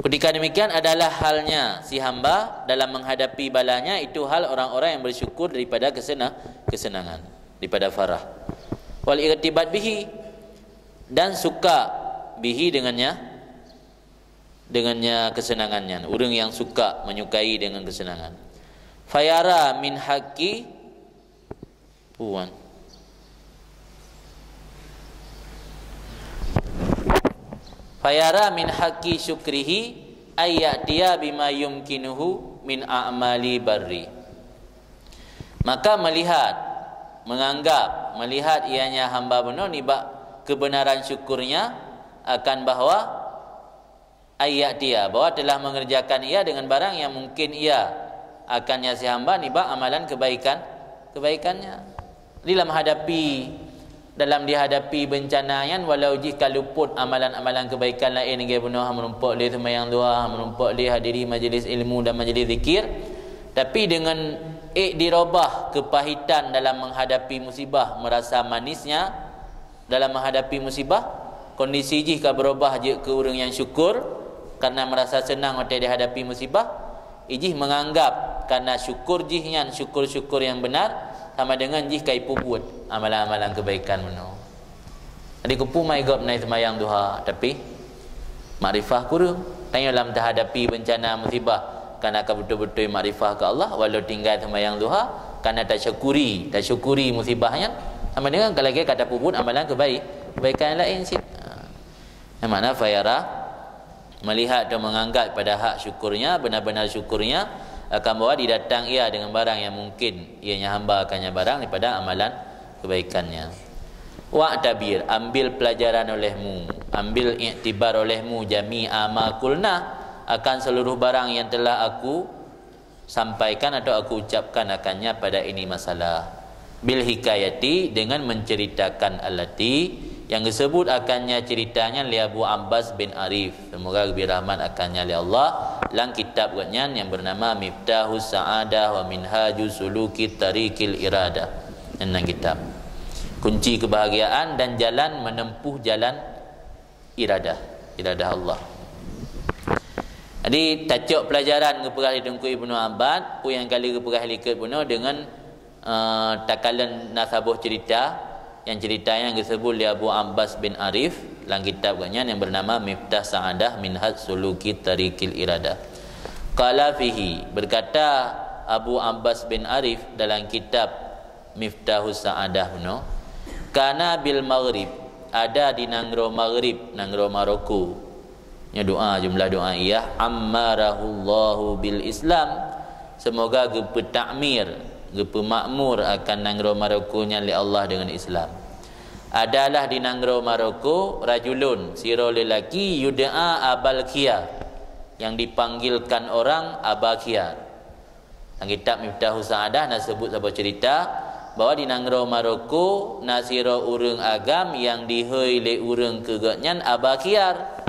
Ketika demikian adalah halnya si hamba dalam menghadapi balanya, itu hal orang-orang yang bersyukur daripada kesena-, kesenangan, daripada farah. Wal irtibat bihi, dan suka bihi dengannya, dengannya kesenangan nyan. Ureuëng yang suka, menyukai dengan kesenangan. Fayara min haqqi, puan. Fayara min haqqi syukrihi ay ya'tiya bima yumkinuhu min a'mali barri. Maka melihat, menganggap, melihat ianya hamba bunoe nibak kebenaran syukurnya akan bahwa ay ya'tiya, bahwa telah mengerjakan ia dengan barang yang mungkin ia akan nya si hamba nibak amalan kebaikan, kebaikannya. Jadi dalam hadapi, dalam dihadapi bencana nyan, walau jih ka luput amalan-amalan kebaikan laén, lagée bunoe hana meurumpok lé seumayang duha, hana meurumpok lé hadiri majlis ilmu dan majlis zikir, tapi dengan ék dirobah kepahitan dalam menghadapi musibah, merasa manisnya, dalam menghadapi musibah, kondisi jih ka berubah jeuet keu ureuëng nyang syukur, karena merasa senang watée dihadapi musibah, ijih menganggap karena syukur jih nyan syukur-syukur yang benar, sama dengan jih ka ipeubuet amalan-amalan kebaikan bunoe. Jadi kupu mai gob na seumayang duha, tapi makrifah kureueng. Tanyoe lam tahadapi bencana musibah, kana ka beutôi-beutôi makrifah keu Allah, walau tinggai seumayang duha, kana tasyukuri, tasyukuri musibah nyan, sama dengan ka lagée ka tapeubuet amalan kebaik, kebaikan laén cit. Ha. Nyang makna fayara, melihat atau menganggap pada hak syukurnya, benar-benar syukurnya, akan bahwa didatang ia dengan barang yang mungkin ianya hamba akannya barang daripada amalan kebaikannya. Wa'tabir, ambil pelajaran olehmu, ambil iktibar olehmu, jami'a ma qulna, akan seluruh barang yang telah aku sampaikan atau aku ucapkan akannya pada ini masalah. Bil hikayati, dengan menceritakan, allati, yang disebut akannya ceritanya lé Abu Abbas bin Arif, semoga lebih rahmat akannya lé Allah, lam kitab gobnyan yang bernama Miftahus Sa'adah wa Minhaju Suluki Tariqil Iradah. Nyan lam kitab. Kunci kebahagiaan dan jalan menempuh jalan iradah, iradah Allah. Jadi, tacok pelajaran geupeugah lé Teungku Ibnu Abbas, peue nyang ka lheueh geupeugah likot bunoe dengan, eh, takalon na saboh cerita, yang cerita yang disebut lé Abu Abbas bin Arif lam kitab gobnyan yang bernama Miftah Sa'adah Minhaj Suluki Tariqil Iradah. Qala fihi, berkata Abu Abbas bin Arif dalam kitab Miftahus Sa'adah bunoe, kana bil Maghrib, ada di nanggroe Maghrib, nanggroe Maroko. Nyoe doa, jumlah doa iyah, ammarahullahu bil Islam, semoga geupeutakmir, geupeumakmur akan nanggroe Maroko nyan lé Allah dengan Islam. Adalah di nanggroe Maroko rajulun, sidroe lelaki, yud'a Abal Khiyar, yang dipanggilkan orang Aba Khiyar. Lam kitab Miftahus Sa'adah na seubut saboh cerita bahwa di nanggroe Maroko na sidroe ureuëng agam nyang dihôi lé ureuëng keu gobnyan Aba Khiyar.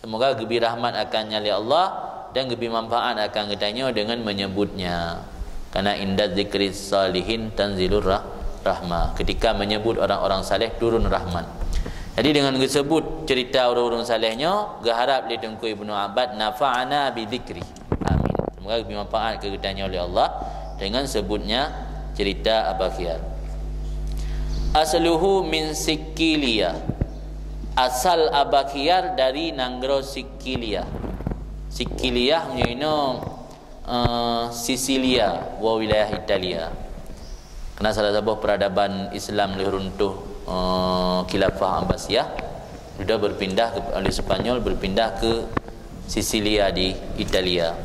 Semoga geubri rahmat akan nyan lé Allah dan geubri manfaat akan geutanyoe dengan menyebutnya. Karena inda zikri salihin tanzilur rah-, rahmah. Ketika menyebut orang-orang saleh, turun rahmat. Jadi dengan geuseubut cerita ureuëng-ureuëng saleh nyoe, geuharab lé Teungku Ibnu Abbas, nafa'ana bi dzikri. Amin. Semoga geubri manfaat keu geutanyoe lé Allah dengan seubutnya cerita Aba Khiyar. Asluhu min Sikilia. Asal Aba Khiyar dari nanggroe Sikilia. Sikilia meunyoe inoe, eh, Sisilia, wa wilayah Italia. Karena salah saboh peradaban Islam lheueh runtuh, eh, Khilafah Abbasiyah, sudah berpindah ke, oleh Spanyol berpindah ke Sisilia di Italia.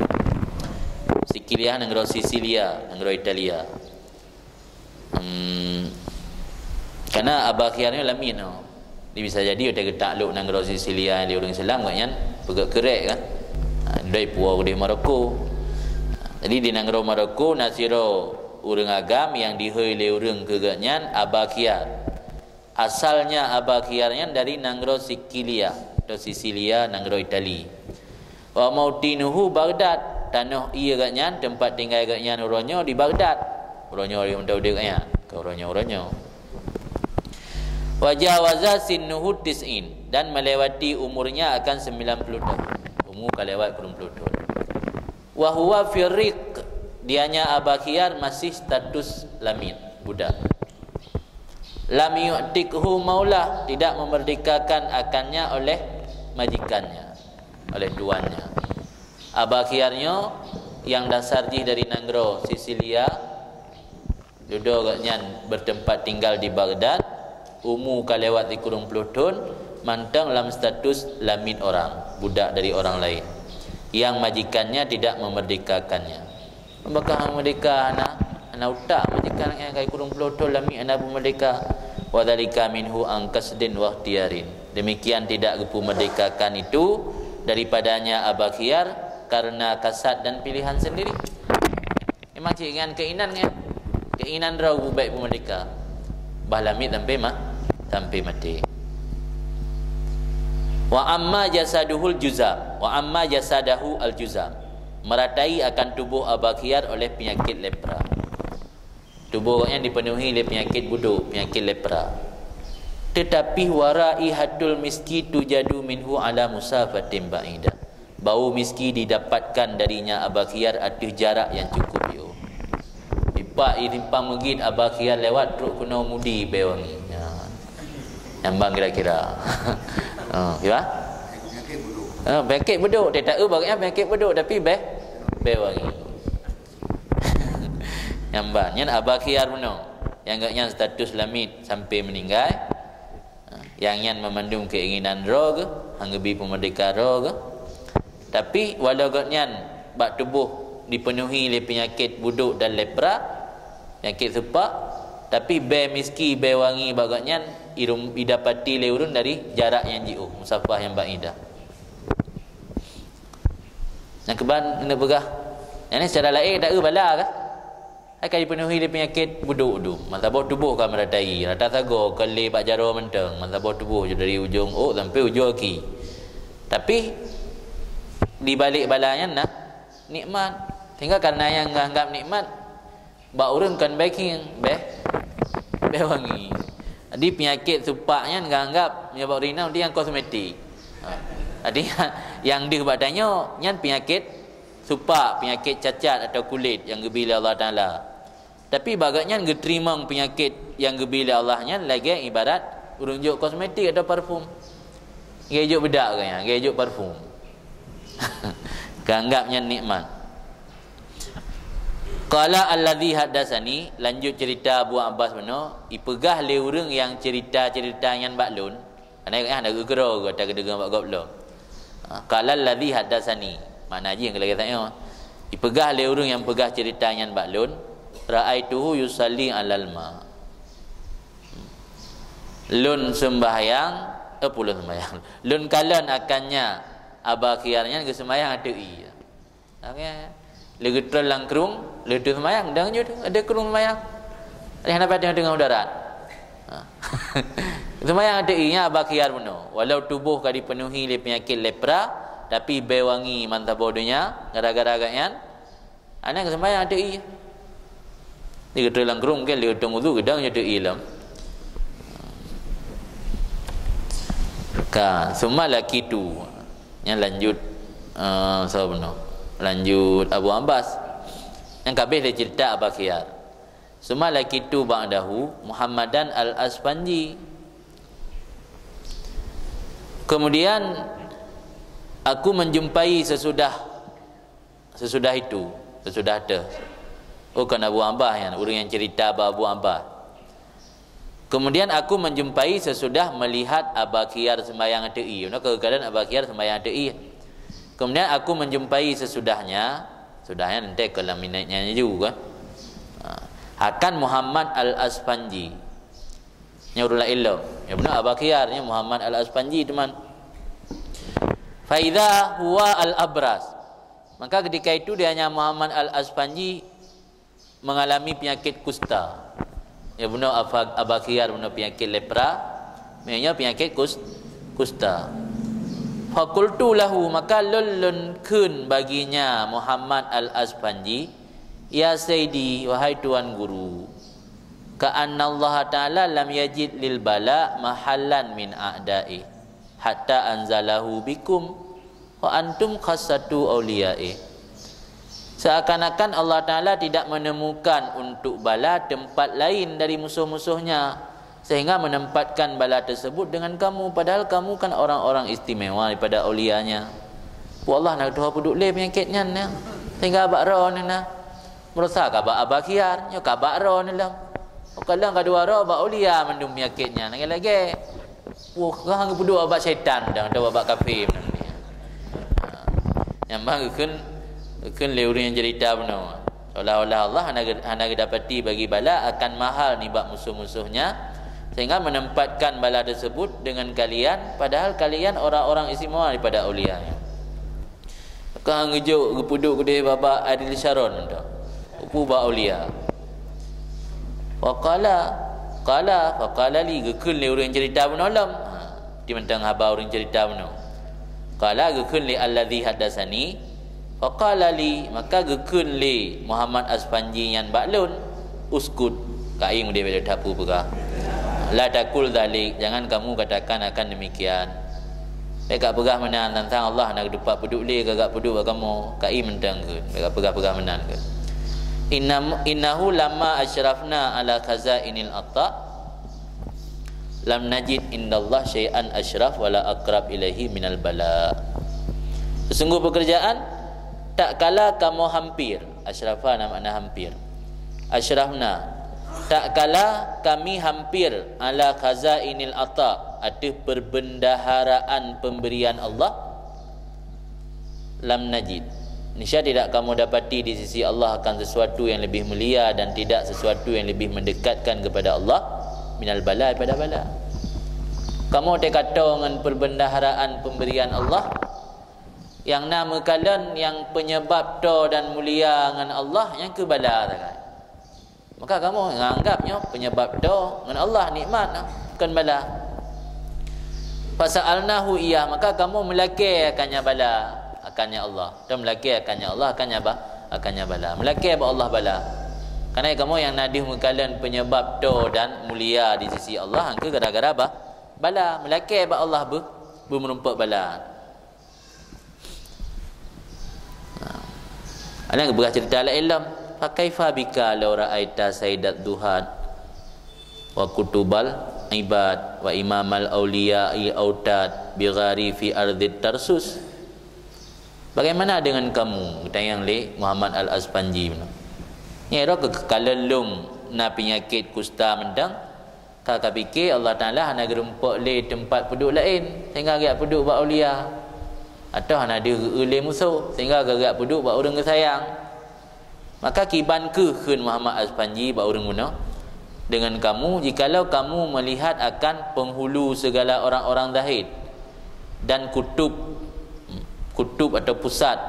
Sikilia, nanggroe Sisilia, nanggroe Italia. Hmm, karena Aba Khiyar nyoe lamiet nyoe. Jadi bisa jadi watée geutaklok nanggroe Sisilia lé ureuëng Islam, gobnyan peugét keurek kan. Ha, dai puwoe di Maroko. Jadi di nanggroe Maroko na sidroe ureuëng agam nyang dihôi lé ureuëng keu gobnyan Aba Khiyar. Asalnya Aba Khiyar nyan dari nanggroe Sikilia atau Sisilia, nanggroe Itali. Wa maudinuhu Baghdad, tanoh ié gobnyan, teumpat tinggai gobnyan uroe nyoe di Baghdad. Uroe nyoe di udeb gobnyan, keu uroe nyoe, uroe nyoe. Wa jawaza sinnuhu tis'in, dan melewati umurnya akan sembilan puluh tahun. Umur ka lewat kureueng puluh tahun. Wa huwa fi riq, dianya Aba Khiyar masih status lamiet, budak. Lam yu'tiqhu maulah, tidak memerdekakan akannya oleh majikannya, oleh tuannya. Aba Khiyar nyoe nyang dasar jih dari nanggroe Sisilia, dudoe gobnyan bertempat tinggal di Baghdad, umu ka lewat sikureueng ploh thon, mantong lam status lamiet orang, budak dari orang lain, yang majikannya tidak memerdekakannya. Apakah meurdeka hana, hana utak meurdeka nyan, kai kureueng ploh thon lamiet hana beumeurdeka? Wa dzalika minhu an qasdin wa ikhtiyarin. Demikian tidak geupeumerdekakan itu daripadanya Aba Khiyar karena kasad dan pilihan sendiri. Memang cit nyan keinginan nyan. Keinginan droe geubaik beumeurdeka. Bah lamiet sampai ma-, sampai maté. Wa amma jasaduhul juzam, wa amma jasadahu al juzam. Meratai akan tubuh Aba Khiyar oleh penyakit lepra. Tubuh gobnyan dipenuhi oleh penyakit budok, penyakit lepra. Tetapi wa raihatul miski tujadu minhu ala musafatin ba'idah. Bau miski didapatkan darinya Aba Khiyar ateueh jarak nyang cukup jiôh. Dipat i simpang meugit Aba Khiyar lewat trok keunoe mudi bèe wangi. Nyan. Nyan ban kira-kira. Ha, ya? Ha, penyakit budok. Teutak eu bagian penyakit budok tapi bèe, bèe wangi. Nyan ban, nyan Aba Khiyar bunoe. Nyang gobnyan status lamiet sampai meuninggai. Ha, nyang nyan meumandum keinginan droe geuh, han geubi peumeurdeka droe geuh. Tapi walau gobnyan bak tuboh dipenuhi lé peunyakét budok dan lepra, peunyakét supak, tapi bèe miski, bèe wangi bak gobnyan irum-, idapati lé ureuëng dari jarak nyang jiôh, musafah nyang ba'idah. Nyang keuban keuneuk peugah, nyan secara laén taeu bala kah? Hai ka jipenuhi lé peunyakét budok dum. Meusaboh tuboh ka meuratai, rata sagoe ka lé bak jaroe mantong, meusaboh tuboh dari ujong ôk sampai ujong aki. Tapi di balek bala nyan na nikmat. Sehingga karena nyang geuanggap nikmat, bak ureuëng kon bèe khieng, bèe, bèe wangi. Jadi peunyakét supak nyan geuanggap meunyoe bak ureuëng inong dia kosmetik. Ha. Jadi nyang deuh bak tanyoe nyan peunyakét supak, peunyakét cacat atau kulét nyang geubi lé Allah Taala. Tapi bak gobnyan geuteurimong peunyakét nyang geubi lé Allah nyan lagèe ibarat ureuëng jok kosmetik atau parfum. Geuh jok beudak geuh nyan, geuh jok parfum. Geuanggap nyan nikmat. Qala alladzi haddatsani, lanjut cerita Abu Abbas bunoe, ipeugah lé ureuëng nyang cerita-cerita nyan bak lôn, Karena gobnyan hana geukeurô geuh, ata geudeungoe bak gob lom. Ha, qala alladzi haddatsani. Makna jih nyang lagèe nyoe. Ipeugah lé ureuëng nyang peugah cerita nyan bak lôn, ra'aituhu yusalli 'alal ma. Lôn sembahyang, eh, pulon sembahyang. Lôn kalon akannya Aba Khiyar nyan geusembahyang ateueh ie. Lé geutron lam krueng, lé teuh seumayang, dang jeuet ada krueng seumayang. Lé hana patéh teungoh darat. Ha. Seumayang ateueh ie nyan Aba Khiyar bunoe. Walau tuboh ka dipenuhi lé peunyakét lepra, tapi bèe wangi mantong saboh donya gara-gara gobnyan. Aneuk seumayang ateueh ie. Lé geutron lam krueng, lé geutron udhu, geudang ateueh ie lom. Ka, summa laqitu. Nyan lanjut, eh, sapa bunoe? Lanjut Abu Abbas. Nyan ka abéh lé cerita Aba Khiyar. Summa laqitu ba'dahu Muhammadan al-Asfanji. Kemudian aku menjumpai sesudah, sesudah itu, sesudah teuh. Oh, kon Abu Abbas nyan, ureuëng nyang cerita bak Abu Abbas. Kemudian aku menjumpai sesudah melihat Aba Khiyar sembahyang ateu'i. Nyoe keukeadaan Aba Khiyar sembahyang ateu'i. Kemudian aku menjumpai sesudahnya, sudahnya nanti kalau minatnya ju kan. Ha. Akan Muhammad Al-Asfanji. Nyoe ureuëng laén lom. Ya beuna Aba Khiyar, nyoe Muhammad Al-Asfanji teuma. Faidha huwa al-abras. Maka ketika itu dia hanya Muhammad Al-Asfanji mengalami penyakit kusta. Ya beuna Aba, Aba Khiyar beuna penyakit lepra, nyoe penyakit kus, kusta. Fakultu lahu, maka lôn, lôn kheun baginya Muhammad Al-Asfanji, "Ya Sayyidi, wahai Tuan Guru, ka'annallaha ta'ala lam yajid lil bala mahallan min a'da'i, hatta anzalahu bikum, wa antum khassatu auliya'i." Seakan-akan Allah Ta'ala tidak menemukan untuk bala tempat lain dari musuh-musuhnya, sehingga menempatkan bala tersebut dengan kamu, padahal kamu kan orang-orang istimewa daripada aulianya. Pu Allah na tuha peuduek lé penyakit nyan, ya. Sehingga bak droe na. Meurasa ka bak Aba Khiyar, nyoe ka bak droe na lom. Kadang ka dua droe bak aulia mandum penyakit nyan. Lagée-lagée. Wah, ka hang geupeuduek bak syaitan dan atau bak kafé meunan. Ha. Nyang bah geukheun, geukheun lé ureuëng nyang cerita bunoe. Seolah-olah Allah hana ge, hana geudapati bagi bala akan mahal nibak musuh-musuhnya, sehingga menempatkan bala tersebut dengan kalian, padahal kalian orang-orang istimewa daripada aulia. Ka geujok geupeuduek keudeh bak Adil Syaron tu. Upu bak aulia. Faqala, qala, faqala li, geukheun lé ureuëng cerita bunoe lom. Ha, di mantong haba ureuëng cerita bunoe. Qala, geukheun lé alladzi haddasani. Faqala li, maka geukheun lé Muhammad Asfanji nyan bak lôn. Uskut, kaim deh beda tapu peugah. La takul dalik, jangan kamu katakan akan demikian. Bèk ka peugah meunan, tantang Allah na geutupat peuduek lé ka gak peuduek bak kamoe, kaim mantong kheun. Bèk ka peugah-peugah meunan kheun. Inna, innahu lamma asyrafna ala khazainil ata, lam najid indallah syai'an asyraf wala aqrab ilaihi minal bala. Sesungguh pekerjaan, tak kala kamoe hampir, asyrafa na makna hampir. Asyrafna, tak kala kami hampir ala khazainil ata, ateueh perbendaharaan pemberian Allah, lam najid, niscaya tidak kamu dapati di sisi Allah akan sesuatu yang lebih mulia dan tidak sesuatu yang lebih mendekatkan kepada Allah minal bala, daripada bala. Kamoe teukato ngon perbendaharaan pemberian Allah, nyang na meukalon nyang penyebab toe dan mulia ngon Allah nyang keu bala sagai. Maka kamoe nganggap nyoe penyebab toe ngon Allah nikmat, kon bala. Fasa'alnahu iyyah, maka kamoe meulakée akan nyan bala, akan nyan Allah. Toe meulakée akan nyan Allah, akan nyan ba, akan nyan bala. Meulakée bak Allah bala. Karena kamoe nyang na deuh meukalon penyebab toe dan mulia di sisi Allah, angkeu gara-gara ba, bala. Meulakée bak Allah beu, beu meureumpok bala. Nah. Ada geupeugah cerita laén lom. Fa kaifa bika law ra'aita saidat duhat wa kutubal ibad wa imamal auliya il autad bi ghari fi ardit Tarsus? Bagaimana dengan kamu? Geutanyong lé Muhammad Al-Aspanji. Nyan roh keu kalon lôn na peunyakét kusta mantong. Ka kapike Allah Taala hana geurumpok lé teumpat peuduek laén, sehingga geujak peuduek bak aulia. Atawa hana deuh geu-eu lé musoh, sehingga geujak peuduek bak ureuëng geusayang. Maka kiban kheueh kheun Muhammad Aspanji bak ureuëng bunoe, dengan kamu, jikalau kamu melihat akan penghulu segala orang-orang zahid dan kutub, kutub atau pusat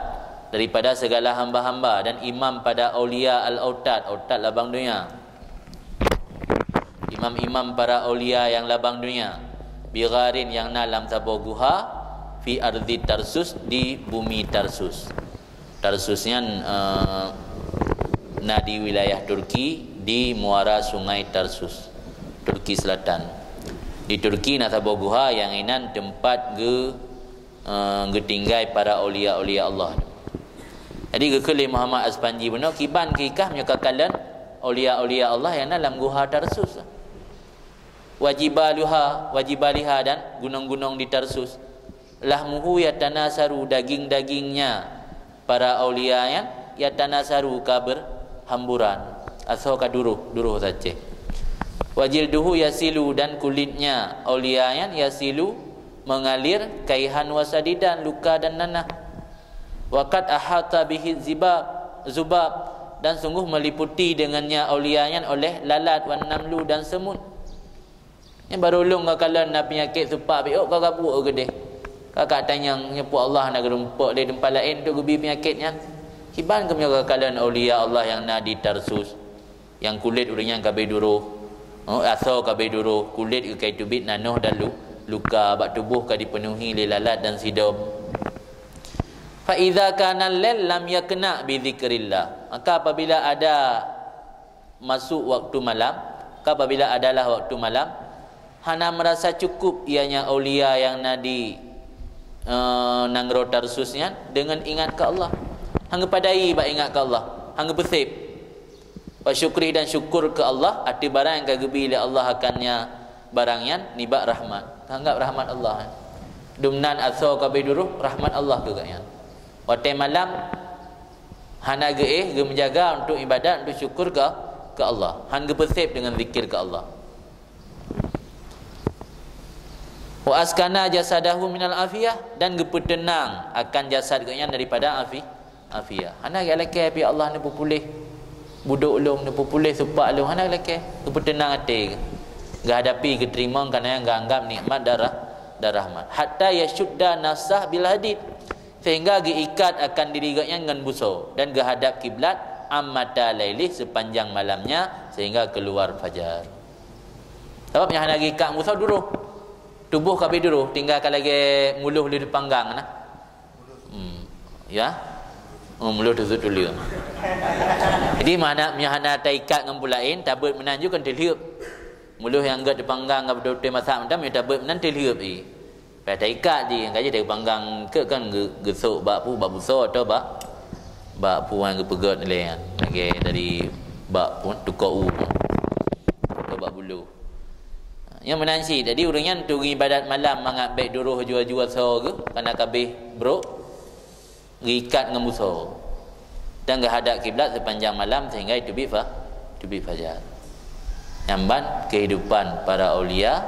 daripada segala hamba-hamba dan imam pada aulia al-autad, autad labang donya. Imam-imam para aulia nyang labang donya, bigharin nyang na lam saboh guha, fi ardi Tarsus, di bumi Tarsus. Tarsus nyan, eh, na di wilayah Turki, di muara Sungai Tarsus, Turki Selatan. Di Turki na saboh guha nyang inan teumpat geu, eh, geutinggai para aulia-aulia Allah. Jadi geukheun lé Muhammad Aspanji bunoe, kiban kheueh kah meunyoe ka kalon Aulia-aulia Allah nyang na lam guha Tarsus. Wajibaluha, wajibaliha, dan gunong-gunong di Tarsus. Lahmuhu yatanasaru, daging-dagingnya para aulia nyan, yatanasaru, ka berhamburan, asoe ka duroh, duroh saceh. Wajilduhu yasilu, dan kulitnya aulia nyan, yasilu, mengalir, kaihan wasadidan, luka dan nanah. Wa qad ahata bihi zibab, zubab, dan sungguh meliputi dengannya aulia nyan oleh lalat, wan namlu, dan semut. Nyan barô lôn ka kalon na peunyakét supak biôk ka gabuek keudeh. Ka, ka tanyong nyeupok Allah na geurumpok lé teumpat laén untuk geubi peunyakét nyan. Kiban keuh meunyoe ka kalon aulia Allah nyang na di Tarsus, nyang kulét ureuëng nyan ka abéh duroh, oh, asoe ka abéh duroh, kulét geuh ka teubiet nanoh dan lu-, luka, bak tuboh ka dipenuhi lé lalat dan sidom. Fa idza kana lail lam yakna bi dzikrillah. Maka apabila ada masuk waktu malam, ka apabila adalah waktu malam, hana merasa cukup ianya aulia nyang na di, eh, nanggroe Tarsus nyan deungon ingat keu Allah. Hana geupadai bak ingat keu Allah, hana geupeusép. Wa syukri, dan syukur keu Allah ateueh barang nyang ka geubi lé Allah akannya barang nyan nibak rahmat. Anggap rahmat Allah. Dumnan asoe ka abéh duroh, rahmat Allah keu gobnyan. Watée malam hana geuéh geumeujaga untuk ibadat, untuk syukur keu, keu Allah. Han geupeusép deungon zikir keu Allah. Wa askana jasadahu minal afiyah, dan geupeuteunang akan jasad gobnyan daripada afi-, afiyah. Hana geulakée pih Allah neupeupuléh budok lôn, neupeupuléh supak lôn, hana geulakée. Geupeuteunang até geuh. Geuhadapi geuteurimong kana nyang geuanggap nikmat dan rah-, dan rahmat. Hatta yasyudda nafsah bil hadid. Sehingga geuikat akan diri gobnyan ngon busoe dan geuhadap kiblat ammata lailih sepanjang malamnya sehingga keluar fajar. Sabab nyang hana geuikat ngon busoe duroh. Tuboh ka abéh duroh, tinggai ka lagée muloh lé teupanggang na. Hmm. Ya. Oh, muloh teusut tuleue. Jadi, mana nyang hana taikat ngon peue laén, tabeuet meunan ju kan teulheueb. Muloh nyang gét teupanggang ka beutôi-beutôi masak mantong, ya tabeuet meunan teulheueb, eh. Payah taikat jih, nyang ka jih dari panggang keu kan geu-, geusok bak peue, bak busoe atau bak, bak peue nyang geupeugét lé nyan. Lagée dari bak peue, tukok u. Atau bak buloh. Nyan meunan cit. Jadi ureuëng nyan tu geuibadat malam mangat bék duroh aju-aju asoe geuh, kana ka abéh brok. Geuikat ngon busoe dan geuhadap kiblat sepanjang malam sehingga teubiet fa-, teubiet fajar. Nyan ban kehidupan para aulia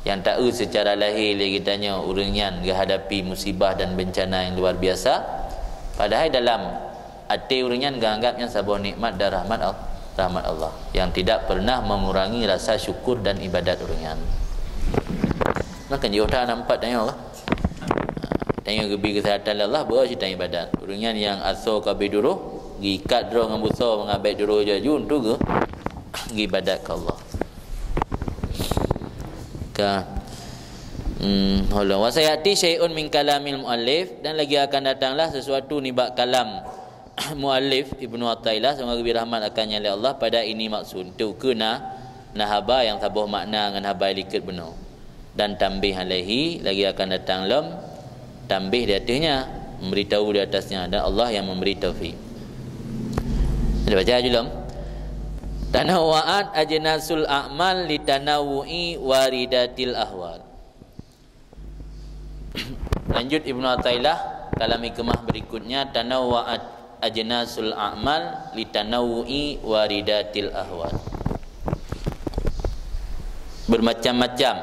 nyang taeu secara lahé lé geutanyoe ureuëng nyan geuhadapi musibah dan bencana nyang luar biasa, padahai dalam até ureuëng nyan geuanggap nyan saboh nikmat dan rahmat Al-, rahmat Allah yang tidak pernah mengurangi rasa syukur dan ibadat ureuëng nyan. Maka jiôh that nampak tanyoe Allah. Tanyoe geubi keuseuhatan lé Allah, beu cit tanyoe ibadat. Ureuëng nyan nyang asoe ka abéh duroh, geuikat droe ngon busoe mangat bék duroh aju-aju, untuk geu-, geuibadat keu Allah. Ka, hmm, holong. Wa sayati syai'un min kalamil muallif, dan lagi akan datanglah sesuatu nibak kalam muallif Ibnu Athaillah, semoga geubi rahmat akannya lé Allah, pada ini maksud, untuk keu na, na haba nyang saboh makna ngon haba likot bunoe. Dan tambih alaihi, lagi akan datang lom tambih di ateuehnya, memberitahu di atasnya, dan Allah yang memberi taufik. Kita baca aju lom. Tanawwa'at ajnasul a'mal litanawwu'i waridatil ahwal. Lanjut Ibnu Athaillah, kalam hikmah berikutnya, tanawwa'at ajnasul a'mal litanawwu'i waridatil ahwal. Bermacam-macam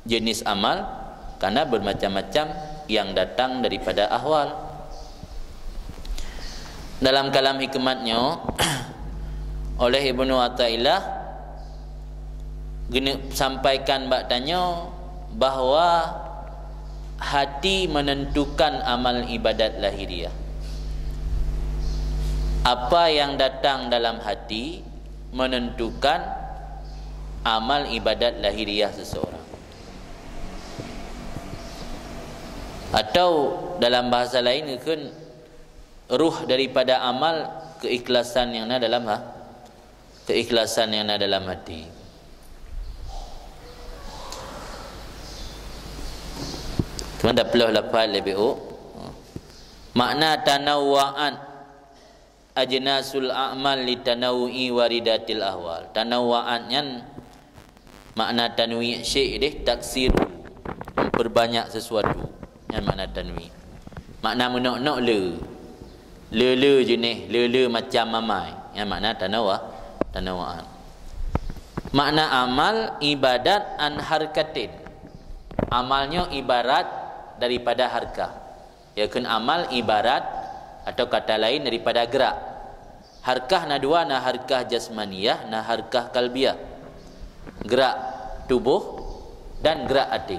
jenis amal karena bermacam-macam yang datang daripada ahwal. Dalam kalam hikmat nyoe, oleh Ibnu Athaillah geuneuk sampaikan bak tanyoe bahwa hati menentukan amal ibadat lahiriah. Apa yang datang dalam hati menentukan amal ibadat lahiriah seseorang. Atau dalam bahasa lain, geukheun ruh daripada amal keikhlasan nyang na dalam ha-, keikhlasan nyang na dalam hati. Teuma taploh lafaz leubeh ôk. Makna tanawwa'at Ajnasul a'mal li tanawu'i waridatil ahwal. Tanawwa'at nyan makna tanwi' syai' deh, taksiru, memperbanyak sesuatu. Nyan makna tanwi'. Makna meunok-nok le. Le-le jeuneh, le-le macam amai. Nyan makna tanawwa-, tanawwa'at. Makna amal ibadat an harkatin. Amal nyoe ibarat daripada harkah. Yakni amal ibarat atau kata lain daripada gerak. Harkah na dua, na harkah jasmaniyah, na harkah kalbiyah. Gerak tuboh dan gerak até.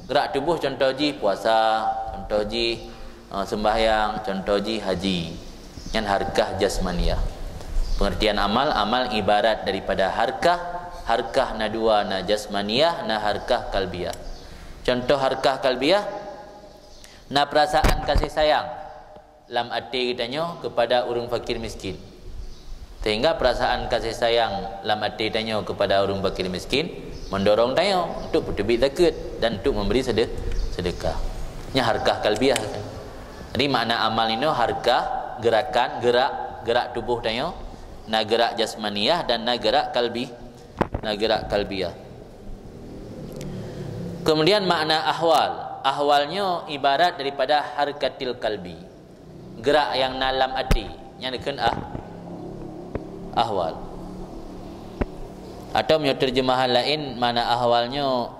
Gerak tuboh contoh jih puasa, contoh jih, eh, sembahyang, contoh jih haji. Nyan harkah jasmaniyah. Pengertian amal, amal ibarat daripada harkah, harkah na dua, na jasmaniyah, na harkah kalbiyah. Contoh harkah kalbiyah, na perasaan kasih sayang lam até geutanyoe kepada ureuëng fakir miskin. Sehingga perasaan kasih sayang lam até tanyoe kepada ureuëng fakir miskin mendorong tanyoe untuk peuteubiet zakeuet dan untuk memberi sede-, sedekah. Nyan harkah kalbiyah. Jadi makna amal inoe harkah, gerakan, gerak, gerak tuboh tanyoe, na gerak jasmaniyah dan na gerak kalbi, na gerak kalbiyah. Kemudian makna ahwal. Ahwal nyoe ibarat daripada harkatil kalbi. Gerak nyang na lam até. Nyan dikheun ah-, ahwal. Atau meunyoe terjemahan lain, makna ahwal nyoe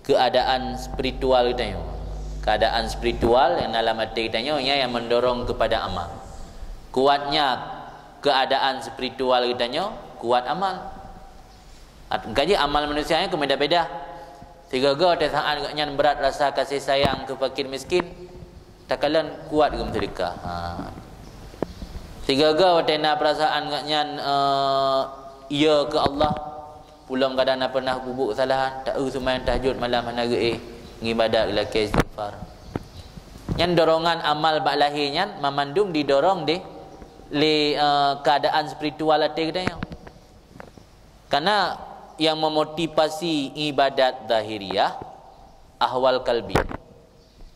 keadaan spiritual geutanyoe. Keadaan spiritual nyang na lam até geutanyoe, nyan nyang mendorong kepada amal. Kuatnya keadaan spiritual geutanyoe, kuat amal. At-, kaji amal manusia nyan keu beda-beda. Sigoe-goe watée saát gobnyan brat rasa kasih sayang keu fakir miskin, takalon kuat geumeuseudeukah. Ha. Sigoe-goe watée na peurasaan gobnyan, eh, iya keu Allah, pulom kadang na pernah peubuet keusalahan, ta-eu seumayang tahajud malam hana geuéh, ngibadat lakée istighfar. Nyan dorongan amal bak lahé nyan mamandum didorong deh lé, eh, keuadaan spiritual até geutanyoe. Karena yang memotivasi ibadat zahiriyah ahwal kalbi.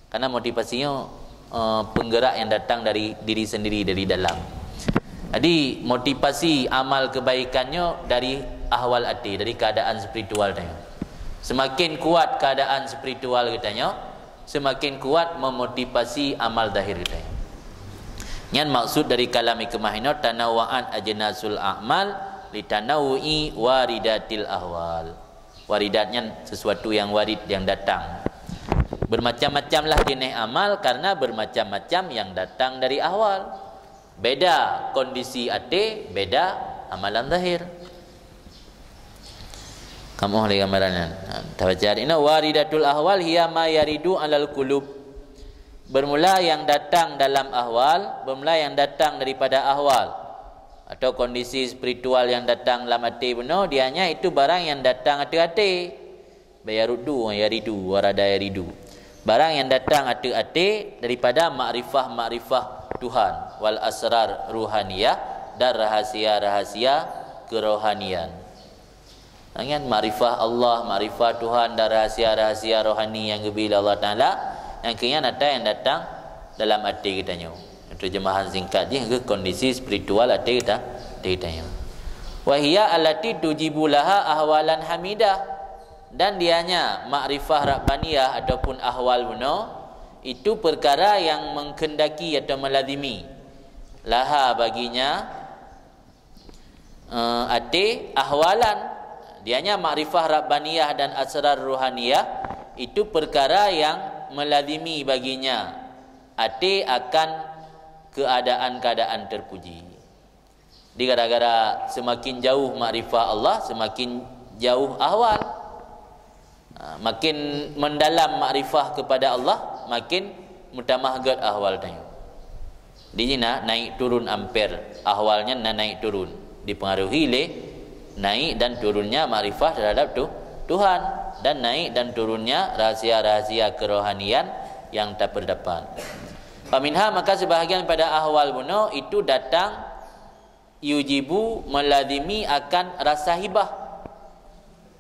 Karena motivasi nyoe, eh, penggerak yang datang dari diri sendiri, dari dalam. Jadi, motivasi amal kebaikan nyoe dari ahwal até, dari keadaan spiritual tanyoe. Semakin kuat keadaan spiritual geutanyoe, semakin kuat memotivasi amal zahir geutanyoe. Nyan maksud dari kalam hikmah inoe, tanawwa'at ajnasul a'mal litanawwu'i waridatil ahwal. Waridat nyan sesuatu yang warid, yang datang. Bermacam-macamlah jeuneh amal karena bermacam-macam yang datang dari ahwal. Beda kondisi até, beda amalan zahir. Kamoe lé gambaran nyan. Ha, tabaca inoe, waridatul ahwal hiya ma yaridu alal qulub. Bermula yang datang dalam ahwal, bermula yang datang daripada ahwal atau kondisi spiritual yang datang lam até bunoe, dianya itu barang yang datang ateueh até. Bayaruddu, yaridu, warada yaridu. Barang yang datang ateueh até daripada makrifah-makrifah Tuhan, wal asrar ruhaniyah, dan rahasia-rahasia kerohanian. Nyan makrifah Allah, makrifah Tuhan, dan rahasia-rahasia rohani nyang geubri lé Allah Taala, nyang keu nyan atra nyang datang dalam até geutanyoe. Terjemahan singkat jih keu kondisi spiritual até geuta-, até geutanyoe. Wa hiya allati tujibu laha ahwalan hamidah. Dan dianya makrifah rabbaniyah ataupun ahwal bunoe, itu perkara yang menghendaki atau melazimi laha baginya, eh, até ahwalan. Dianya makrifah rabbaniyah dan asrar ruhaniyah itu perkara yang melazimi baginya até akan keadaan-keadaan terpuji. Jadi gara-gara semakin jauh makrifah Allah, semakin jauh ahwal. Ha, makin mendalam makrifah kepada Allah, makin meutamah gét ahwal tanyoe. Di sini naik turun amper, ahwalnya na naik turun, dipengaruhi lé naik dan turunnya makrifah terhadap tu-, Tuhan, dan naik dan turunnya rahasia-rahasia kerohanian yang taperdapat. Faminha, maka sebahagian pada ahwal bunoe itu datang yujibu, melazimi akan rasa hibah.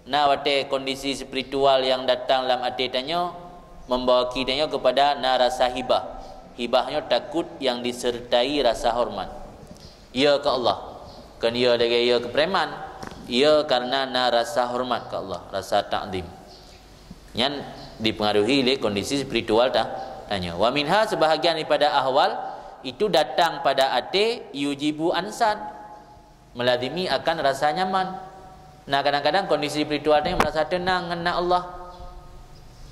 Na watée kondisi spiritual nyang datang lam até tanyoe membawa geutanyoe kepada na rasa hibah. Hibah nyoe takot yang disertai rasa hormat. Yö keu Allah. Kon yö lagèe yö keu preman. Yö karena na rasa hormat keu Allah, rasa takzim. Nyan dipengaruhi lé kondisi spiritual ta-, tanyoe. Wa minha, sebahagian daripada ahwal itu datang pada até, yujibu ansan, melazimi akan rasa nyaman. Nah, kadang-kadang kondisi spiritual tanyoe merasa tenang ngon Allah.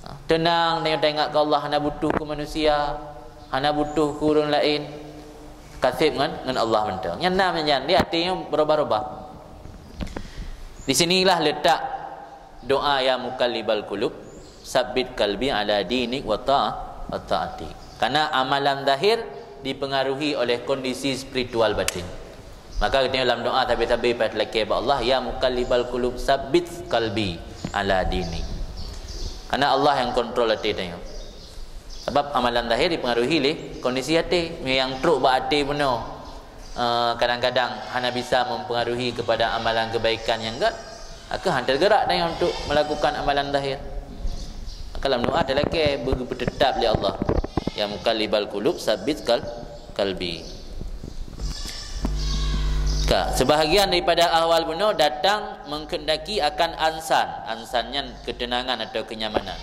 Ha, tenang tanyoe taingat keu Allah, hana butuh keu manusia, hana butuh keu ureueng laén. Kaseb ngon, ngon Allah mantong. Nyan na nyan, di até nyoe berubah-ubah. Di sinilah letak doa, "Ya muqallibal qulub, sabbit qalbi ala dinik wa ta-, wa taati." Karena amalan zahir dipengaruhi oleh kondisi spiritual batin. Maka geutanyoe lam doa sabe-sabe payah talakée bak Allah, "Ya muqallibal qulub, sabbit qalbi ala dinik." Karena Allah yang kontrol até tanyoe. Sebab amalan zahir dipengaruhi lé kondisi até. Meunyoe nyang trok bak até bunoe, eh, kadang-kadang hana bisa mempengaruhi kepada amalan kebaikan nyang göt, maka han teugerak tanyoe untuk melakukan amalan zahir. Maka lam doa talakée beupeutetap lé Allah, "Ya muqallibal qulub, sabbit qal-, qalbi." Ka, sebahagian daripada ahwal bunoe datang menghendaki akan ansan. Ansan nyan ketenangan atau kenyamanan.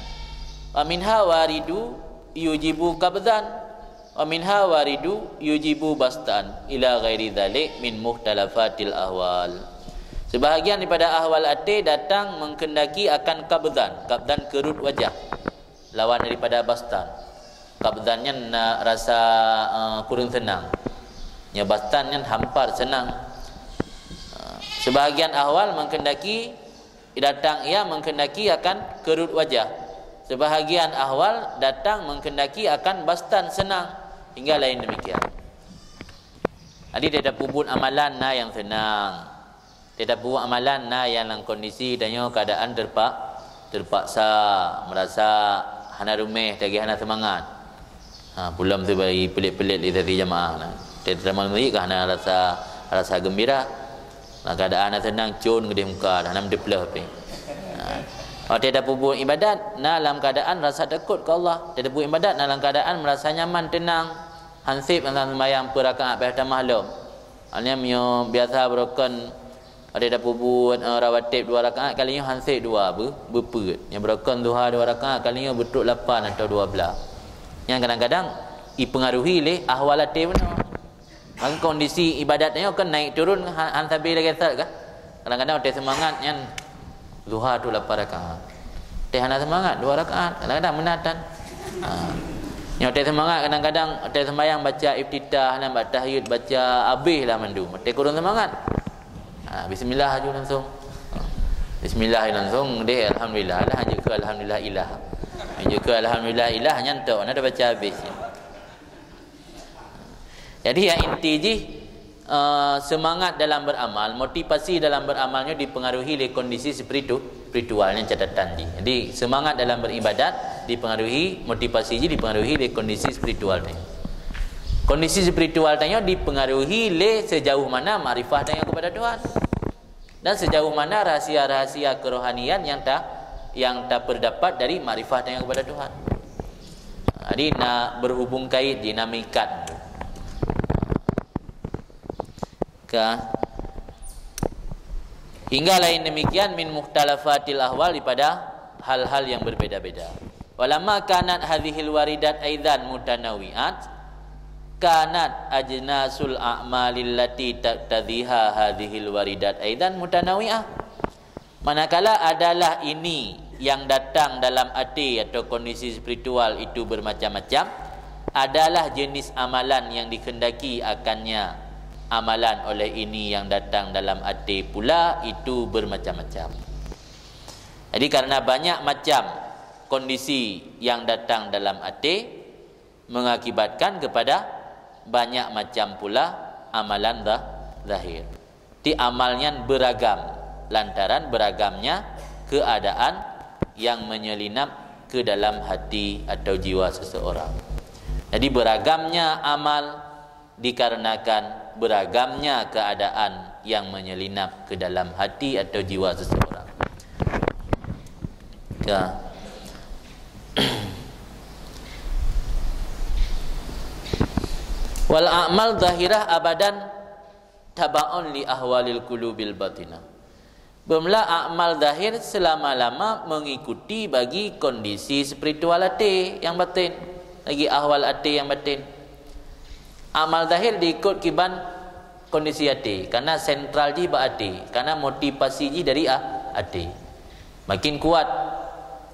Wa minha waridu yujibu qabdan, wa minha waridu yujibu bastan, ila ghairi dzalik min muhtalafatil ahwal. Sebahagian daripada ahwal até datang menghendaki akan qabdan. Qabdan keurot wajah. Lawan daripada bastan. Qabdan nyan na rasa, eh, kureueng seunang. Nyoe bastan nyan hampar seunang. Eh, sebahagian ahwal menghendaki datang ia menghendaki akan keurot wajah. Sebahagian ahwal datang menghendaki akan bastan seunang, hingga lain demikian. Jadi, teutab peubuet amalan na nyang seunang. Teutab peubuet amalan na nyang lam kondisi tanyoe keadaan terpa-, terpaksa, merasa hana ruméh, lagèe hana seumangat. Ha, pulom tu bagi pelet-pelet di sesi jamaah na. Teutab malam ni ka hana rasa, rasa gembira. Nah, keadaan hana seunang, con geudeh muka, hana meuteuploh pih. Ha. Watèe tapeubuet ibadat, na lam keadaan rasa takot keu Allah. Watèe tapeubuet ibadat, na lam keadaan merasa nyaman, tenang. Hansép lam sembahyang peuet rakaat payah tamah lom. Hanya meunyoe biasa beurokon, watèe tapeubuet, eh, rawatib dua rakaat, kali nyoe hansép dua, beu-, beupeuet. Nyang beurokon duha dua rakaat, kali nyoe beutrok lapan atau dua blah. Nyan kadang-kadang ipengaruhi lé ahwal até bunoe. Maka kondisi ibadat nyoe kan naik turun, ha-, han sabe lagèe sat kan. Kadang-kadang watèe seumangat nyan duha tu lapan rakaat. Watèe hana seumangat dua rakaat, kadang-kadang meunatan. Ha. Nyoe watèe seumangat kadang-kadang watèe sembahyang baca iftitah, nyan bak tahiyat baca abéh lah mandum. Watèe kureueng seumangat. Ha, bismillah aju langsung. Bismillah langsung deh, alhamdulillah. Lah, lanjut keu alhamdulillah ilah. Lanjut keu alhamdulillah ilah nyan tok, na dah baca abéh. Jadi, yang inti jih, eh, semangat dalam beramal, motivasi dalam beramal nyoe dipengaruhi lé kondisi spiritu-, spiritual, nyan catatan jih. Jadi, semangat dalam beribadat dipengaruhi, motivasi jih dipengaruhi lé kondisi spiritual tanyoe. Kondisi spiritual tanyoe dipengaruhi lé sejauh mana makrifah tanyoe kepada Tuhan. Dan sejauh mana rahsia-rahsia kerohanian yang ta-, yang taperdapat dari makrifah tanyoe kepada Tuhan. Jadi, na berhubung kait, dinamikat. Ka. Hingga lain demikian min mukhtalafatil ahwal, daripada hal-hal yang berbeda-beda. Walamma kanat hadhil waridat aidan mutanawi'at, kanat ajnasul a'malil lati taqtadhiha hadhil waridat aidan mutanawi'ah. Manakala adalah ini yang datang dalam até atau kondisi spiritual itu bermacam-macam, adalah jenis amalan yang dikhendaki akannya amalan oleh ini yang datang dalam até pula itu bermacam-macam. Jadi, karena banyak macam kondisi yang datang dalam até, mengakibatkan kepada banyak macam pula amalan zah-, zahir. Ti amal nyan beragam lantaran beragamnya keadaan yang menyelinap ke dalam hati atau jiwa seseorang. Jadi, beragamnya amal dikarenakan beragamnya keadaan yang menyelinap ke dalam hati atau jiwa seseorang. Ya. Wal a'mal zahirah abadan Taba'un li ahwalil qulubil batinah. Beumeulah amal zahir seulama-lama mengikuti bagi kondisi spiritual até nyang batin, lagi ahwal até nyang batin. Amal zahir diikot kiban kondisi até, karena sentral jih bak até, karena motivasi jih dari a-, até. Makin kuat,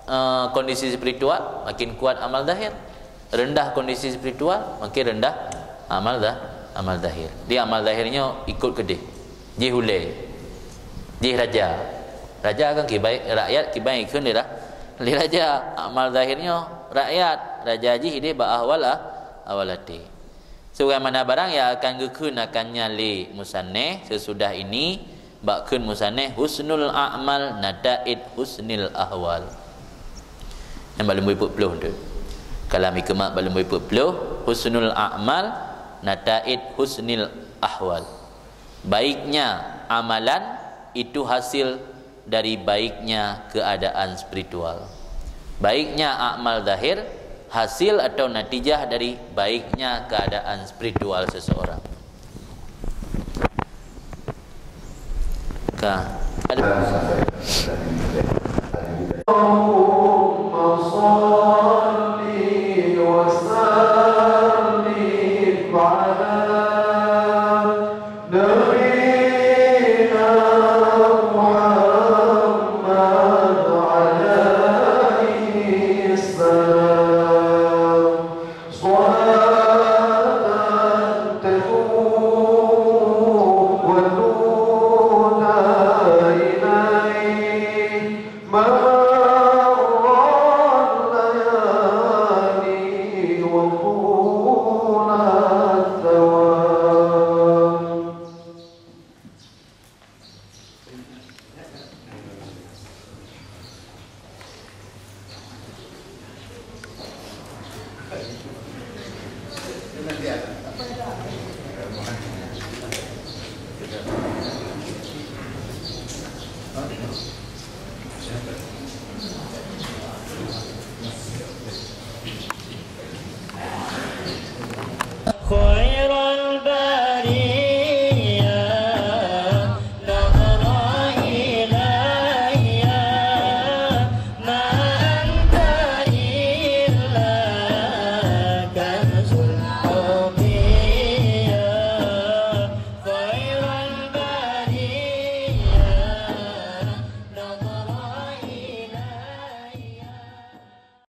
eh, kondisi spiritual, makin kuat amal zahir. Rendah kondisi spiritual, makin rendah amal zah-, amal zahir. Di amal zahir nyoe ikot keudeh. Jih ulée. Jih raja. Raja kan kiban, rakyat kiban ikheun lé ra-, lé raja. Amal zahir nyoe rakyat, raja jih ideh bak ahwal a-, ahwal até. Sebagaimana barang nyang akan geukheun akan nyan lé musannif sesudah ini, bak kheun musannif husnul a'mal nataid husnil ahwal. Nyang bak lumbôi peuet ploh tu. Kalam hikmat bak lumbôi peuet ploh, husnul a'mal nataid husnil ahwal. Baiknya amalan itu hasil dari baiknya keadaan spiritual. Baiknya amal zahir hasil atau natijah dari baiknya keadaan spiritual seseorang. Ka. Ada. اللهم صل وسلم على نبينا محمد عليه السلام. صلاة تدوم وتهدى إليه مع